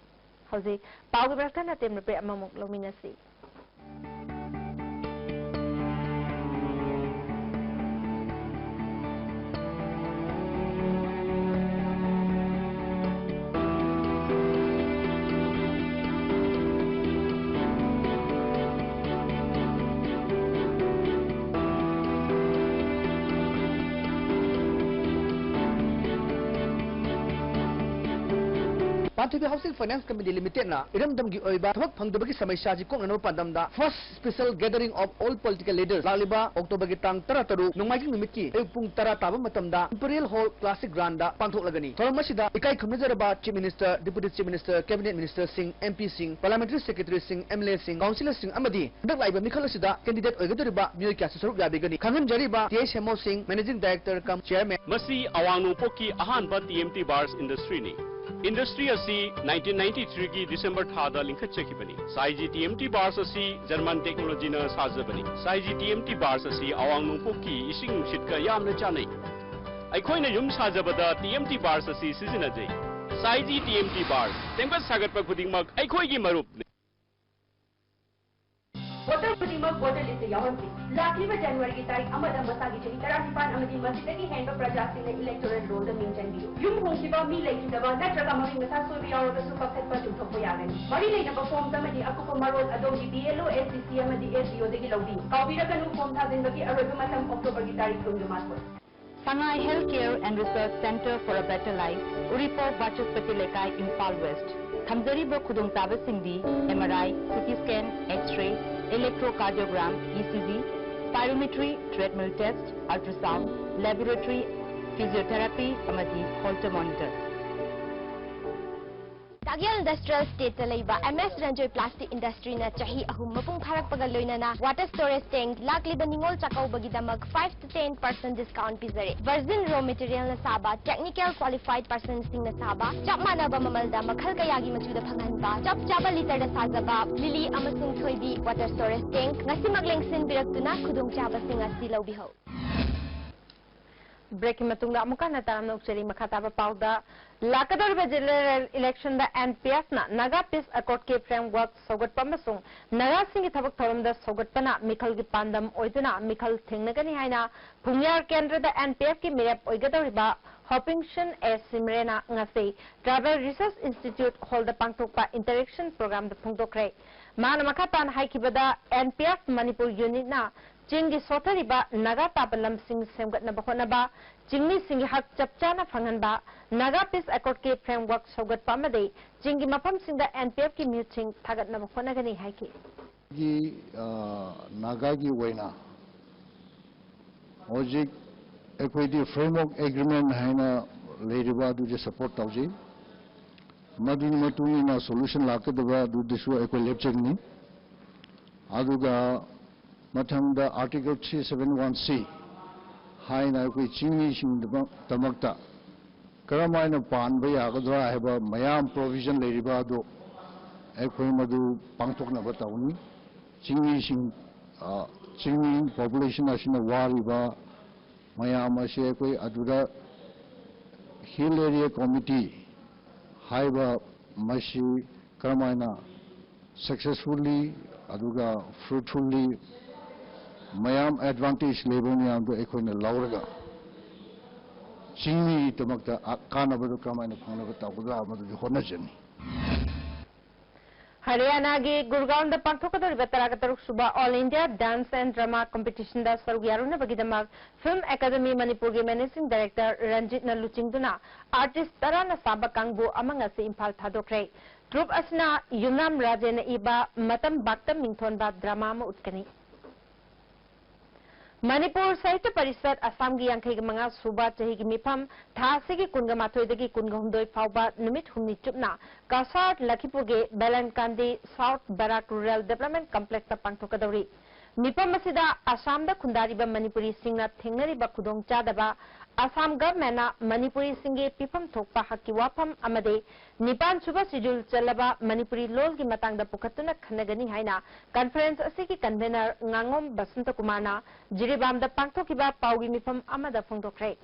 ꯍꯧꯖꯤꯛ ꯄꯥꯎꯒꯤ ꯃꯔꯛꯇ ꯅꯥꯇꯦꯝ ꯔꯨꯄꯦ ꯑꯃꯃꯨꯛ ꯂꯧꯃꯤꯟꯅꯁꯤ꯫ ꯄꯥꯟꯊꯣꯏꯕꯤ Housing Finance Company Limited ꯅ ꯏꯔꯝꯗꯝꯒꯤ ꯑꯣꯏꯕ ꯊꯕꯛ ꯐꯪꯗꯕꯒꯤ ꯁꯃꯁ꯭ꯌꯥ ꯑꯁꯤ ꯀꯣꯛꯅꯅꯕ ꯄꯥꯟꯗꯝꯗ First Special Gathering of All Political Leaders ꯂꯥꯛꯂꯤꯕ October ꯒꯤ ꯇꯥꯡ ꯇꯔꯥ ꯇꯔꯨꯛ ꯅꯣꯡꯃꯥꯏꯖꯤꯡ ꯅꯨꯃꯤꯠꯀꯤ ꯑꯌꯨꯛ ꯄꯨꯡ ꯇꯔꯥ ꯇꯥꯕ ꯃꯇꯝꯗ Imperial Hall Classic Ground ꯗ ꯄꯥꯡꯊꯣꯛꯂꯒꯅꯤ꯫ ꯊꯧꯔꯝ ꯑꯁꯤꯗ ꯏꯀꯥꯏ ꯈꯨꯝꯅꯖꯔꯕ Chief Minister, Deputy Chief Minister, Cabinet Minister ꯁꯤꯡ, M P ꯁꯤꯡ, Parliamentary Secretary ꯁꯤꯡ, M L A ꯁꯤꯡ, Councillor ꯁꯤꯡ ꯑꯃꯗꯤ ꯍꯟꯗꯛ ꯂꯥꯛꯏꯕ ꯃꯤꯈꯜ ꯑꯁꯤꯗ candidate ꯑꯣꯏꯒꯗꯧꯔꯤꯕ ꯃꯤꯑꯣꯏ ꯀꯌꯥꯁꯨ ꯁꯔꯨꯛ ꯌꯥꯕꯤꯒꯅꯤ꯫ ꯈꯪꯍꯟꯖꯔꯤꯕ T H Hemo ꯁꯤꯡ, Managing Director cum Chairman꯫ ꯃꯁꯤ ꯑꯋꯥꯡ ꯅꯣꯡꯄꯣꯛꯀꯤ ꯑꯍꯥꯟꯕ T M T Bars Industry ꯅꯤ꯫ Industry ꯑꯁꯤ nineteen ninety-three ꯒꯤ December ꯊꯥꯗ ꯂꯤꯡꯈꯠꯆꯈꯤꯕꯅꯤ꯫ ꯁꯥꯏꯖꯤ T M T Bars ꯑꯁꯤ German technology ꯅ ꯁꯥꯖꯕꯅꯤ꯫ ꯁꯥꯏꯖꯤ T M T Bars ꯑꯁꯤ ꯑꯋꯥꯡ ꯅꯣꯡꯄꯣꯛꯀꯤ ꯏꯁꯤꯡ ꯅꯨꯡꯁꯤꯠꯀ ꯌꯥꯝꯅ ꯆꯥꯅꯩ꯫ ꯑꯩꯈꯣꯏꯅ ꯌꯨꯝ ꯁꯥꯖꯕꯗ T M T Bars ꯑꯁꯤ ꯁꯤꯖꯤꯟꯅꯖꯩ꯫ ꯁꯥꯏꯖꯤ T M T Bars, ꯁꯦꯝꯒꯠ ꯁꯥꯒꯠꯄ ꯈꯨꯗꯤꯡꯃꯛ ꯑꯩꯈꯣꯏꯒꯤ ꯃꯔꯨꯞꯅꯤ꯫ Voter ꯈꯨꯗꯤꯡꯃꯛ voter list ꯇ ꯌꯥꯎꯍꯟꯁꯤ꯫ ꯂꯥꯛꯂꯤꯕ January ꯒꯤ ꯇꯥꯔꯤꯛ ꯑꯃꯗ ꯃꯁꯥꯒꯤ ꯆꯍꯤ ꯇꯔꯥꯅꯤꯄꯥꯟ ꯑꯃꯗꯤ ꯃꯁꯤꯗꯒꯤ ꯍꯦꯟꯕ ꯄ꯭ꯔꯖꯥꯁꯤꯡꯅ electoral roll ꯗ ꯃꯤꯡ ꯆꯟꯕꯤꯌꯨ꯫ ꯌꯨꯝ ꯍꯣꯡꯈꯤꯕ, ꯃꯤ ꯂꯩꯈꯤꯗꯕ ꯅꯠꯇ꯭ꯔꯒ ꯃꯃꯤꯡ ꯃꯊꯥ ꯁꯣꯏꯕ ꯌꯥꯎꯔꯕꯁꯨ ꯀꯛꯊꯠꯄ ꯆꯨꯝꯊꯣꯛꯄ ꯌꯥꯒꯅꯤ꯫ ꯃꯔꯤ ꯂꯩꯅꯕ forms ꯑꯃꯗꯤ ꯑꯀꯨꯞꯄ ꯃꯔꯣꯜ ꯑꯗꯣꯝꯒꯤ B L O, S D C ꯑꯃꯗꯤ S D O ꯗꯒꯤ ꯂꯧꯕꯤꯌꯨ꯫ ꯀꯥꯎꯕꯤꯔꯒꯅꯨ, form ꯊꯥꯖꯤꯟꯕꯒꯤ ꯑꯔꯣꯏꯕ ꯃꯇꯝ October ꯒꯤ ꯇꯥꯔꯤꯛ ꯀꯨꯟꯒ ꯃꯥꯊꯣꯏ꯫ Sangai Healthcare and Research Centre for a Better Life, Uripok, Bachaspatia Lekai, Imphal West꯫ ꯊꯝꯖꯔꯤꯕ ꯈꯨꯗꯣꯡꯆꯥꯕꯁꯤꯡꯗꯤ M R I, C T scan, X-ray, electrocardiogram, E C G, spirometry, treadmill test, ultrasound, laboratory, physiotherapy ꯑꯃꯗꯤ Holter monitor꯫ ꯇꯥꯛꯌꯦꯜ Industrial Estate ꯇ ꯂꯩꯕ M S Ranjoy Plastic Industry ꯅ ꯆꯍꯤ ꯑꯍꯨꯝ ꯃꯄꯨꯡ ꯐꯥꯔꯛꯄꯒ ꯂꯣꯏꯅꯅ water storage tank ꯂꯥꯛꯂꯤꯕ ꯅꯤꯉꯣꯜ ꯆꯥꯛꯀꯧꯕꯒꯤꯗꯃꯛ five to ten percent discount ꯄꯤꯖꯔꯦ꯫ Virgin raw material ꯅ ꯁꯥꯕ, technical qualified person ꯁꯤꯡꯅ ꯁꯥꯕ, ꯆꯞ ꯃꯥꯟꯅꯕ ꯃꯃꯜꯗ ꯃꯈꯜ ꯀꯌꯥꯒꯤ ꯃꯆꯨꯗ ꯐꯪꯍꯟꯕ, ꯆꯞ ꯆꯥꯕ litre ꯗ ꯁꯥꯖꯕ ꯂꯤꯂꯤ ꯑꯃꯁꯨꯡ ꯊꯣꯏꯕꯤ water storage tank ꯉꯁꯤꯃꯛ ꯂꯦꯡꯁꯤꯟꯕꯤꯔꯛꯇꯨꯅ ꯈꯨꯗꯣꯡꯆꯥꯕꯁꯤꯡ ꯑꯁꯤ ꯂꯧꯕꯤꯍꯧ꯫ Break ꯀꯤ ꯃꯇꯨꯡꯗ ꯑꯃꯨꯛꯀ ꯍꯟꯅ ꯇꯔꯥꯝꯅ ꯑꯣꯛꯆꯔꯤ꯫ ꯃꯈꯥ ꯇꯥꯕ ꯄꯥꯎꯗ, ꯂꯥꯛꯀꯗꯧꯔꯤꯕ general election ꯗ N P F ꯅ Naga Peace Accord ꯀꯤ framework ꯁꯧꯒꯠꯄ ꯑꯃꯁꯨꯡ ꯅꯥꯒꯥꯁꯤꯡꯒꯤ ꯊꯕꯛ ꯊꯧꯔꯝꯗ ꯁꯧꯒꯠꯄꯅ ꯃꯤꯈꯜꯒꯤ ꯄꯥꯟꯗꯝ ꯑꯣꯏꯗꯨꯅ ꯃꯤꯈꯜ ꯊꯦꯡꯅꯒꯅꯤ ꯍꯥꯏꯅ ꯐꯨꯡꯌꯥꯔ ꯀꯦꯟꯗ꯭ꯔꯗ N P F ꯀꯤ ꯃꯤꯔꯦꯞ ꯑꯣꯏꯒꯗꯧꯔꯤꯕ ꯍꯣꯄꯤꯡꯁꯟ ꯑꯦ ꯁꯤꯃꯔꯦꯅ ꯉꯁꯤ Tribal Research Institute Hall ꯗ ꯄꯥꯡꯊꯣꯛꯄ interaction program ꯗ ꯐꯣꯡꯗꯣꯛꯈ꯭ꯔꯦ꯫ ꯃꯥꯅ ꯃꯈꯥ ꯇꯥꯅ ꯍꯥꯏꯈꯤꯕꯗ, N P F Manipur unit ꯅ ꯆꯤꯡꯒꯤ ꯁꯣꯠꯊꯔꯤꯕ ꯅꯥꯒꯥ ꯇꯥꯕ ꯂꯝꯁꯤꯡ ꯁꯦꯝꯒꯠꯅꯕ ꯍꯣꯠꯅꯕ, ꯆꯤꯡꯃꯤꯁꯤꯡꯒꯤ ꯍꯛ ꯆꯞ ꯆꯥꯅ ꯐꯪꯍꯟꯕ, ꯅꯥꯒꯥ ꯄꯤꯁ ꯑꯦꯀꯣꯔꯗꯀꯤ ꯐ꯭ꯔꯦꯝꯋꯥꯔꯛ ꯁꯧꯒꯠꯄ ꯑꯃꯗꯤ ꯆꯤꯡꯒꯤ ꯃꯐꯝꯁꯤꯡꯗ ꯑꯦꯟ ꯄꯤ ꯑꯦꯐꯀꯤ ꯃꯤꯍꯨꯠꯁꯤꯡ ꯊꯥꯒꯠꯅꯕ ꯍꯣꯠꯅꯒꯅꯤ ꯍꯥꯏꯈꯤ꯫ ꯒꯤ, ꯑ, ꯅꯥꯒꯥꯒꯤ ꯑꯣꯏꯅ ꯍꯧꯖꯤꯛ ꯑꯩꯈꯣꯏꯗꯤ ꯐ꯭ꯔꯦꯝꯋꯥꯔꯛ ꯑꯦꯒ꯭ꯔꯤꯃꯦꯟ ꯍꯥꯏꯅ ꯂꯩꯔꯤꯕ ꯑꯗꯨꯗꯤ ꯁꯄꯣꯔꯠ ꯇꯧꯖꯩ꯫ ꯃꯗꯨꯒꯤ ꯃꯇꯨꯡ ꯏꯟꯅ ꯁꯣꯂꯨꯁꯟ ꯂꯥꯛꯀꯗꯕ ꯑꯗꯨꯗꯁꯨ ꯑꯩꯈꯣꯏ ꯂꯦꯞꯆꯒꯅꯤ꯫ ꯑꯗꯨꯒ ꯃꯊꯪꯗ Article three seven one C ꯍꯥꯏꯅ ꯑꯩꯈꯣꯏ ꯆꯤꯡꯃꯤꯁꯤꯡꯒꯤꯗꯃꯛꯇ ꯀꯔꯝ ꯍꯥꯏꯅ ꯄꯥꯟꯕ ꯌꯥꯒꯗ꯭ꯔꯥ ꯍꯥꯏꯕ ꯃꯌꯥꯝ ꯄ꯭ꯔꯣꯚꯤꯖꯟ ꯂꯩꯔꯤꯕ ꯑꯗꯨ ꯑꯩꯈꯣꯏ ꯃꯗꯨ ꯄꯥꯡꯊꯣꯛꯅꯕ ꯇꯧꯅꯤ꯫ ꯆꯤꯡꯃꯤꯁꯤꯡ, ꯑ, ꯆꯤꯡꯃꯤ ꯄꯣꯄꯨꯂꯦꯁꯟ ꯑꯁꯤꯅ ꯋꯥꯔꯤꯕ ꯃꯌꯥꯝ ꯑꯁꯤ ꯑꯩꯈꯣꯏ ꯑꯗꯨꯗ ꯍꯤꯜ ꯑꯦꯔꯤꯌꯥ ꯀꯣꯃꯤꯇꯤ ꯍꯥꯏꯕ ꯃꯁꯤ ꯀꯔꯝꯍꯥꯏꯅ ꯁꯛꯁꯦꯁꯐꯨꯜꯂꯤ ꯑꯗꯨꯒ ꯐ꯭ꯔꯨꯠꯐꯨꯜꯂꯤ ꯃꯌꯥꯝ ꯑꯦꯗꯚꯥꯟꯇꯦꯖ ꯂꯩꯕ ꯃꯌꯥꯝꯗꯣ ꯑꯩꯈꯣꯏꯅ ꯂꯧꯔꯒ ꯆꯤꯡꯃꯤꯒꯤꯗꯃꯛꯇ ꯀꯥꯟꯅꯕꯗꯨ ꯀꯔꯝꯍꯥꯏꯅ ꯐꯪꯅꯕ ꯇꯧꯒꯗ꯭ꯔꯥ ꯃꯗꯨꯗꯤ ꯍꯣꯠꯅꯖꯅꯤ꯫ ꯍꯔꯤꯌꯥꯅꯥꯒꯤ ꯒꯨꯔꯒꯥꯎꯟꯗ ꯄꯥꯡꯊꯣꯛꯀꯗꯧꯔꯤꯕ ꯇꯔꯥꯒ ꯇꯔꯨꯛ ꯁꯨꯕ All India Dance and Drama Competitionꯗ ꯁꯔꯨꯛ ꯌꯥꯔꯨꯅꯕꯒꯤꯗꯃꯛ ꯐꯤꯜꯝ ꯑꯦꯀꯥꯗꯃꯤ ꯃꯅꯤꯄꯨꯔꯒꯤ ꯃꯦꯅꯦꯖꯤꯡ ꯗꯥꯏꯔꯦꯛꯇꯔ ꯔꯟꯖꯤꯠꯅ ꯂꯨꯆꯤꯡꯗꯨꯅ ꯑꯥꯔꯇꯤꯁ ꯇꯔꯥꯅ ꯁꯥꯕ ꯀꯥꯡꯕꯨ ꯑꯃ ꯉꯁꯤ ꯏꯝꯐꯥꯜ ꯊꯥꯗꯣꯛꯈ꯭ꯔꯦ꯫ ꯇ꯭ꯔꯨꯞ ꯑꯁꯤꯅ ꯌꯨꯝꯅꯥꯝ ꯔꯥꯖꯦꯅ ꯏꯕ ꯃꯇꯝ ꯕꯥꯛꯇ ꯃꯤꯡꯊꯣꯟꯕ ꯗ꯭ꯔꯃꯥ ꯑꯃ ꯎꯠꯀꯅꯤ꯫ ꯃꯅꯤꯄꯨꯔ ꯁꯥꯍꯤꯇ꯭ꯌ ꯄꯔꯤꯁꯠ ꯑꯁꯥꯝꯒꯤ ꯌꯥꯡꯈꯩꯒ ꯃꯉꯥ ꯁꯨꯕ ꯆꯍꯤꯒꯤ ꯃꯤꯐꯝ ꯊꯥ ꯑꯁꯤꯒꯤ ꯀꯨꯟꯒ ꯃꯥꯊꯣꯏꯗꯒꯤ ꯀꯨꯟꯒ ꯍꯨꯝꯗꯣꯏ ꯐꯥꯎꯕ ꯅꯨꯃꯤꯠ ꯍꯨꯝꯅꯤ ꯆꯨꯞꯅ ꯀꯁꯥꯔ ꯂꯈꯤꯄꯨꯔꯒꯤ ꯕꯦꯂꯟꯀꯥꯟꯗꯤ ꯁꯥꯎꯠ ꯕꯔꯥꯛ ꯔꯨꯔꯦꯜ ꯗꯦꯕꯂꯞꯃꯦꯟ ꯀꯝꯄ꯭ꯂꯦꯛꯁꯇ ꯄꯥꯡꯊꯣꯛꯀꯗꯧꯔꯤ꯫ ꯃꯤꯐꯝ ꯑꯁꯤꯗ ꯑꯁꯥꯝꯗ ꯈꯨꯟꯗꯥꯔꯤꯕ ꯃꯅꯤꯄꯨꯔꯤꯁꯤꯡꯅ ꯊꯦꯡꯅꯔꯤꯕ ꯈꯨꯗꯣꯡꯆꯥꯗꯕ, ꯑꯁꯥꯝ ꯒꯚꯔꯟꯃꯦꯟꯠꯅ ꯃꯅꯤꯄꯨꯔꯤꯁꯤꯡꯒꯤ ꯄꯤꯐꯝ ꯊꯣꯛꯄ ꯍꯛꯀꯤ ꯋꯥꯐꯝ ꯑꯃꯗꯤ ꯅꯤꯄꯥꯟ ꯁꯨꯕ ꯁꯤꯗꯨꯜ ꯆꯜꯂꯕ ꯃꯅꯤꯄꯨꯔꯤ ꯂꯣꯜꯒꯤ ꯃꯇꯥꯡꯗ ꯄꯨꯈꯠꯇꯨꯅ ꯈꯟꯅꯒꯅꯤ ꯍꯥꯏꯅ ꯀꯟꯐꯔꯦꯟꯁ ꯑꯁꯤꯒꯤ ꯀꯟꯚꯦꯅꯔ ꯉꯥꯉꯣꯝ ꯕꯁꯟꯇ ꯀꯨꯃꯥꯔꯅ ꯖꯤꯔꯤꯕꯥꯝꯗ ꯄꯥꯡꯊꯣꯛꯈꯤꯕ ꯄꯥꯎꯒꯤ ꯃꯤꯐꯝ ꯑꯃꯗ ꯐꯣꯡꯗꯣꯛꯈ꯭ꯔꯦ꯫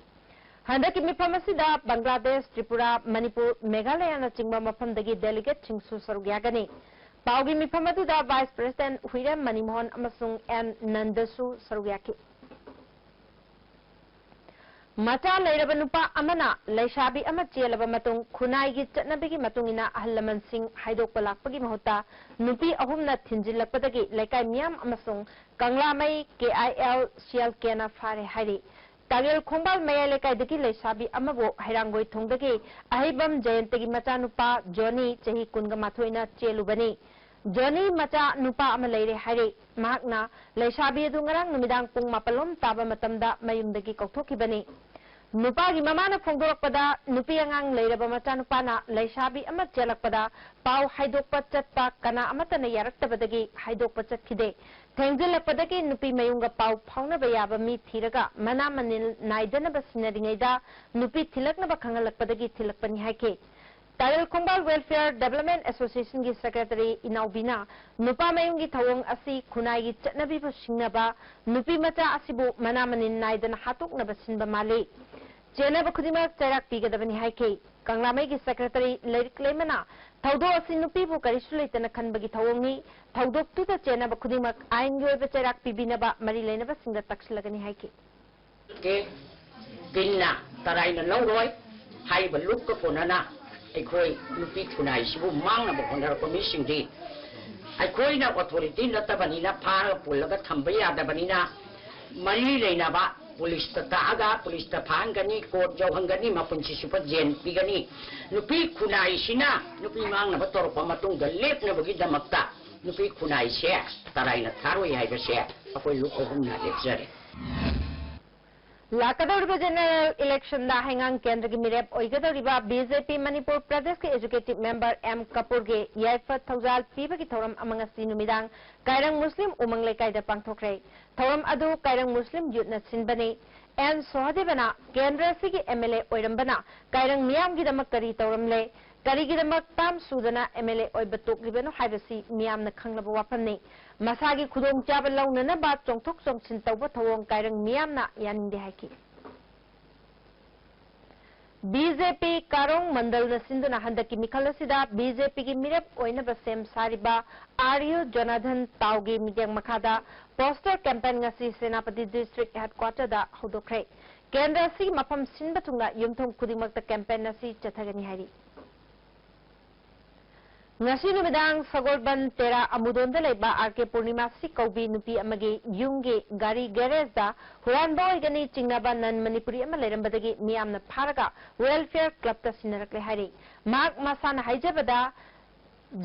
ꯍꯟꯗꯛꯀꯤ ꯃꯤꯐꯝ ꯑꯁꯤꯗ ꯕꯪꯒ꯭ꯂꯥꯗꯦꯁ, ꯇ꯭ꯔꯤꯄꯨꯔꯥ, ꯃꯅꯤꯄꯨꯔ, ꯃꯦꯘꯥꯂꯌꯅꯆꯤꯡꯕ ꯃꯐꯝꯗꯒꯤ ꯗꯦꯂꯤꯒꯦꯠꯁꯤꯡꯁꯨ ꯁꯔꯨꯛ ꯌꯥꯒꯅꯤ꯫ ꯄꯥꯎꯒꯤ ꯃꯤꯐꯝ ꯑꯗꯨꯗ ꯚꯥꯏꯁ ꯄ꯭ꯔꯦꯁꯤꯗꯦꯟꯠ ꯍꯨꯏꯔꯦꯝ ꯃꯅꯤꯃꯣꯍꯟ ꯑꯃꯁꯨꯡ ꯑꯦꯟ ꯅꯟꯗꯁꯨ ꯁꯔꯨꯛ ꯌꯥꯈꯤ꯫ ꯃꯆꯥ ꯂꯩꯔꯕ ꯅꯨꯄꯥ ꯑꯃꯅ ꯂꯩꯁꯥꯕꯤ ꯑꯃ ꯆꯦꯜꯂꯕ ꯃꯇꯨꯡ, ꯈꯨꯟꯅꯥꯏꯒꯤ ꯆꯠꯅꯕꯤꯒꯤ ꯃꯇꯨꯡ ꯏꯟꯅ ꯑꯍꯜ ꯂꯃꯟꯁꯤꯡ ꯍꯥꯏꯗꯣꯛꯄ ꯂꯥꯛꯄꯒꯤ ꯃꯍꯨꯠꯇ ꯅꯨꯄꯤ ꯑꯍꯨꯝꯅ ꯊꯤꯟꯖꯤꯜꯂꯛꯄꯗꯒꯤ ꯂꯩꯀꯥꯏ ꯃꯤꯌꯥꯝ ꯑꯃꯁꯨꯡ ꯀꯪꯂꯥꯃꯩ ꯀꯦ ꯑꯥꯏ ꯑꯦꯜ ꯁꯤ ꯑꯦꯜ ꯀꯦꯅ ꯐꯥꯔꯦ ꯍꯥꯏꯔꯤ꯫ ꯇꯥꯔꯦꯜ ꯈꯣꯡꯕꯥꯜ ꯃꯌꯥꯏ ꯂꯩꯀꯥꯏꯗꯒꯤ ꯂꯩꯁꯥꯕꯤ ꯑꯃꯕꯨ ꯍꯩꯔꯥꯡꯒꯣꯏ ꯊꯣꯡꯗꯒꯤ ꯑꯍꯩꯕꯝ ꯖꯌꯟꯇꯒꯤ ꯃꯆꯥꯅꯨꯄꯥ ꯖꯣꯅꯤ, ꯆꯍꯤ ꯀꯨꯟꯒ ꯃꯥꯊꯣꯏꯅ ꯆꯦꯜꯂꯨꯕꯅꯤ꯫ ꯖꯣꯅꯤ ꯃꯆꯥ ꯅꯨꯄꯥ ꯑꯃ ꯂꯩꯔꯦ ꯍꯥꯏꯔꯤ꯫ ꯃꯍꯥꯛꯅ ꯂꯩꯁꯥꯕꯤ ꯑꯗꯨ ꯉꯔꯥꯡ ꯅꯨꯃꯤꯗꯥꯡ ꯄꯨꯡ ꯃꯥꯄꯜ ꯂꯣꯝ ꯇꯥꯕ ꯃꯇꯝꯗ ꯃꯌꯨꯝꯗꯒꯤ ꯀꯧꯊꯣꯛꯈꯤꯕꯅꯤ꯫ ꯅꯨꯄꯥꯒꯤ ꯃꯃꯥꯅ ꯐꯣꯡꯗꯣꯔꯛꯄꯗ, ꯅꯨꯄꯤ ꯑꯉꯥꯡ ꯂꯩꯔꯕ ꯃꯆꯥꯅꯨꯄꯥꯅ ꯂꯩꯁꯥꯕꯤ ꯑꯃ ꯆꯦꯜꯂꯛꯄꯗ ꯄꯥꯎ ꯍꯥꯏꯗꯣꯛꯄ ꯆꯠꯄ ꯀꯅꯥ ꯑꯃꯠꯇꯅ ꯌꯥꯔꯛꯇꯕꯗꯒꯤ ꯍꯥꯏꯗꯣꯛꯄ ꯆꯠꯈꯤꯗꯦ꯫ ꯊꯦꯡꯖꯤꯜꯂꯛꯄꯗꯒꯤ ꯅꯨꯄꯤ ꯃꯌꯨꯝꯒ ꯄꯥꯎ ꯐꯥꯎꯅꯕ ꯌꯥꯕ ꯃꯤ ꯊꯤꯔꯒ ꯃꯅꯥ ꯃꯅꯤꯜ ꯅꯥꯏꯗꯅꯕ ꯁꯤꯟꯅꯔꯤꯉꯩꯗ ꯅꯨꯄꯤ ꯊꯤꯜꯂꯛꯅꯕ ꯈꯪꯍꯜꯂꯛꯄꯗꯒꯤ ꯊꯤꯜꯂꯛꯄꯅꯤ ꯍꯥꯏꯈꯤ꯫ ꯇꯥꯔꯦꯜ ꯈꯣꯡꯕꯥꯜ Welfare Development Association ꯒꯤ Secretary ꯏꯅꯥꯎꯕꯤꯅ ꯅꯨꯄꯥ ꯃꯌꯨꯝꯒꯤ ꯊꯧꯑꯣꯡ ꯑꯁꯤ ꯈꯨꯟꯅꯥꯏꯒꯤ ꯆꯠꯅꯕꯤꯕꯨ ꯁꯤꯡꯅꯕ, ꯅꯨꯄꯤ ꯃꯆꯥ ꯑꯁꯤꯕꯨ ꯃꯅꯥ ꯃꯅꯤꯜ ꯅꯥꯏꯗꯅ ꯍꯥꯠꯇꯣꯛꯅꯕ ꯁꯤꯟꯕ ꯃꯥꯜꯂꯤ꯫ ꯆꯦꯟꯅꯕ ꯈꯨꯗꯤꯡꯃꯛ ꯆꯩꯔꯥꯛ ꯄꯤꯒꯗꯕꯅꯤ ꯍꯥꯏꯈꯤ꯫ ꯀꯪꯂꯥꯃꯩꯒꯤ Secretary ꯂꯩꯔꯤꯛ ꯂꯩꯃꯅ ꯊꯧꯗꯣꯛ ꯑꯁꯤ ꯅꯨꯄꯤꯕꯨ ꯀꯔꯤꯁꯨ ꯂꯩꯇꯅ ꯈꯟꯕꯒꯤ ꯊꯧꯑꯣꯡꯅꯤ꯫ ꯊꯧꯗꯣꯛꯇꯨꯗ ꯆꯦꯟꯅꯕ ꯈꯨꯗꯤꯡꯃꯛ ꯑꯥꯏꯟꯒꯤ ꯑꯣꯏꯕ ꯆꯩꯔꯥꯛ ꯄꯤꯕꯤꯅꯕ ꯃꯔꯤ ꯂꯩꯅꯕꯁꯤꯡꯗ ꯇꯛꯁꯤꯜꯂꯒꯅꯤ ꯍꯥꯏꯈꯤ꯫ ꯀꯦ ꯕꯤꯟꯅ ꯇꯔꯥꯏꯅ ꯂꯧꯔꯣꯏ꯫ ꯍꯥꯏꯔꯤꯕ ꯂꯨꯞꯀ ꯀꯣꯟꯅꯅ ꯑꯩꯈꯣꯏ ꯅꯨꯄꯤ ꯈꯨꯟꯅꯥꯏꯁꯤꯕꯨ ꯃꯥꯡꯅꯕ ꯍꯣꯠꯅꯔꯛꯄ ꯃꯤꯁꯤꯡꯗꯤ ꯑꯩꯈꯣꯏꯅ authority ꯅꯠꯇꯕꯅꯤꯅ ꯐꯥꯔꯒ ꯄꯨꯜꯂꯒ ꯊꯝꯕ ꯌꯥꯗꯕꯅꯤꯅ ꯃꯔꯤ ꯂꯩꯅꯕ police ꯇ ꯇꯥꯛꯑꯒ police ꯇ ꯐꯥꯍꯟꯒꯅꯤ, court ꯌꯧꯍꯟꯒꯅꯤ, ꯃꯄꯨꯟꯁꯤ ꯆꯨꯞꯄ jail ꯄꯤꯒꯅꯤ꯫ ꯅꯨꯄꯤ ꯈꯨꯟꯅꯥꯏꯁꯤꯅ ꯅꯨꯄꯤ ꯃꯥꯡꯅꯕ ꯇꯧꯔꯛꯄ ꯃꯇꯨꯡꯗ ꯂꯦꯞꯅꯕꯒꯤꯗꯃꯛꯇ ꯅꯨꯄꯤ ꯈꯨꯟꯅꯥꯏꯁꯦ ꯇꯔꯥꯏꯅ ꯊꯥꯔꯣꯏ ꯍꯥꯏꯕꯁꯦ ꯑꯩꯈꯣꯏ ꯂꯨꯞ ꯑꯍꯨꯝꯅ ꯂꯦꯞꯆꯔꯦ꯫ ꯂꯥꯛꯀꯗꯧꯔꯤꯕ general election ꯗ ꯍꯩꯉꯥꯡ ꯀꯦꯟꯗ꯭ꯔꯒꯤ ꯃꯤꯔꯦꯞ ꯑꯣꯏꯒꯗꯧꯔꯤꯕ ꯕꯤ ꯖꯦ ꯄꯤ ꯃꯅꯤꯄꯨꯔ ꯄ꯭ꯔꯗꯦꯁꯀꯤ executive member ꯑꯦꯝ ꯀꯄꯨꯔꯒꯤ ꯌꯥꯏꯐ ꯊꯧꯖꯥꯜ ꯄꯤꯕꯒꯤ ꯊꯧꯔꯝ ꯑꯃ ꯉꯁꯤ ꯅꯨꯃꯤꯗꯥꯡ ꯀꯥꯏꯔꯪ ꯃꯨꯁꯂꯤꯝ ꯎꯃꯪ ꯂꯩꯀꯥꯏꯗ ꯄꯥꯡꯊꯣꯛꯈ꯭ꯔꯦ꯫ ꯊꯧꯔꯝ ꯑꯗꯨ ꯀꯥꯏꯔꯪ ꯃꯨꯁꯂꯤꯝ ꯌꯨꯠꯅ ꯁꯤꯟꯕꯅꯤ꯫ ꯑꯦꯟ ꯁꯣꯍꯗꯦꯕꯅ ꯀꯦꯟꯗ꯭ꯔ ꯑꯁꯤꯒꯤ ꯑꯦꯝ ꯑꯦꯜ ꯑꯦ ꯑꯣꯏꯔꯝꯕꯅ ꯀꯥꯏꯔꯪ ꯃꯤꯌꯥꯝꯒꯤꯗꯃꯛ ꯀꯔꯤ ꯇꯧꯔꯝꯂꯦ, ꯀꯔꯤꯒꯤꯗꯃꯛ term ꯁꯨꯗꯅ ꯑꯦꯝ ꯑꯦꯜ ꯑꯦ ꯑꯣꯏꯕ ꯇꯣꯛꯂꯤꯕꯅꯣ ꯍꯥꯏꯕꯁꯤ ꯃꯤꯌꯥꯝꯅ ꯈꯪꯂꯕ ꯋꯥꯐꯝꯅꯤ꯫ ꯃꯁꯥꯒꯤ ꯈꯨꯗꯣꯡꯆꯥꯕ ꯂꯧꯅꯅꯕ ꯆꯣꯡꯊꯣꯛ ꯆꯣꯡꯁꯤꯟ ꯇꯧꯕ ꯊꯧꯑꯣꯡ ꯀꯥꯏꯔꯪ ꯃꯤꯌꯥꯝꯅ ꯌꯥꯅꯤꯡꯗꯦ ꯍꯥꯏꯈꯤ꯫ ꯕꯤ ꯖꯦ ꯄꯤ ꯀꯥꯔꯣꯡ ꯃꯟꯗꯜꯅ ꯁꯤꯟꯗꯨꯅ ꯍꯟꯗꯛꯀꯤ ꯃꯤꯈꯜ ꯑꯁꯤꯗ ꯕꯤ ꯖꯦ ꯄꯤꯒꯤ ꯃꯤꯔꯦꯞ ꯑꯣꯏꯅꯕ ꯁꯦꯝ ꯁꯥꯔꯤꯕ ꯑꯥꯔ ꯌꯨ ꯖꯣꯅꯥꯊꯟ ꯇꯥꯎꯒꯤ ꯃꯤꯠꯌꯦꯡ ꯃꯈꯥꯗ poster campaign ꯉꯁꯤ ꯁꯦꯅꯥꯄꯇꯤ district headquarter ꯗ ꯍꯧꯗꯣꯛꯈ꯭ꯔꯦ꯫ ꯀꯦꯟꯗ꯭ꯔ ꯑꯁꯤꯒꯤ ꯃꯐꯝ ꯁꯤꯟꯕ ꯊꯨꯡꯅ ꯌꯨꯝꯊꯣꯡ ꯈꯨꯗꯤꯡꯃꯛꯇ ꯀꯦꯝꯄꯦꯟ ꯑꯁꯤ ꯆꯠꯊꯒꯅꯤ ꯍꯥꯏꯔꯤ꯫ ꯉꯁꯤ ꯅꯨꯃꯤꯗꯥꯡ ꯁꯒꯣꯜꯕꯟ ꯇꯦꯔꯥ ꯑꯃꯨꯗꯣꯟꯗ ꯂꯩꯕ ꯑꯥꯔ ꯀꯦ ꯄꯨꯔꯅꯤꯃꯥꯁꯤ ꯀꯧꯕꯤ ꯅꯨꯄꯤ ꯑꯃꯒꯤ ꯌꯨꯝꯒꯤ ꯒꯥꯔꯤ ꯒꯦꯔꯦꯖꯇ ꯍꯨꯔꯥꯟꯕ ꯑꯣꯏꯒꯅꯤ ꯆꯤꯡꯅꯕ ꯅꯟ ꯃꯅꯤꯄꯨꯔꯤ ꯑꯃ ꯂꯩꯔꯝꯕꯗꯒꯤ ꯃꯤꯌꯥꯝꯅ ꯐꯥꯔꯒ ꯋꯦꯜꯐꯤꯌꯔ ꯀ꯭ꯂꯕꯇ ꯁꯤꯟꯅꯔꯛꯂꯦ ꯍꯥꯏꯔꯤ꯫ ꯃꯍꯥꯛ ꯃꯁꯥꯅ ꯍꯥꯏꯖꯕꯗ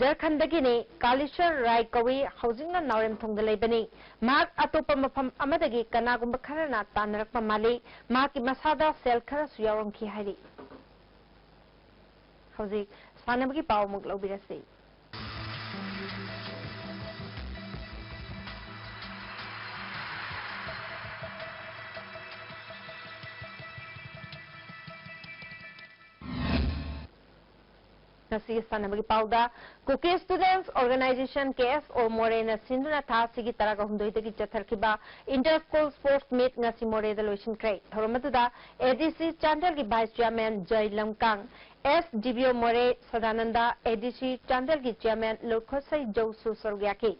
ꯖꯔꯈꯟꯗꯒꯤꯅꯤ, ꯀꯥꯂꯤꯁꯔ ꯔꯥꯏ ꯀꯧꯏ, ꯍꯧꯖꯤꯛꯅ ꯅꯥꯎꯔꯦꯝꯊꯣꯡꯗ ꯂꯩꯕꯅꯤ꯫ ꯃꯍꯥꯛ ꯑꯇꯣꯞꯄ ꯃꯐꯝ ꯑꯃꯗꯒꯤ ꯀꯅꯥꯒꯨꯝꯕ ꯈꯔꯅ ꯇꯥꯟꯅꯔꯛꯄ ꯃꯥꯜꯂꯤ꯫ ꯃꯍꯥꯛꯀꯤ ꯃꯁꯥꯗ ꯁꯦꯜ ꯈꯔꯁꯨ ꯌꯥꯎꯔꯝꯈꯤ ꯍꯥꯏꯔꯤ꯫ ꯍꯧꯖꯤꯛ ꯁꯥꯟꯅꯕꯒꯤ ꯄꯥꯎ ꯑꯃꯨꯛ ꯂꯧꯕꯤꯔꯁꯤ꯫ ꯉꯁꯤꯒꯤ ꯁꯥꯟꯅꯕꯒꯤ ꯄꯥꯎꯗ, ꯀꯨꯀꯤ ꯁ꯭ꯇꯨꯗꯦꯟꯠꯁ ꯑꯣꯔꯒꯅꯥꯏꯖꯦꯁꯟ, ꯀꯦ ꯑꯦꯁ ꯑꯣ, ꯃꯣꯔꯦꯅ ꯁꯤꯟꯗꯨꯅ ꯊꯥ ꯑꯁꯤꯒꯤ ꯇꯔꯥꯒ ꯍꯨꯝꯗꯣꯏꯗꯒꯤ ꯆꯠꯊꯔꯛꯈꯤꯕ ꯏꯟꯇꯔ ꯁ꯭ꯀꯨꯜ ꯁ꯭ꯄꯣꯔꯠꯁ ꯃꯤꯠ ꯉꯁꯤ ꯃꯣꯔꯦꯗ ꯂꯣꯏꯁꯤꯟꯈ꯭ꯔꯦ꯫ ꯊꯧꯔꯝ ꯑꯗꯨꯗ ꯑꯦ ꯗꯤ ꯁꯤ ꯆꯥꯟꯗꯦꯜꯒꯤ vice chairman Jai Lamkang, S D B O Moreh Sadananda, ꯑꯦ ꯗꯤ ꯁꯤ ꯆꯥꯟꯗꯦꯜꯒꯤ ꯆꯤꯌꯥꯔꯃꯦꯟ ꯂꯣꯏꯈꯣꯠꯁꯩ ꯖꯧꯁꯨ ꯁꯔꯨꯛ ꯌꯥꯈꯤ꯫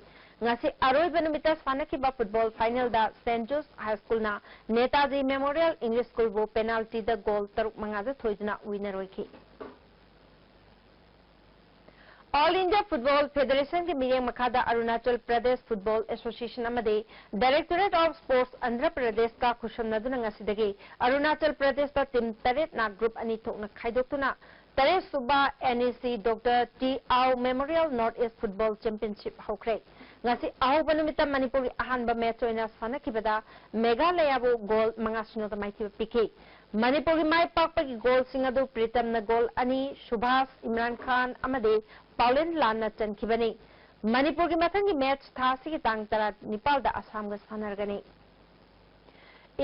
ꯉꯁꯤ ꯑꯔꯣꯏꯕ ꯅꯨꯃꯤꯠꯇ ꯁꯥꯟꯅꯈꯤꯕ ꯐꯨꯠꯕꯣꯜ ꯐꯥꯏꯅꯦꯜꯗ ꯁꯦꯟꯠ ꯖꯣꯁ ꯍꯥꯏ ꯁ꯭ꯀꯨꯜꯅ ꯅꯦꯇꯥꯖꯤ ꯃꯦꯃꯣꯔꯤꯌꯦꯜ ꯏꯪꯂꯤꯁ ꯁ꯭ꯀꯨꯜꯕꯨ ꯄꯦꯅꯥꯜꯇꯤꯗ ꯒꯣꯜ ꯇꯔꯨꯛ ꯃꯉꯥꯗ ꯊꯣꯏꯗꯨꯅ ꯋꯤꯟꯅꯔ ꯑꯣꯏꯈꯤ꯫ ꯑꯣꯜ ꯏꯟꯗꯤꯌꯥ ꯐꯨꯠꯕꯣꯜ ꯐꯦꯗꯔꯦꯁꯟꯒꯤ ꯃꯤꯠꯌꯦꯡ ꯃꯈꯥꯗ ꯑꯔꯨꯅꯥꯆꯜ ꯄ꯭ꯔꯗꯦꯁ ꯐꯨꯠꯕꯣꯜ ꯑꯦꯁꯣꯁꯤꯌꯦꯁꯟ ꯑꯃꯗꯤ ꯗꯥꯏꯔꯦꯛꯇꯣꯔꯦꯠ ꯑꯣꯐ ꯁ꯭ꯄꯣꯔꯠꯁ ꯑꯟꯙ꯭ꯔ ꯄ꯭ꯔꯗꯦꯁꯀ ꯈꯨꯠꯁꯝꯅꯗꯨꯅ ꯉꯁꯤꯗꯒꯤ ꯑꯔꯨꯅꯥꯆꯜ ꯄ꯭ꯔꯗꯦꯁꯇ ꯇꯤꯝ ꯇꯔꯦꯠꯅ ꯒ꯭ꯔꯨꯞ ꯑꯅꯤ ꯊꯣꯛꯅ ꯈꯥꯏꯗꯣꯛꯇꯨꯅ ꯇꯔꯦꯠ ꯁꯨꯕ ꯑꯦꯟ ꯏ ꯁꯤ ꯗꯣꯛꯇꯔ ꯇꯤ ꯑꯥꯎ memorial north east football championship ꯍꯧꯈ꯭ꯔꯦ꯫ ꯉꯁꯤ ꯑꯍꯧꯕ ꯅꯨꯃꯤꯠꯇ ꯃꯅꯤꯄꯨꯔꯒꯤ ꯑꯍꯥꯟꯕ ꯃꯦꯆ ꯑꯣꯏꯅ ꯁꯥꯟꯅꯈꯤꯕꯗ ꯃꯦꯘꯥꯂꯌꯥꯕꯨ ꯒꯣꯜ ꯃꯉꯥ ꯁꯤꯅꯣꯗ ꯃꯥꯏꯊꯤꯕ ꯄꯤꯈꯤ꯫ ꯃꯅꯤꯄꯨꯔꯒꯤ ꯃꯥꯏ ꯄꯥꯛꯄꯒꯤ ꯒꯣꯜꯁꯤꯡ ꯑꯗꯨ ꯄ꯭ꯔꯤꯇꯝꯅ ꯒꯣꯜ ꯑꯅꯤ, ꯁꯨꯚꯥꯁ, ꯏꯝꯔꯥꯟ ꯈꯥꯟ ꯑꯃꯗꯤ ꯄꯥꯎꯂꯤꯟ ꯂꯥꯟꯅ ꯆꯟꯈꯤꯕꯅꯤ꯫ ꯃꯅꯤꯄꯨꯔꯒꯤ ꯃꯊꯪꯒꯤ ꯃꯦꯆ ꯊꯥ ꯑꯁꯤꯒꯤ ꯇꯥꯡ ꯇꯔꯥꯅꯤꯄꯥꯜꯗ ꯑꯁꯥꯝꯒ ꯁꯥꯟꯅꯔꯒꯅꯤ꯫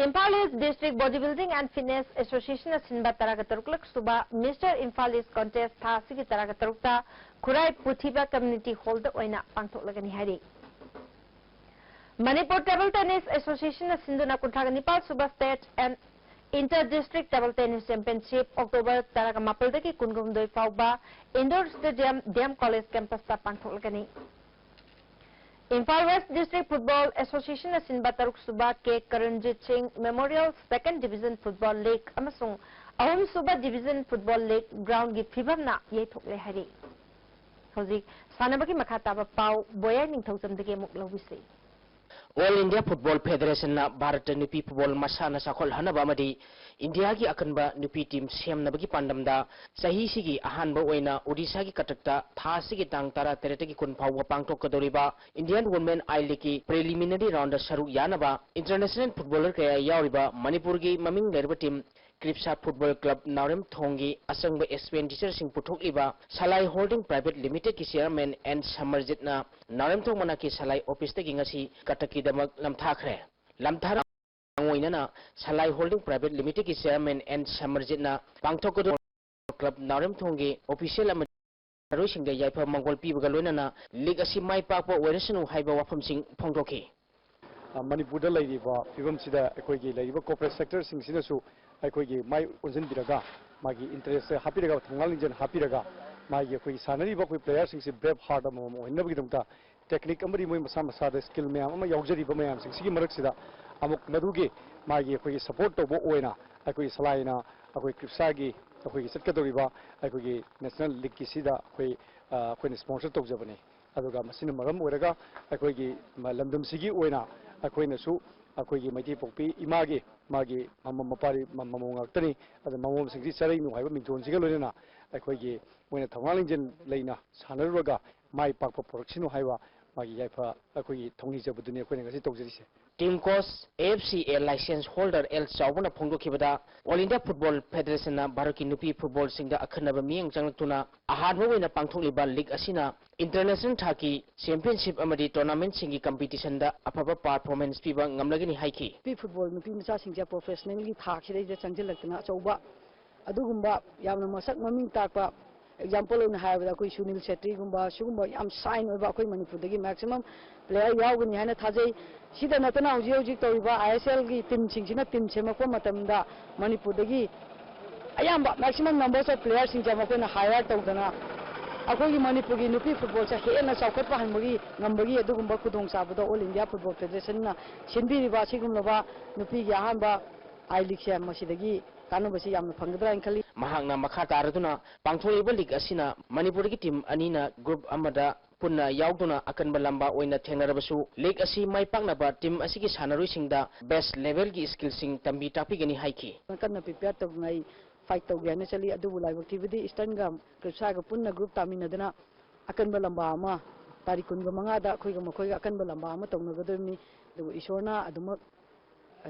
Imphal east district body building and fitness ꯑꯦꯁꯣꯁꯤꯌꯦꯁꯟꯅ ꯁꯤꯟꯕ ꯇꯔꯥꯒ ꯇꯔꯨꯛꯂꯛ ꯁꯨꯕ ꯃꯤꯁꯇꯔ ꯏꯝꯐꯥꯜ ꯏꯁ ꯀꯣꯟꯇꯦꯁ ꯊꯥ ꯑꯁꯤꯒꯤ ꯇꯔꯥꯒ ꯇꯔꯨꯛꯇ ꯈꯨꯔꯥꯏ ꯄꯨꯊꯤꯕ ꯀꯝꯃ꯭ꯌꯨꯅꯤꯇꯤ ꯍꯣꯜꯗ ꯑꯣꯏꯅ ꯄꯥꯡꯊꯣꯛꯂꯒꯅꯤ ꯍꯥꯏꯔꯤ꯫ ꯃꯅꯤꯄꯨꯔ ꯇꯦꯕꯜ ꯇꯦꯅꯤꯁ ꯑꯦꯁꯣꯁꯤꯌꯦꯁꯟꯅ ꯁꯤꯟꯗꯨꯅ ꯀꯨꯟꯊ꯭ꯔꯥꯒ ꯅꯤꯄꯥꯜ ꯁꯨꯕ state and inter district table tennis championship October ꯇꯔꯥꯒ ꯃꯥꯄꯜꯗꯒꯤ ꯀꯨꯟꯒ ꯍꯨꯝꯗꯣꯏ ꯐꯥꯎꯕ indoor stadium, D M college ꯀꯦꯝꯄꯁꯇ ꯄꯥꯡꯊꯣꯛꯂꯒꯅꯤ꯫ ꯏꯝꯐꯥꯜ ꯋꯦꯁ ꯗꯤꯁꯇ꯭ꯔꯤꯛ ꯐꯨꯠꯕꯣꯜ ꯑꯦꯁꯣꯁꯤꯌꯦꯁꯟꯅ ꯁꯤꯟꯕ ꯇꯔꯨꯛ ꯁꯨꯕ K Karanjit Singh memorial second division football league ꯑꯃꯁꯨꯡ ꯑꯍꯨꯝ ꯁꯨꯕ ꯗꯤꯕꯤꯖꯟ ꯐꯨꯠꯕꯣꯜ ꯂꯤꯒ ꯒ꯭ꯔꯥꯎꯟꯒꯤ ꯐꯤꯕꯝꯅ ꯌꯩꯊꯣꯛꯂꯦ ꯍꯥꯏꯔꯤ꯫ ꯍꯧꯖꯤꯛ ꯁꯥꯟꯅꯕꯒꯤ ꯃꯈꯥ ꯇꯥꯕ ꯄꯥꯎ ꯕꯣꯌꯥꯏ ꯅꯤꯡꯊꯧꯖꯝꯗꯒꯤ ꯑꯃꯨꯛ ꯂꯧꯕꯤꯁꯤ꯫ ꯑꯣꯜ ꯏꯟꯗꯤꯌꯥ ꯐꯨꯠꯕꯣꯜ ꯐꯦꯗꯔꯦꯁꯟꯅ ꯚꯥꯔꯠꯇ ꯅꯨꯄꯤ ꯐꯨꯠꯕꯣꯜ ꯃꯁꯥꯟꯅ ꯆꯥꯎꯈꯠꯍꯟꯅꯕ ꯑꯃꯗꯤ ꯏꯟꯗꯤꯌꯥꯒꯤ ꯑꯀꯟꯕ ꯅꯨꯄꯤ ꯇꯤꯝ ꯁꯦꯝꯅꯕꯒꯤ ꯄꯥꯟꯗꯝꯗ ꯆꯍꯤꯁꯤꯒꯤ ꯑꯍꯥꯟꯕ ꯑꯣꯏꯅ ꯎꯗꯤꯁꯥꯒꯤ ꯀꯇꯛꯇ ꯊꯥ ꯑꯁꯤꯒꯤ ꯇꯥꯡ ꯇꯔꯥ ꯇꯔꯦꯠꯇꯒꯤ ꯀꯨꯟ ꯐꯥꯎꯕ ꯄꯥꯡꯊꯣꯛꯀꯗꯧꯔꯤꯕ ꯏꯟꯗꯤꯌꯥꯟ ꯋꯨꯃꯦꯟ ꯑꯥꯏ ꯂꯤꯒꯀꯤ ꯄ꯭ꯔꯤꯂꯤꯃꯤꯅꯔꯤ ꯔꯥꯎꯟꯗ ꯁꯔꯨꯛ ꯌꯥꯅꯕ ꯏꯟꯇꯔꯅꯦꯁꯅꯦꯜ ꯐꯨꯠꯕꯣꯂꯔ ꯀꯌꯥ ꯌꯥꯎꯔꯤꯕ ꯃꯅꯤꯄꯨꯔꯒꯤ ꯃꯃꯤꯡ ꯂꯩꯔꯕ ꯇꯤꯝ ꯀ꯭ꯔꯤꯞꯁꯥ ꯐꯨꯠꯕꯣꯜ ꯀ꯭ꯂꯕ ꯅꯥꯎꯔꯦꯝꯊꯣꯡꯒꯤ ꯑꯆꯪꯕ ꯑꯦꯛꯁꯄꯦꯟꯗꯤꯆꯔꯁꯤꯡ ꯄꯨꯊꯣꯛꯂꯤꯕ ꯁꯂꯥꯏ ꯍꯣꯜꯗꯤꯡ ꯄ꯭ꯔꯥꯏꯚꯦꯠ ꯂꯤꯃꯤꯇꯦꯗꯀꯤ ꯆꯤꯌꯔꯃꯦꯟ ꯑꯦꯟ ꯁꯃꯔꯖꯤꯠꯅ ꯅꯥꯎꯔꯦꯝꯊꯣꯡ ꯃꯅꯥꯛꯀꯤ ꯁꯂꯥꯏ ꯑꯣꯐꯤꯁꯇꯒꯤ ꯉꯁꯤ ꯀꯇꯛꯀꯤꯗꯃꯛ ꯅꯝꯊꯥꯈ꯭ꯔꯦ꯫ ꯂꯝꯊꯥꯔ ꯑꯣꯏꯅꯅ ꯁꯂꯥꯏ ꯍꯣꯜꯗꯤꯡ ꯄ꯭ꯔꯥꯏꯚꯦꯠ ꯂꯤꯃꯤꯇꯦꯗꯀꯤ ꯆꯤꯌꯔꯃꯦꯟ ꯑꯦꯟ ꯁꯃꯔꯖꯤꯠꯅ ꯄꯥꯡꯊꯣꯛꯀꯗꯧꯔꯤꯕ ꯀ꯭ꯂꯕ ꯅꯥꯎꯔꯦꯝꯊꯣꯡꯒꯤ ꯑꯣꯐꯤꯁꯤꯌꯦꯜ ꯑꯃꯗꯤ ꯁꯥꯟꯅꯔꯣꯏꯁꯤꯡꯗ ꯌꯥꯏꯐ ꯃꯪꯒꯣꯜ ꯄꯤꯕꯒ ꯂꯣꯏꯅꯅ ꯂꯤꯒ ꯑꯁꯤ ꯃꯥꯏ ꯄꯥꯛꯄ ꯑꯣꯏꯔꯁꯅꯨ ꯍꯥꯏꯕ ꯋꯥꯐꯝꯁꯤꯡ ꯐꯣꯡꯗꯣꯛꯈꯤ꯫ ꯑ, ꯃꯅꯤꯄꯨꯔꯗ ꯂꯩꯔꯤꯕ ꯐꯤꯕꯝꯁꯤꯗ ꯑꯩꯈꯣꯏꯒꯤ ꯂꯩꯔꯤꯕ ꯀꯣꯔꯄꯣꯔꯦꯠ ꯁꯦꯛꯇꯔꯁꯤꯡꯁꯤꯅꯁꯨ ꯑꯩꯈꯣꯏꯒꯤ ꯃꯥꯏ ꯑꯣꯟꯁꯤꯟꯕꯤꯔꯒ, ꯃꯥꯒꯤ ꯏꯟꯇꯔꯦꯁꯁꯦ ꯍꯥꯞꯄꯤꯔꯒ, ꯊꯧꯅꯥ ꯂꯤꯡꯖꯦꯜ ꯍꯥꯞꯄꯤꯔꯒ, ꯃꯥꯒꯤ ꯑꯩꯈꯣꯏꯒꯤ ꯁꯥꯟꯅꯔꯤꯕ ꯑꯩꯈꯣꯏ ꯄ꯭ꯂꯦꯌꯔꯁꯤꯡꯁꯤ ꯕ꯭ꯔꯦꯚ ꯍꯥꯔꯠ ꯑꯃꯃꯝ ꯑꯣꯏꯍꯟꯅꯕꯒꯤꯗꯃꯛꯇ ꯇꯦꯛꯅꯤꯛ ꯑꯃꯗꯤ ꯃꯣꯏ ꯃꯁꯥ ꯃꯁꯥꯗ ꯁ꯭ꯀꯤꯜ ꯃꯌꯥꯝ ꯑꯃ ꯌꯥꯎꯖꯔꯤꯕ ꯃꯌꯥꯝꯁꯤꯡꯁꯤꯒꯤ ꯃꯔꯛꯁꯤꯗ ꯑꯃꯨꯛ ꯃꯗꯨꯒꯤ ꯃꯥꯒꯤ ꯑꯩꯈꯣꯏꯒꯤ ꯁꯄꯣꯔꯠ ꯇꯧꯕ ꯑꯣꯏꯅ ꯑꯩꯈꯣꯏꯒꯤ ꯁꯂꯥꯏꯅ ꯑꯩꯈꯣꯏ ꯀ꯭ꯔꯤꯞꯁꯥꯒꯤ ꯑꯩꯈꯣꯏꯒꯤ ꯆꯠꯀꯗꯧꯔꯤꯕ ꯑꯩꯈꯣꯏꯒꯤ ꯅꯦꯁꯅꯦꯜ ꯂꯤꯒꯀꯤꯁꯤꯗ ꯑꯩꯈꯣꯏ, ꯑ, ꯑꯩꯈꯣꯏꯅ ꯁ꯭ꯄꯣꯟꯁꯔ ꯇꯧꯖꯕꯅꯤ꯫ ꯑꯗꯨꯒ ꯃꯁꯤꯅ ꯃꯔꯝ ꯑꯣꯏꯔꯒ ꯑꯩꯈꯣꯏꯒꯤ ꯃ-, ꯂꯝꯗꯝꯁꯤꯒꯤ ꯑꯣꯏꯅ ꯑꯩꯈꯣꯏꯅꯁꯨ ꯑꯩꯈꯣꯏꯒꯤ ꯃꯩꯇꯩ ꯄꯣꯛꯄꯤ ꯏꯃꯥꯒꯤ ꯃꯥꯒꯤ ꯃꯃꯝ ꯃꯄꯥꯔꯤ ꯃ-, ꯃꯃꯣꯝ ꯉꯥꯛꯇꯅꯤ꯫ ꯑꯗ ꯃꯃꯣꯝꯁꯤꯡꯁꯤ ꯆꯥꯔꯩꯅꯨ ꯍꯥꯏꯕ ꯃꯤꯡꯊꯣꯟꯁꯤꯒ ꯂꯣꯏꯅꯅ ꯑꯩꯈꯣꯏꯒꯤ ꯃꯣꯏꯅ ꯊꯧꯅꯥ ꯂꯤꯡꯖꯦꯜ ꯂꯩꯅ ꯁꯥꯟꯅꯔꯨꯔꯒ ꯃꯥꯏ ꯄꯥꯛꯄ ꯄꯨꯔꯛꯁꯅꯨ ꯍꯥꯏꯕ ꯃꯥꯒꯤ ꯌꯥꯏꯐ ꯑꯩꯈꯣꯏꯒꯤ ꯊꯧꯅꯤꯖꯕꯗꯨꯅꯤ ꯑꯩꯈꯣꯏꯅ ꯉꯁꯤ ꯇꯧꯖꯔꯤꯁꯦ꯫ Team coach, F C A licence holder L ꯆꯥꯎꯕꯅ ꯐꯣꯡꯗꯣꯛꯈꯤꯕꯗ, ꯑꯣꯜ ꯏꯟꯗꯤꯌꯥ ꯐꯨꯠꯕꯣꯜ ꯐꯦꯗꯔꯦꯁꯟꯅ ꯚꯥꯔꯠꯀꯤ ꯅꯨꯄꯤ ꯐꯨꯠꯕꯣꯜꯁꯤꯡꯗ ꯑꯈꯟꯅꯕ ꯃꯤꯠꯌꯦꯡ ꯆꯪꯂꯛꯇꯨꯅ ꯑꯍꯥꯟꯕ ꯑꯣꯏꯅ ꯄꯥꯡꯊꯣꯛꯂꯤꯕ ꯂꯤꯒ ꯑꯁꯤꯅ ꯏꯟꯇꯔꯅꯦꯁꯅꯦꯜ ꯊꯥꯛꯀꯤ ꯆꯦꯝꯄꯤꯌꯟꯁꯤꯞ ꯑꯃꯗꯤ ꯇꯣꯔꯅꯥꯃꯦꯟꯠꯁꯤꯡꯒꯤ ꯀꯝꯄꯤꯇꯤꯁꯟꯗ ꯑꯐꯕ ꯄꯔꯐꯣꯔꯃꯦꯟꯁ ꯄꯤꯕ ꯉꯝꯂꯒꯅꯤ ꯍꯥꯏꯈꯤ꯫ ꯅꯨꯄꯤ ꯐꯨꯠꯕꯣꯜ, ꯅꯨꯄꯤ ꯃꯆꯥꯁꯤꯡꯁꯦ ꯄ꯭ꯔꯣꯐꯦꯁꯅꯦꯜꯒꯤ ꯊꯥꯛꯁꯤꯗꯩꯗ ꯆꯪꯁꯤꯜꯂꯛꯇꯅ ꯑꯆꯧꯕ ꯑꯗꯨꯒꯨꯝꯕ ꯌꯥꯝꯅ ꯃꯁꯛ ꯃꯃꯤꯡ ꯇꯥꯛꯄ, ꯑꯦꯛꯖꯥꯝꯄꯜ ꯑꯣꯏꯅ ꯍꯥꯏꯔꯕꯗ ꯑꯩꯈꯣꯏ ꯁꯨꯅꯤꯜ ꯁꯦꯇ꯭ꯔꯤꯒꯨꯝꯕ, ꯁꯤꯒꯨꯝꯕ ꯌꯥꯝ ꯁꯥꯏꯟ ꯑꯣꯏꯕ ꯑꯩꯈꯣꯏ ꯃꯅꯤꯄꯨꯔꯗꯒꯤ ꯃꯦꯛꯁꯤꯃꯝ ꯄ꯭ꯂꯦꯌꯔ ꯌꯥꯎꯒꯅꯤ ꯍꯥꯏꯅ ꯊꯥꯖꯩ꯫ ꯁꯤꯗ ꯅꯠꯇꯅ ꯍꯧꯖꯤꯛ ꯍꯧꯖꯤꯛ ꯇꯧꯔꯤꯕ ꯑꯥꯏ ꯑꯦꯁ ꯑꯦꯜꯒꯤ ꯇꯤꯝꯁꯤꯡꯁꯤꯅ ꯇꯤꯝ ꯁꯦꯝꯃꯛꯄ ꯃꯇꯝꯗ ꯃꯅꯤꯄꯨꯔꯗꯒꯤ ꯑꯌꯥꯝꯕ ꯃꯦꯛꯁꯤꯃꯝ ꯅꯝꯕꯔꯁ ꯑꯣꯐ ꯄ꯭ꯂꯦꯌꯔꯁꯤꯡꯁꯦ ꯃꯈꯣꯏꯅ ꯍꯥꯏꯌꯔ ꯇꯧꯗꯅ ꯑꯩꯈꯣꯏꯒꯤ ꯃꯅꯤꯄꯨꯔꯒꯤ ꯅꯨꯄꯤ ꯐꯨꯠꯕꯣꯜꯁꯦ ꯍꯦꯟꯅ ꯆꯥꯎꯈꯠꯄ ꯍꯟꯕꯒꯤ ꯉꯝꯕꯒꯤ ꯑꯗꯨꯒꯨꯝꯕ ꯈꯨꯗꯣꯡꯆꯥꯕꯗꯣ ꯑꯣꯜ ꯏꯟꯗꯤꯌꯥ ꯐꯨꯠꯕꯣꯜ ꯐꯦꯗꯔꯦꯁꯟꯅ ꯁꯤꯟꯕꯤꯔꯤꯕ ꯑꯁꯤꯒꯨꯝꯂꯕ ꯅꯨꯄꯤꯒꯤ ꯑꯍꯥꯟꯕ ꯑꯥꯏ ꯂꯤꯒꯁꯦ ꯃꯁꯤꯗꯒꯤ ꯀꯥꯟꯅꯕꯁꯤ ꯌꯥꯝꯅ ꯐꯪꯒꯗ꯭ꯔꯥ ꯍꯥꯏꯅ ꯈꯜꯂꯤ꯫ ꯃꯍꯥꯛꯅ ꯃꯈꯥ ꯇꯥꯔꯗꯨꯅ, ꯄꯥꯡꯊꯣꯛꯂꯤꯕ ꯂꯤꯒ ꯑꯁꯤꯅ ꯃꯅꯤꯄꯨꯔꯒꯤ ꯇꯤꯝ ꯑꯅꯤꯅ ꯒ꯭ꯔꯨꯞ ꯑꯃꯗ ꯄꯨꯟꯅ ꯌꯥꯎꯗꯨꯅ ꯑꯀꯟꯕ ꯂꯝꯕꯥ ꯑꯣꯏꯅ ꯊꯦꯡꯅꯔꯕꯁꯨ, ꯂꯤꯒ ꯑꯁꯤ ꯃꯥꯏ ꯄꯥꯛꯅꯕ ꯇꯤꯝ ꯑꯁꯤꯒꯤ ꯁꯥꯟꯅꯔꯣꯏꯁꯤꯡꯗ ꯕꯦꯁ ꯂꯦꯚꯦꯜꯒꯤ ꯁ꯭ꯀꯤꯜꯁꯤꯡ ꯇꯝꯕꯤ ꯇꯥꯛꯄꯤꯒꯅꯤ ꯍꯥꯏꯈꯤ꯫ ꯀꯟꯅ ꯄ꯭ꯔꯤꯄꯦꯌꯔ ꯇꯧꯅꯉꯥꯏ ꯐꯥꯏꯠ ꯇꯧꯒꯦ ꯍꯥꯏꯅ ꯆꯠꯂꯤ꯫ ꯑꯗꯨꯕꯨ ꯂꯥꯏꯕꯛ ꯊꯤꯕꯗꯤ ꯏꯁꯇꯔꯟꯒ ꯀ꯭ꯔꯤꯞꯁꯥꯒ ꯄꯨꯟꯅ ꯒ꯭ꯔꯨꯞ ꯇꯥꯃꯤꯟꯅꯗꯅ ꯑꯀꯟꯕ ꯂꯝꯕꯥ ꯑꯃ ꯇꯥꯔꯤꯛ ꯀꯨꯟꯒ ꯃꯉꯥꯗ ꯑꯩꯈꯣꯏꯒ ꯃꯈꯣꯏꯒ ꯑꯀꯟꯕ ꯂꯝꯕꯥ ꯑꯃ ꯇꯧꯅꯒꯗꯣꯔꯤꯕꯅꯤ꯫ ꯑꯗꯨꯕꯨ ꯏꯁꯣꯔꯅ ꯑꯗꯨꯃꯛ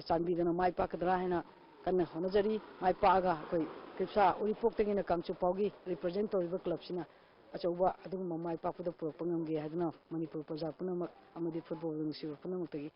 ꯆꯥꯟꯕꯤꯗꯅ ꯃꯥꯏ ꯄꯥꯛꯀꯗ꯭ꯔꯥ ꯍꯥꯏꯅ ꯀꯟꯅ ꯍꯣꯠꯅꯖꯔꯤ꯫ ꯃꯥꯏ ꯄꯥꯛꯑꯒ ꯑꯩꯈꯣꯏ ꯀ꯭ꯔꯤꯞꯁꯥ ꯎꯔꯤꯄꯣꯛꯇꯒꯤꯅ ꯀꯥꯡꯆꯨ ꯐꯥꯎꯒꯤ ꯔꯤꯄ꯭ꯔꯖꯦꯟ ꯇꯧꯔꯤꯕ ꯀ꯭ꯂꯕꯁꯤꯅ ꯑꯆꯧꯕ ꯑꯗꯨꯒꯨꯝꯕ ꯃꯥꯏ ꯄꯥꯛꯄꯗ ꯄꯨꯔꯛꯄ ꯉꯝꯒꯦ ꯍꯥꯏꯗꯨꯅ ꯃꯅꯤꯄꯨꯔ ꯄ꯭ꯔꯖꯥ ꯄꯨꯝꯅꯃꯛ ꯑꯃꯗꯤ ꯐꯨꯠꯕꯣꯜ ꯅꯨꯡꯁꯤꯕ ꯄꯨꯝꯅꯃꯛꯇꯒꯤ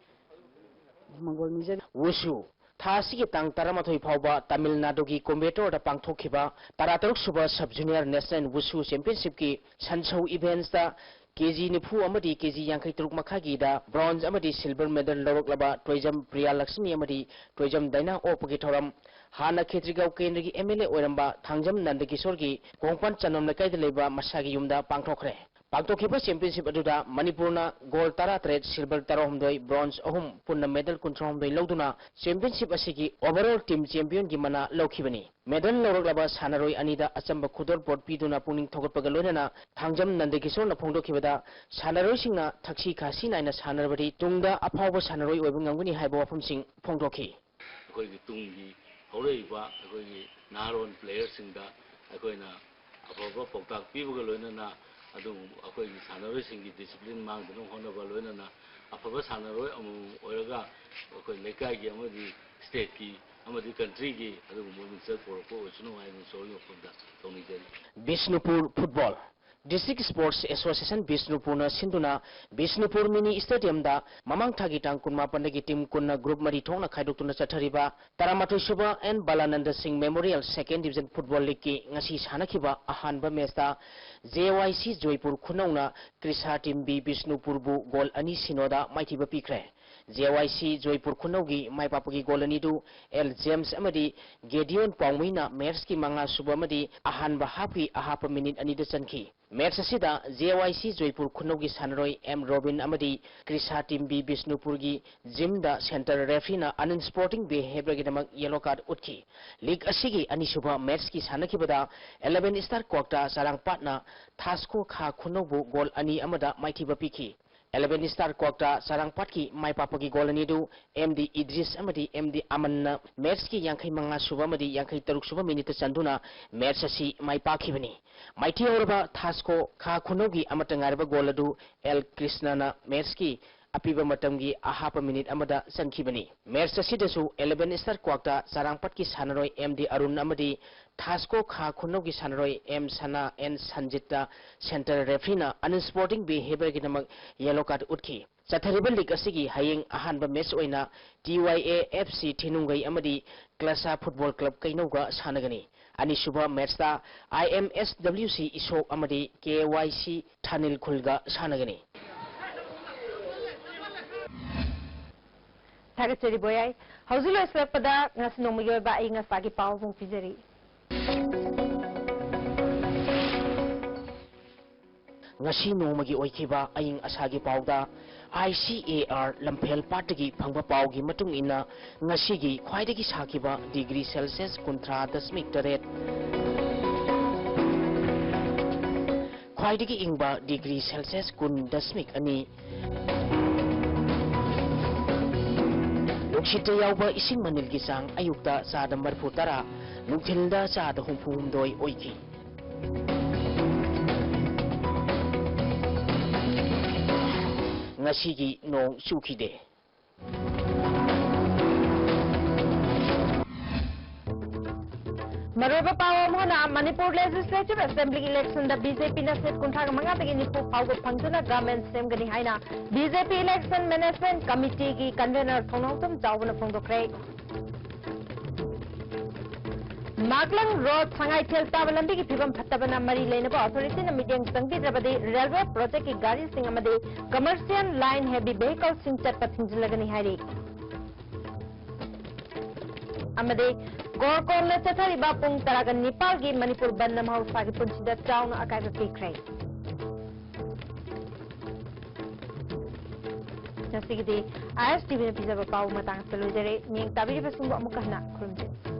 ꯃꯪꯒꯣꯜ ꯅꯤꯖꯔꯤ꯫ ꯋꯨꯁꯨ꯫ ꯊꯥ ꯑꯁꯤꯒꯤ ꯇꯥꯡ ꯇꯔꯥꯃꯥꯊꯣꯏ ꯐꯥꯎꯕ ꯇꯥꯃꯤꯜ ꯅꯥꯗꯨꯒꯤ ꯀꯣꯝꯕꯦꯇꯣꯔꯗ ꯄꯥꯡꯊꯣꯛꯈꯤꯕ ꯇꯔꯥꯇꯔꯨꯛ ꯁꯨꯕ ꯁꯕ ꯖꯨꯅꯤꯌꯔ ꯅꯦꯁꯅꯦꯜ ꯋꯨꯁꯨ ꯆꯦꯝꯄꯤꯌꯟꯁꯤꯞꯀꯤ ꯁꯟꯁꯧ ꯏꯚꯦꯟꯁꯇ ꯀꯦ ꯖꯤ ꯅꯤꯐꯨ ꯑꯃꯗꯤ ꯀꯦ ꯖꯤ ꯌꯥꯡꯈꯩ ꯇꯔꯨꯛ ꯃꯈꯥꯏꯒꯤꯗ ꯕ꯭ꯔꯣꯟꯖ ꯑꯃꯗꯤ ꯁꯤꯜꯚꯔ ꯃꯦꯗꯜ ꯂꯧꯔꯛꯂꯕ ꯇꯣꯏꯖꯝ ꯄ꯭ꯔꯤꯌꯥ ꯂꯛꯁꯃꯤ ꯑꯃꯗꯤ ꯇꯣꯏꯖꯝ ꯗꯥꯏꯅꯥ ꯑꯣꯛꯄꯒꯤ ꯊꯧꯔꯝ ꯍꯥꯟꯅ ꯈꯦꯇ꯭ꯔꯤꯒꯥꯎ ꯀꯦꯟꯗ꯭ꯔꯒꯤ ꯑꯦꯝ ꯑꯦꯜ ꯑꯦ ꯑꯣꯏꯔꯝꯕ ꯊꯥꯡꯖꯝ ꯅꯟꯗꯀꯤꯁꯣꯔꯒꯤ ꯀꯣꯡꯄꯥꯟ ꯆꯅꯣꯝ ꯂꯩꯀꯥꯏꯗ ꯂꯩꯕ ꯃꯁꯥꯒꯤ ꯌꯨꯝꯗ ꯄꯥꯡꯊꯣꯛꯈ꯭ꯔꯦ꯫ ꯄꯥꯡꯊꯣꯛꯈꯤꯕ ꯆꯦꯝꯄꯤꯌꯟꯁꯤꯞ ꯑꯗꯨꯗ ꯃꯅꯤꯄꯨꯔꯅ ꯒꯣꯜ ꯇꯔꯥꯇꯔꯦꯠ, ꯁꯤꯜꯚꯔ ꯇꯔꯥꯍꯨꯝꯗꯣꯏ, ꯕ꯭ꯔꯣꯟꯖ ꯑꯍꯨꯝ, ꯄꯨꯟꯅ ꯃꯦꯗꯜ ꯀꯨꯟꯊ꯭ꯔꯥꯍꯨꯝꯗꯣꯏ ꯂꯧꯗꯨꯅ ꯆꯦꯝꯄꯤꯌꯟꯁꯤꯞ ꯑꯁꯤꯒꯤ ꯑꯣꯚꯔꯑꯣꯜ ꯇꯤꯝ ꯆꯦꯝꯄꯤꯌꯟꯒꯤ ꯃꯅꯥ ꯂꯧꯈꯤꯕꯅꯤ꯫ ꯃꯦꯗꯜ ꯂꯧꯔꯛꯂꯕ ꯁꯥꯟꯅꯔꯣꯏ ꯑꯅꯤꯗ ꯑꯆꯝꯕ ꯈꯨꯗꯣꯜꯄꯣꯠ ꯄꯤꯗꯨꯅ ꯄꯨꯛꯅꯤꯡ ꯊꯧꯒꯠꯄꯒ ꯂꯣꯏꯅꯅ ꯊꯥꯡꯖꯝ ꯅꯟꯗꯀꯤꯁꯣꯔꯅ ꯐꯣꯡꯗꯣꯛꯈꯤꯕꯗ, ꯁꯥꯟꯅꯔꯣꯏꯁꯤꯡꯅ ꯊꯛꯁꯤ ꯈꯥꯁꯤ ꯅꯥꯏꯅ ꯁꯥꯟꯅꯔꯕꯗꯤ ꯇꯨꯡꯗ ꯑꯐꯥꯎꯕ ꯁꯥꯟꯅꯔꯣꯏ ꯑꯣꯏꯕ ꯉꯝꯒꯅꯤ ꯍꯥꯏꯕ ꯋꯥꯐꯝꯁꯤꯡ ꯐꯣꯡꯗꯣꯛꯈꯤ꯫ ꯑꯩꯈꯣꯏꯒꯤ ꯇꯨꯡꯒꯤ ꯍꯧꯔꯛꯏꯕ ꯑꯩꯈꯣꯏꯒꯤ ꯅꯍꯥꯔꯣꯟ ꯄ꯭ꯂꯦꯌꯔꯁꯤꯡꯗ ꯑꯩꯈꯣꯏꯅ ꯑꯐꯕ ꯄꯥꯎꯇꯥꯛ ꯄꯤꯕꯒ ꯂꯣꯏꯅꯅ, ꯑꯗꯨꯒꯨꯝ-, ꯑꯩꯈꯣꯏꯒꯤ ꯁꯥꯟꯅꯔꯣꯏꯁꯤꯡꯒꯤ ꯗꯤꯁꯤꯄ꯭ꯂꯤꯟ ꯃꯥꯡꯗꯅꯕ ꯍꯣꯠꯅꯕ ꯂꯣꯏꯅꯅ ꯑꯐꯕ ꯁꯥꯟꯅꯔꯣꯏ ꯑꯃꯃꯝ ꯑꯣꯏꯔꯒ ꯑꯩꯈꯣꯏ ꯂꯩꯀꯥꯏꯒꯤ ꯑꯃꯗꯤ ꯁ꯭ꯇꯦꯠꯀꯤ ꯑꯃꯗꯤ ꯀꯟꯇ꯭ꯔꯤꯒꯤ ꯑꯗꯨꯒꯨꯝꯕ ꯃꯤꯡꯆꯠ ꯄꯨꯔꯛꯄ ꯑꯣꯏꯁꯅꯨ ꯍꯥꯏꯅ ꯏꯁꯣꯔꯒꯤ ꯃꯐꯝꯗ ꯇꯧꯅꯤꯡꯖꯔꯤ꯫ Bishnupur football. District sports association ꯕꯤꯁꯅꯨꯄꯨꯔꯅ ꯁꯤꯟꯗꯨꯅ ꯕꯤꯁꯅꯨꯄꯨꯔ ꯃꯤꯅꯤ ꯁ꯭ꯇꯦꯗꯤꯌꯝꯗ ꯃꯃꯥꯡ ꯊꯥꯒꯤ ꯇꯥꯡ ꯀꯨꯟꯃꯥꯄꯟꯗꯒꯤ ꯇꯤꯝ ꯀꯨꯟꯅ ꯒ꯭ꯔꯨꯞ ꯃꯔꯤ ꯊꯣꯛꯅ ꯈꯥꯏꯗꯣꯛꯇꯨꯅ ꯆꯠꯊꯔꯤꯕ ꯇꯔꯥꯃꯥꯊꯣꯏ ꯁꯨꯕ ꯑꯦꯟ ꯕꯥꯂꯥꯅꯟꯗ ꯁꯤꯡ ꯃꯦꯃꯣꯔꯤꯌꯦꯜ ꯁꯦꯀꯦꯟ ꯗꯤꯕꯤꯖꯟ ꯐꯨꯠꯕꯣꯜ ꯂꯤꯒꯀꯤ ꯉꯁꯤ ꯁꯥꯟꯅꯈꯤꯕ ꯑꯍꯥꯟꯕ ꯃꯦꯆꯇ ꯖꯦ ꯋꯥꯏ ꯁꯤ ꯖꯣꯏꯄꯨꯔ ꯈꯨꯅꯧꯅ ꯀ꯭ꯔꯤꯁꯥ ꯇꯤꯝ ꯕꯤ ꯕꯤꯁꯅꯨꯄꯨꯔꯕꯨ ꯒꯣꯜ ꯑꯅꯤ ꯁꯤꯅꯣꯗ ꯃꯥꯏꯊꯤꯕ ꯄꯤꯈ꯭ꯔꯦ꯫ ꯖꯦ ꯋꯥꯏ ꯁꯤ ꯖꯣꯏꯄꯨꯔ ꯈꯨꯅꯧꯒꯤ ꯃꯥꯏ ꯄꯥꯛꯄꯒꯤ ꯒꯣꯜ ꯑꯅꯤꯗꯨ ꯑꯦꯜ ꯖꯦꯝꯁ ꯑꯃꯗꯤ ꯒꯦꯗꯤꯌꯣꯟ ꯄꯥꯎꯃꯩꯅ ꯃꯦꯠꯁꯀꯤ ꯃꯉꯥ ꯁꯨꯕ ꯑꯃꯗꯤ ꯑꯍꯥꯟꯕ ꯍꯥꯞꯀꯤ ꯑꯍꯥꯞꯄ ꯃꯤꯅꯤꯠ ꯑꯅꯤꯗ ꯆꯟꯈꯤ꯫ ꯃꯦꯠꯁ ꯑꯁꯤꯗ ꯖꯦ ꯋꯥꯏ ꯁꯤ ꯖꯣꯏꯄꯨꯔ ꯈꯨꯅꯧꯒꯤ ꯁꯥꯟꯅꯔꯣꯏ ꯑꯦꯝ ꯔꯣꯕꯤꯟ ꯑꯃꯗꯤ ꯀ꯭ꯔꯤꯁꯥ ꯇꯤꯝꯕꯤ ꯕꯤꯁꯅꯨꯄꯨꯔꯒꯤ ꯖꯤꯝꯗ ꯁꯦꯟꯇꯔ ꯔꯦꯐ꯭ꯔꯤꯅ unsupporting behaviourꯒꯤꯗꯃꯛ ꯌꯦꯂꯣ ꯀꯥꯔꯗ ꯎꯠꯈꯤ꯫ ꯂꯤꯒ ꯑꯁꯤꯒꯤ ꯑꯅꯤꯁꯨꯕ ꯃꯦꯠꯁꯀꯤ ꯁꯥꯟꯅꯈꯤꯕꯗ ꯏꯂꯦꯚꯦꯟ ꯁ꯭ꯇꯥꯔ ꯀ꯭ꯋꯥꯛꯇꯥ ꯆꯔꯥꯡꯄꯥꯠꯅ ꯊꯥꯁꯀꯣ ꯈꯥ ꯈꯨꯅꯧꯕꯨ ꯒꯣꯜ ꯑꯅꯤ ꯑꯃꯗ ꯃꯥꯏꯊꯤꯕ ꯄꯤꯈꯤ꯫ ꯏꯂꯦꯚꯦꯟ ꯁ꯭ꯇꯥꯔ ꯀ꯭ꯋꯥꯛꯇꯥ ꯆꯔꯥꯡꯄꯥꯠꯀꯤ ꯃꯥꯏ ꯄꯥꯛꯄꯒꯤ ꯒꯣꯜ ꯑꯅꯤꯗꯨ ꯑꯦꯝ ꯗꯤ ꯏꯗ꯭ꯔꯤꯁ ꯑꯃꯗꯤ ꯑꯦꯝ ꯗꯤ ꯑꯃꯟꯅ ꯃꯦꯠꯁꯀꯤ ꯌꯥꯡꯈꯩ ꯃꯉꯥ ꯁꯨꯕ ꯑꯃꯗꯤ ꯌꯥꯡꯈꯩ ꯇꯔꯨꯛ ꯁꯨꯕ ꯃꯤꯅꯤꯠꯇ ꯆꯟꯗꯨꯅ ꯃꯦꯠꯁ ꯑꯁꯤ ꯃꯥꯏ ꯄꯥꯛꯈꯤꯕꯅꯤ꯫ ꯃꯥꯏꯊꯤꯍꯧꯔꯕ ꯊꯥꯁꯀꯣ ꯈꯥ ꯈꯨꯅꯧꯒꯤ ꯑꯃꯠꯇ ꯉꯥꯏꯔꯕ ꯒꯣꯜ ꯑꯗꯨ ꯑꯦꯜ ꯀ꯭ꯔꯤꯁꯅꯅ ꯃꯦꯠꯁꯀꯤ ꯑꯄꯤꯕ ꯃꯇꯝꯒꯤ ꯑꯍꯥꯞꯄ ꯃꯤꯅꯤꯠ ꯑꯃꯗ ꯆꯟꯈꯤꯕꯅꯤ꯫ ꯃꯦꯠꯁ ꯑꯁꯤꯗꯁꯨ ꯏꯂꯦꯚꯦꯟ ꯁ꯭ꯇꯥꯔ ꯀ꯭ꯋꯥꯛꯇꯥ ꯆꯔꯥꯡꯄꯥꯠꯀꯤ ꯁꯥꯟꯅꯔꯣꯏ ꯑꯦꯝ ꯗꯤ ꯑꯔꯨꯟ ꯑꯃꯗꯤ ꯊꯥꯁꯀꯣ ꯈꯥ ꯈꯨꯅꯧꯒꯤ ꯁꯥꯟꯅꯔꯣꯏ ꯑꯦꯝ ꯁꯅꯥ ꯑꯦꯟ ꯁꯟꯖꯤꯠꯇ ꯁꯦꯟꯇꯔ ꯔꯦꯐ꯭ꯔꯤꯅ unsupporting behaviourꯒꯤꯗꯃꯛ ꯌꯦꯂꯣ ꯀꯥꯔꯗ ꯎꯠꯈꯤ꯫ ꯆꯠꯊꯔꯤꯕ ꯂꯤꯒ ꯑꯁꯤꯒꯤ ꯍꯌꯦꯡ ꯑꯍꯥꯟꯕ ꯃꯦꯠꯁ ꯑꯣꯏꯅ T Y A F C ꯊꯤꯅꯨꯡꯒꯩ ꯑꯃꯗꯤ ꯀ꯭ꯂꯁꯥ ꯐꯨꯠꯕꯣꯜ ꯀ꯭ꯂꯕ ꯀꯩꯅꯧꯒ ꯁꯥꯟꯅꯒꯅꯤ꯫ ꯑꯅꯤꯁꯨꯕ ꯃꯦꯠꯁꯇ ꯑꯥꯏ ꯑꯦꯝ ꯑꯦꯁ ꯗꯕ꯭ꯂꯤꯎ ꯁꯤ ꯏꯁꯣꯛ ꯑꯃꯗꯤ ꯀꯦ ꯋꯥꯏ ꯁꯤ ꯊꯥꯅꯤꯜ ꯈꯨꯜꯒ ꯁꯥꯟꯅꯒꯅꯤ꯫ ꯊꯥꯒꯠꯆꯔꯤ ꯕꯣꯌꯥꯏ꯫ ꯍꯧꯖꯤꯛ ꯂꯣꯏꯁꯤꯜꯂꯛꯄꯗ ꯉꯁꯤ ꯅꯣꯡꯃꯒꯤ ꯑꯣꯏꯕ ꯑꯏꯪ ꯑꯁꯥꯒꯤ ꯄꯥꯎ ꯑꯃꯨꯛ ꯄꯤꯖꯔꯤ꯫ ꯉꯁꯤ ꯅꯣꯡꯃꯒꯤ ꯑꯣꯏꯈꯤꯕ ꯑꯏꯪ ꯑꯁꯥꯒꯤ ꯄꯥꯎꯗ, ꯑꯥꯏ ꯁꯤ ꯑꯦ ꯑꯥꯔ ꯂꯝꯐꯦꯜ ꯄꯥꯠꯇꯒꯤ ꯐꯪꯕ ꯄꯥꯎꯒꯤ ꯃꯇꯨꯡ ꯏꯟꯅ, ꯉꯁꯤꯒꯤ ꯈ꯭ꯋꯥꯏꯗꯒꯤ ꯁꯥꯈꯤꯕ ꯗꯤꯒ꯭ꯔꯤ ꯁꯦꯜꯁꯤꯌꯁ ꯀꯨꯟꯊ꯭ꯔꯥ ꯗꯁꯃꯤꯛ ꯇꯔꯦꯠ, ꯈ꯭ꯋꯥꯏꯗꯒꯤ ꯏꯪꯕ ꯗꯤꯒ꯭ꯔꯤ ꯁꯦꯜꯁꯤꯌꯁ ꯀꯨꯟ ꯗꯁꯃꯤꯛ ꯑꯅꯤ, ꯅꯨꯡꯁꯤꯠꯇ ꯌꯥꯎꯕ ꯏꯁꯤꯡ ꯃꯅꯤꯜꯒꯤ ꯆꯥꯡ ꯑꯌꯨꯛꯇ ꯆꯥꯗ ꯃꯔꯤꯐꯨ ꯇꯔꯥ, ꯅꯨꯡꯊꯤꯜꯗ ꯆꯥꯗ ꯍꯨꯝꯐꯨ ꯍꯨꯝꯗꯣꯏ ꯑꯣꯏꯈꯤ꯫ ꯉꯁꯤꯒꯤ ꯅꯣꯡ ꯆꯨꯈꯤꯗꯦ꯫ ꯃꯔꯨꯑꯣꯏꯕ ꯄꯥꯎ ꯑꯃꯅ, ꯃꯅꯤꯄꯨꯔ Legislative Assembly electionꯗ ꯕꯤ ꯖꯦ ꯄꯤꯅ seat ꯀꯨꯟꯊ꯭ꯔꯥ ꯃꯉꯥꯗꯒꯤ ꯅꯤꯐꯨ ꯐꯥꯎꯕ ꯐꯪꯗꯨꯅ government ꯁꯦꯝꯒꯅꯤ ꯍꯥꯏꯅ B J P Election Management Committeeꯒꯤ convener ꯊꯧꯅꯥꯎꯖꯝ ꯆꯥꯎꯕꯅ ꯐꯣꯡꯗꯣꯛꯈ꯭ꯔꯦ꯫ ꯃꯥꯛꯂꯪ ꯔꯣꯗ ꯁꯉꯥꯏꯊꯦꯜ ꯇꯥꯕ ꯂꯝꯕꯤꯒꯤ ꯐꯤꯕꯝ ꯐꯠꯇꯕꯅ ꯃꯔꯤ ꯂꯩꯅꯕ ꯑꯣꯊꯣꯔꯤꯇꯤꯅ ꯃꯤꯠꯌꯦꯡ ꯆꯪꯕꯤꯗ꯭ꯔꯕꯗꯤ ꯔꯦꯜꯋꯦ ꯄ꯭ꯔꯣꯖꯦꯛꯀꯤ ꯒꯥꯔꯤꯁꯤꯡ ꯑꯃꯗꯤ ꯀꯃꯔꯁꯤꯌꯦꯜ ꯂꯥꯏꯟ ꯍꯦꯚꯤ ꯚꯦꯍꯤꯀꯜꯁꯤꯡ ꯆꯠꯄ ꯊꯤꯡꯖꯤꯜꯂꯒꯅꯤ ꯍꯥꯏꯔꯤ꯫ ꯑꯃꯗꯤ ꯀꯣꯔꯀꯣꯟꯗ ꯆꯠꯊꯔꯤꯕ ꯄꯨꯡ ꯇꯔꯥꯒ ꯅꯤꯄꯥꯜꯒꯤ ꯃꯅꯤꯄꯨꯔ ꯕꯟꯗꯅ ꯃꯍꯧꯁꯥꯒꯤ ꯄꯨꯟꯁꯤꯗ ꯆꯥꯎꯅ ꯑꯀꯥꯏꯕ ꯄꯤꯈ꯭ꯔꯦ꯫ ꯉꯁꯤꯒꯤꯗꯤ ꯑꯥꯏ ꯑꯦꯁ ꯇꯤ ꯚꯤꯅ ꯄꯤꯖꯕ ꯄꯥꯎ ꯃꯇꯥꯡ ꯑꯁꯤꯗ ꯂꯣꯏꯖꯔꯦ꯫ ꯃꯤꯠꯌꯦꯡ ꯇꯥꯕꯤꯔꯤꯕꯁꯤꯡꯕꯨ ꯑꯃꯨꯛꯀ ꯍꯟꯅ ꯈꯨꯔꯨꯝꯖꯔꯤ꯫